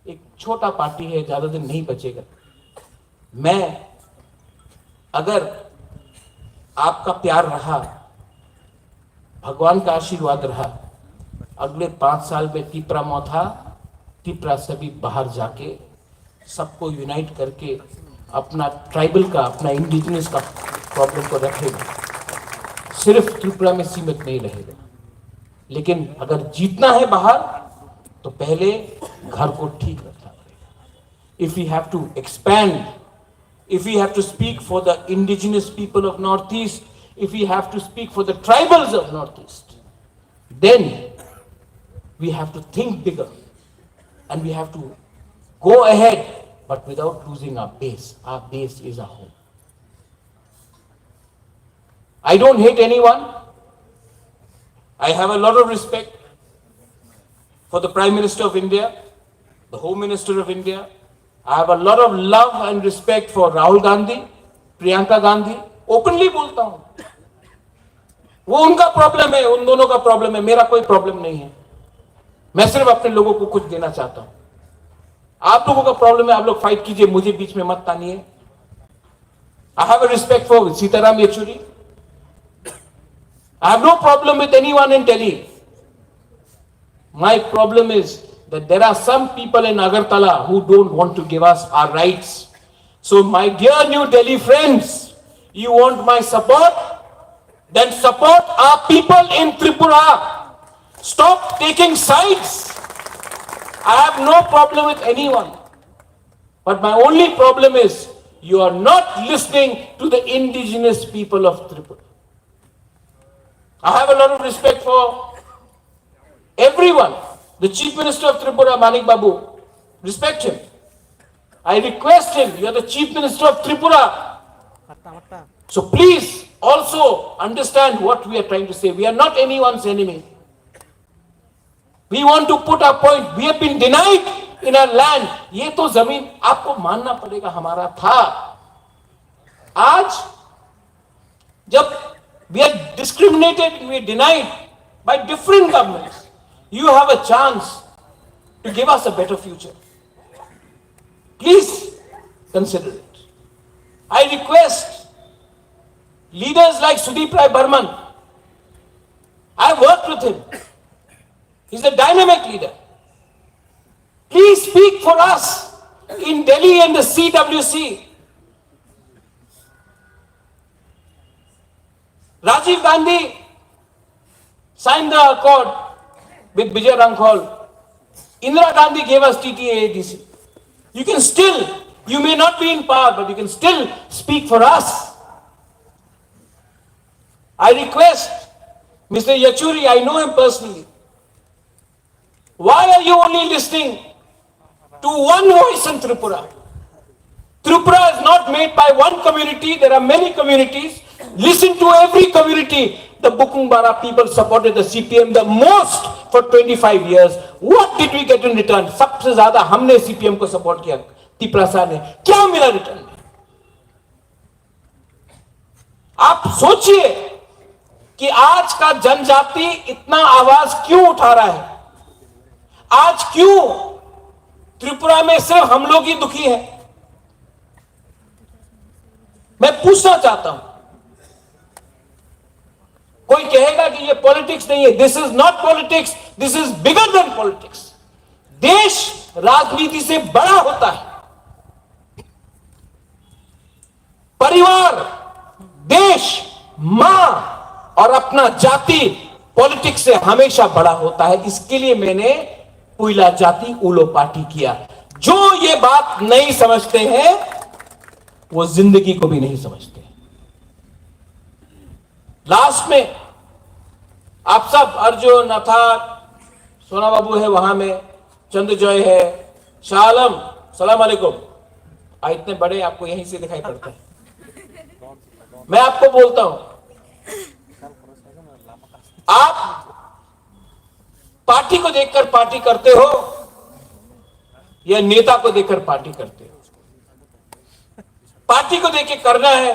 एक छोटा पार्टी है, ज्यादा दिन नहीं बचेगा। मैं, अगर आपका प्यार रहा, भगवान का आशीर्वाद रहा, अगले पाँच साल में तिपरा मौथा, तिपरा सभी बाहर जाके सबको यूनाइट करके अपना ट्राइबल का, अपना इंडिजिनस का प्रॉब्लम को रखेगा। सिर्फ त्रिपुरा में सीमित नहीं रहेगा, लेकिन अगर जीतना है बाहर, तो पहले घर को ठीक रखना पड़ेगा। If we have to expand, if we have to speak for the indigenous people of Northeast, if we have to speak for the tribals of Northeast, then we have to think bigger and we have to go ahead, but without losing our base. Our base is our home. I don't hate anyone. I have a lot of respect for the Prime Minister of India, the Home Minister of India. I have a lot of love and respect for Rahul Gandhi, Priyanka Gandhi. Openly बोलता हूँ, वो उनका प्रॉब्लम है, उन दोनों का प्रॉब्लम है, मेरा कोई प्रॉब्लम नहीं है। मैं सिर्फ अपने लोगों को कुछ देना चाहता हूँ। आप लोगों का प्रॉब्लम है, आप लोग फाइट कीजिए, मुझे बीच में मत तानिए। I have a respect for Sitaram Yechury. I have no problem with anyone in Delhi. My problem is that there are some people in Agartala who don't want to give us our rights. So, my dear New Delhi friends, you want my support? Then support our people in Tripura. Stop taking sides. I have no problem with anyone. But my only problem is you are not listening to the indigenous people of Tripura. I have a lot of respect for everyone. The Chief Minister of Tripura, Manik Babu, respect him. I request him, you are the Chief Minister of Tripura. So please also understand what we are trying to say. We are not anyone's enemy. We want to put our point. We have been denied in our land. ये तो जमीन आपको मानना पड़ेगा, हमारा था। आज जब we are discriminated, we are denied by different governments, you have a chance to give us a better future. Please consider it. I request leaders like Sudeep Rai Barman. I worked with him. He's a dynamic leader. Please speak for us in Delhi and the C W C. Rajiv Gandhi signed the accord with Vijay Rangkhol. Indira Gandhi gave us T T A A D C. You can still, you may not be in power, but you can still speak for us. I request Mister Yechury, I know him personally. Why are you only listening to one voice in Tripura? Tripura is not made by one community, there are many communities. Listen to every community. The Bukung Bara people supported the C P M the most for twenty-five years. What did we get in return? सबसे ज्यादा हमने सीपीएम को सपोर्ट किया, तिपरासा ने। क्या मिला रिटर्न में? आप सोचिए कि आज का जनजाति इतना आवाज क्यों उठा रहा है, आज क्यों त्रिपुरा में सिर्फ हम लोग ही दुखी हैं। मैं पूछना चाहता हूं, कोई कहेगा कि ये पॉलिटिक्स नहीं है। This is not politics, this is bigger than politics. देश राजनीति से बड़ा होता है। परिवार, देश, मां और अपना जाति पॉलिटिक्स से हमेशा बड़ा होता है। इसके लिए मैंने पुइला जाति उलो पार्टी किया। जो ये बात नहीं समझते हैं, वो जिंदगी को भी नहीं समझते। लास्ट में आप सब, अर्जुन, अथार, सोना बाबू है वहां में, चंद्रजॉय है, शाह आलम, सलाम अलैकुम। आ, इतने बड़े आपको यहीं से दिखाई पड़ते हैं। मैं आपको बोलता हूं, आप पार्टी को देखकर पार्टी करते हो या नेता को देखकर पार्टी करते हो? पार्टी को देख के करना है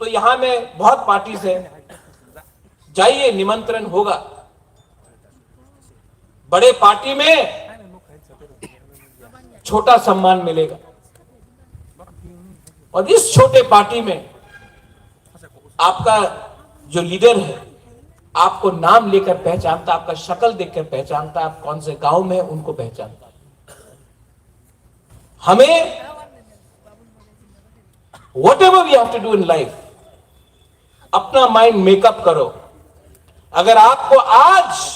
तो यहां में बहुत पार्टीज है, जाइए, निमंत्रण होगा। बड़े पार्टी में छोटा सम्मान मिलेगा। और इस छोटे पार्टी में आपका जो लीडर है, आपको नाम लेकर पहचानता, आपका शक्ल देखकर पहचानता, आप कौन से गांव में हैं, उनको पहचानता। हमें, whatever we have to do in life, अपना माइंड मेकअप करो। अगर आपको आज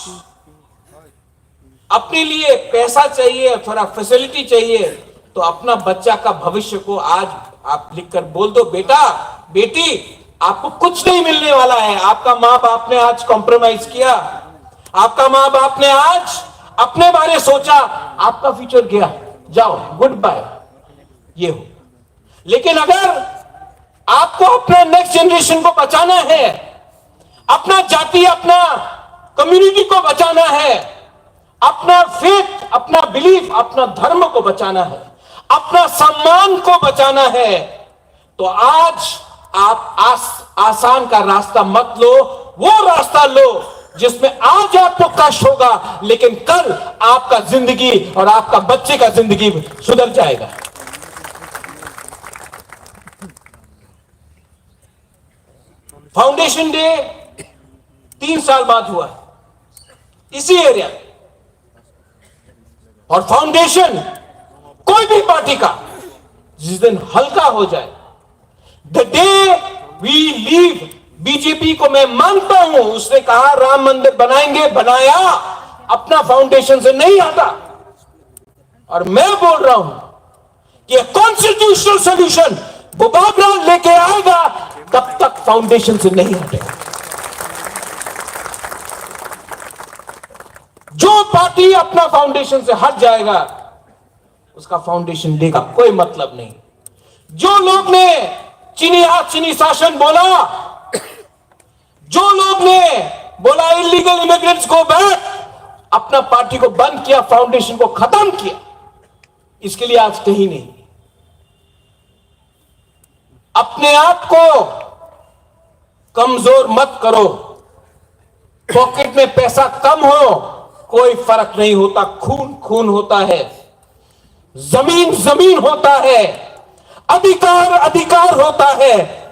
अपने लिए पैसा चाहिए, थोड़ा फैसिलिटी चाहिए, तो अपना बच्चा का भविष्य को आज आप लिखकर बोल दो, "बेटा, बेटी, आपको कुछ नहीं मिलने वाला है। आपका माँ बाप ने आज कॉम्प्रोमाइज किया, आपका माँ बाप ने आज अपने बारे सोचा, आपका फ्यूचर गया, जाओ, गुड बाय।" ये हो। लेकिन अगर आपको अपना नेक्स्ट जनरेशन को बचाना है, अपना जाति, अपना कम्युनिटी को बचाना है, अपना फेथ, अपना बिलीफ, अपना धर्म को बचाना है, अपना सम्मान को बचाना है, तो आज आप आस-, आसान का रास्ता मत लो, वो रास्ता लो जिसमें आज आपको कष्ट होगा, लेकिन कल आपका जिंदगी और आपका बच्चे का जिंदगी सुधर जाएगा। फाउंडेशन डे तीन साल बाद हुआ है इसी एरिया। और फाउंडेशन कोई भी पार्टी का जिस दिन हल्का हो जाए, the day we leave, BJP को मैं मानता हूं, उसने कहा राम मंदिर बनाएंगे, बनाया, अपना फाउंडेशन से नहीं हटा। और मैं बोल रहा हूं कि ये कॉन्स्टिट्यूशनल सॉल्यूशन बुबागरा लेके आएगा, तब तक फाउंडेशन से नहीं हटेगा। जो पार्टी अपना फाउंडेशन से हट जाएगा, उसका फाउंडेशन डे का कोई मतलब नहीं। जो लोग ने चीनी राज, चीनी शासन बोला, जो लोग ने बोला इलीगल इमिग्रेंट्स गो बैक, अपना पार्टी को बंद किया, फाउंडेशन को खत्म किया, इसके लिए आज कहीं नहीं। अपने आप को कमजोर मत करो। पॉकेट में पैसा कम हो, कोई फर्क नहीं होता, खून खून होता है, जमीन जमीन होता है, अधिकार अधिकार होता है,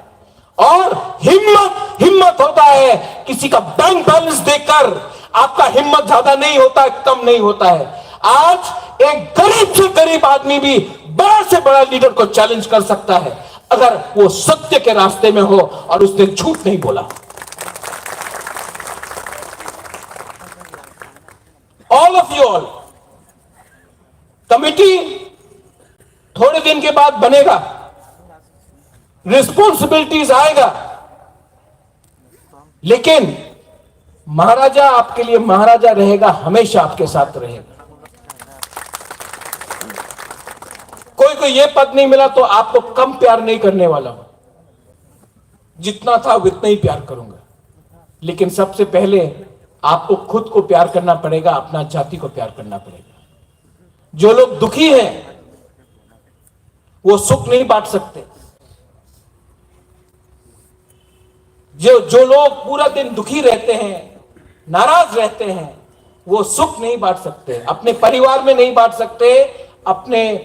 और हिम्मत हिम्मत होता है। किसी का बैंक बैलेंस देखकर आपका हिम्मत ज्यादा नहीं होता है, कम नहीं होता है। आज एक गरीब से गरीब आदमी भी बड़ा से बड़ा लीडर को चैलेंज कर सकता है, अगर वो सत्य के रास्ते में हो और उसने झूठ नहीं बोला। All of you all, committee थोड़े दिन के बाद बनेगा, रिस्पॉन्सिबिलिटीज आएगा, लेकिन महाराजा आपके लिए महाराजा रहेगा, हमेशा आपके साथ रहेगा। कोई को ये पद नहीं मिला तो आपको कम प्यार नहीं करने वाला हूं, जितना था उतना ही प्यार करूंगा। लेकिन सबसे पहले आपको खुद को प्यार करना पड़ेगा, अपना जाति को प्यार करना पड़ेगा। जो लोग दुखी हैं, वो सुख नहीं बांट सकते। जो जो लोग पूरा दिन दुखी रहते हैं, नाराज रहते हैं, वो सुख नहीं बांट सकते, अपने परिवार में नहीं बांट सकते, अपने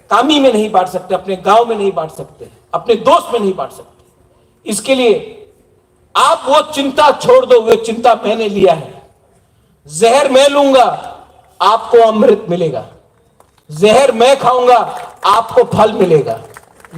कामी में नहीं बांट सकते, अपने गांव में नहीं बांट सकते, अपने दोस्त में नहीं बांट सकते। इसके लिए आप वो चिंता छोड़ दो, वो चिंता मैंने लिया है। जहर मैं लूंगा, आपको अमृत मिलेगा। जहर मैं खाऊंगा, आपको फल मिलेगा।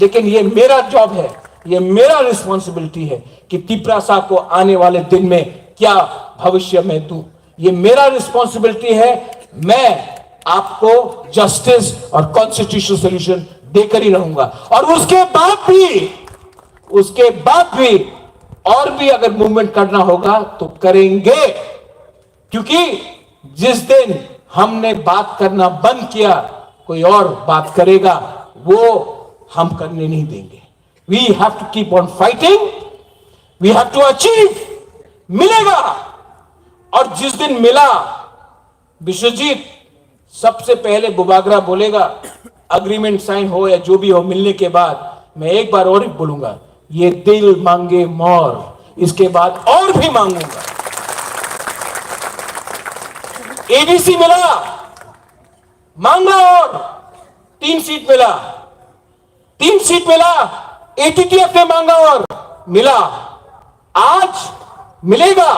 लेकिन ये मेरा जॉब है, ये मेरा रिस्पॉन्सिबिलिटी है कि तिपरासा को आने वाले दिन में क्या भविष्य मैं दूं। ये मेरा रिस्पॉन्सिबिलिटी है। मैं आपको जस्टिस और कॉन्स्टिट्यूशनल सॉल्यूशन देकर ही रहूंगा। और उसके बाद भी, उसके बाद भी और भी अगर मूवमेंट करना होगा तो करेंगे, क्योंकि जिस दिन हमने बात करना बंद किया, कोई और बात करेगा, वो हम करने नहीं देंगे। We have to keep on fighting, we have to achieve। मिलेगा। और जिस दिन मिला, विश्वजीत, सबसे पहले बुबागरा बोलेगा, एग्रीमेंट साइन हो या जो भी हो, मिलने के बाद मैं एक बार और बोलूंगा, ये दिल मांगे मोर, इसके बाद और भी मांगूंगा। एडीसी मिला, मांगा और तीन सीट मिला, तीन सीट मिला, एटीटीएफ ने मांगा और मिला, आज मिलेगा,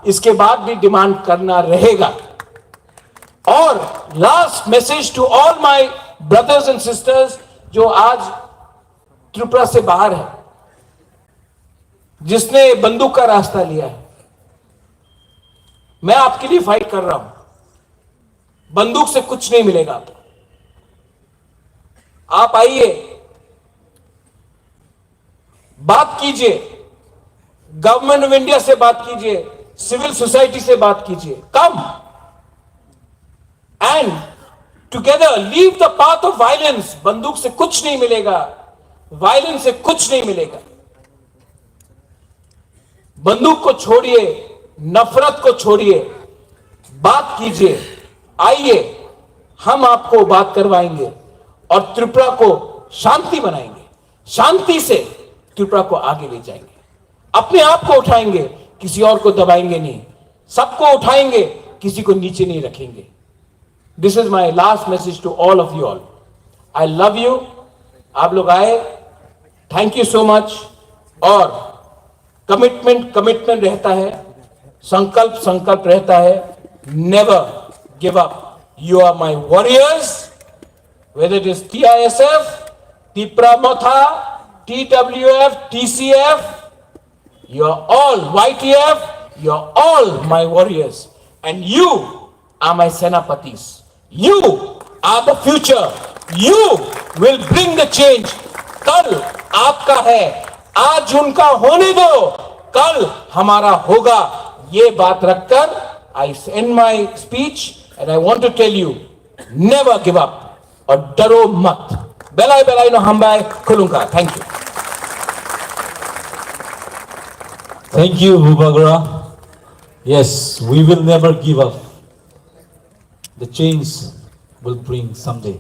इसके बाद भी डिमांड करना रहेगा। और last message to all my brothers and sisters जो आज त्रिपुरा से बाहर है, जिसने बंदूक का रास्ता लिया है, मैं आपके लिए फाइट कर रहा हूं। बंदूक से कुछ नहीं मिलेगा आपको। आप आइए, बात कीजिए, गवर्नमेंट ऑफ इंडिया से बात कीजिए, सिविल सोसाइटी से बात कीजिए। Come and together leave the path of violence। बंदूक से कुछ नहीं मिलेगा, वायलेंस से कुछ नहीं मिलेगा। बंदूक को छोड़िए, नफरत को छोड़िए, बात कीजिए, आइए, हम आपको बात करवाएंगे और त्रिपुरा को शांति बनाएंगे, शांति से त्रिपुरा को आगे ले जाएंगे। अपने आप को उठाएंगे, किसी और को दबाएंगे नहीं, सबको उठाएंगे, किसी को नीचे नहीं रखेंगे। This is my last message to all of you all. I love you। आप लोग आए, thank you so much। और कमिटमेंट कमिटमेंट रहता है, संकल्प संकल्प रहता है। Never give up। You are my warriors। Whether it is T I S F, Tipra Motha, T W F, T C F, you are all, Y T F, you are all my warriors and you are my senapatis। You are the future। You will bring the change। कल आपका है, आज उनका होने दो, कल हमारा होगा। ये बात रखकर I end my speech and I want to tell you, never give up। और डरो मत। Belai belai no hambai, khulungkha। Thank you। Thank you, Bubagra. Yes, we will never give up. The change will bring someday.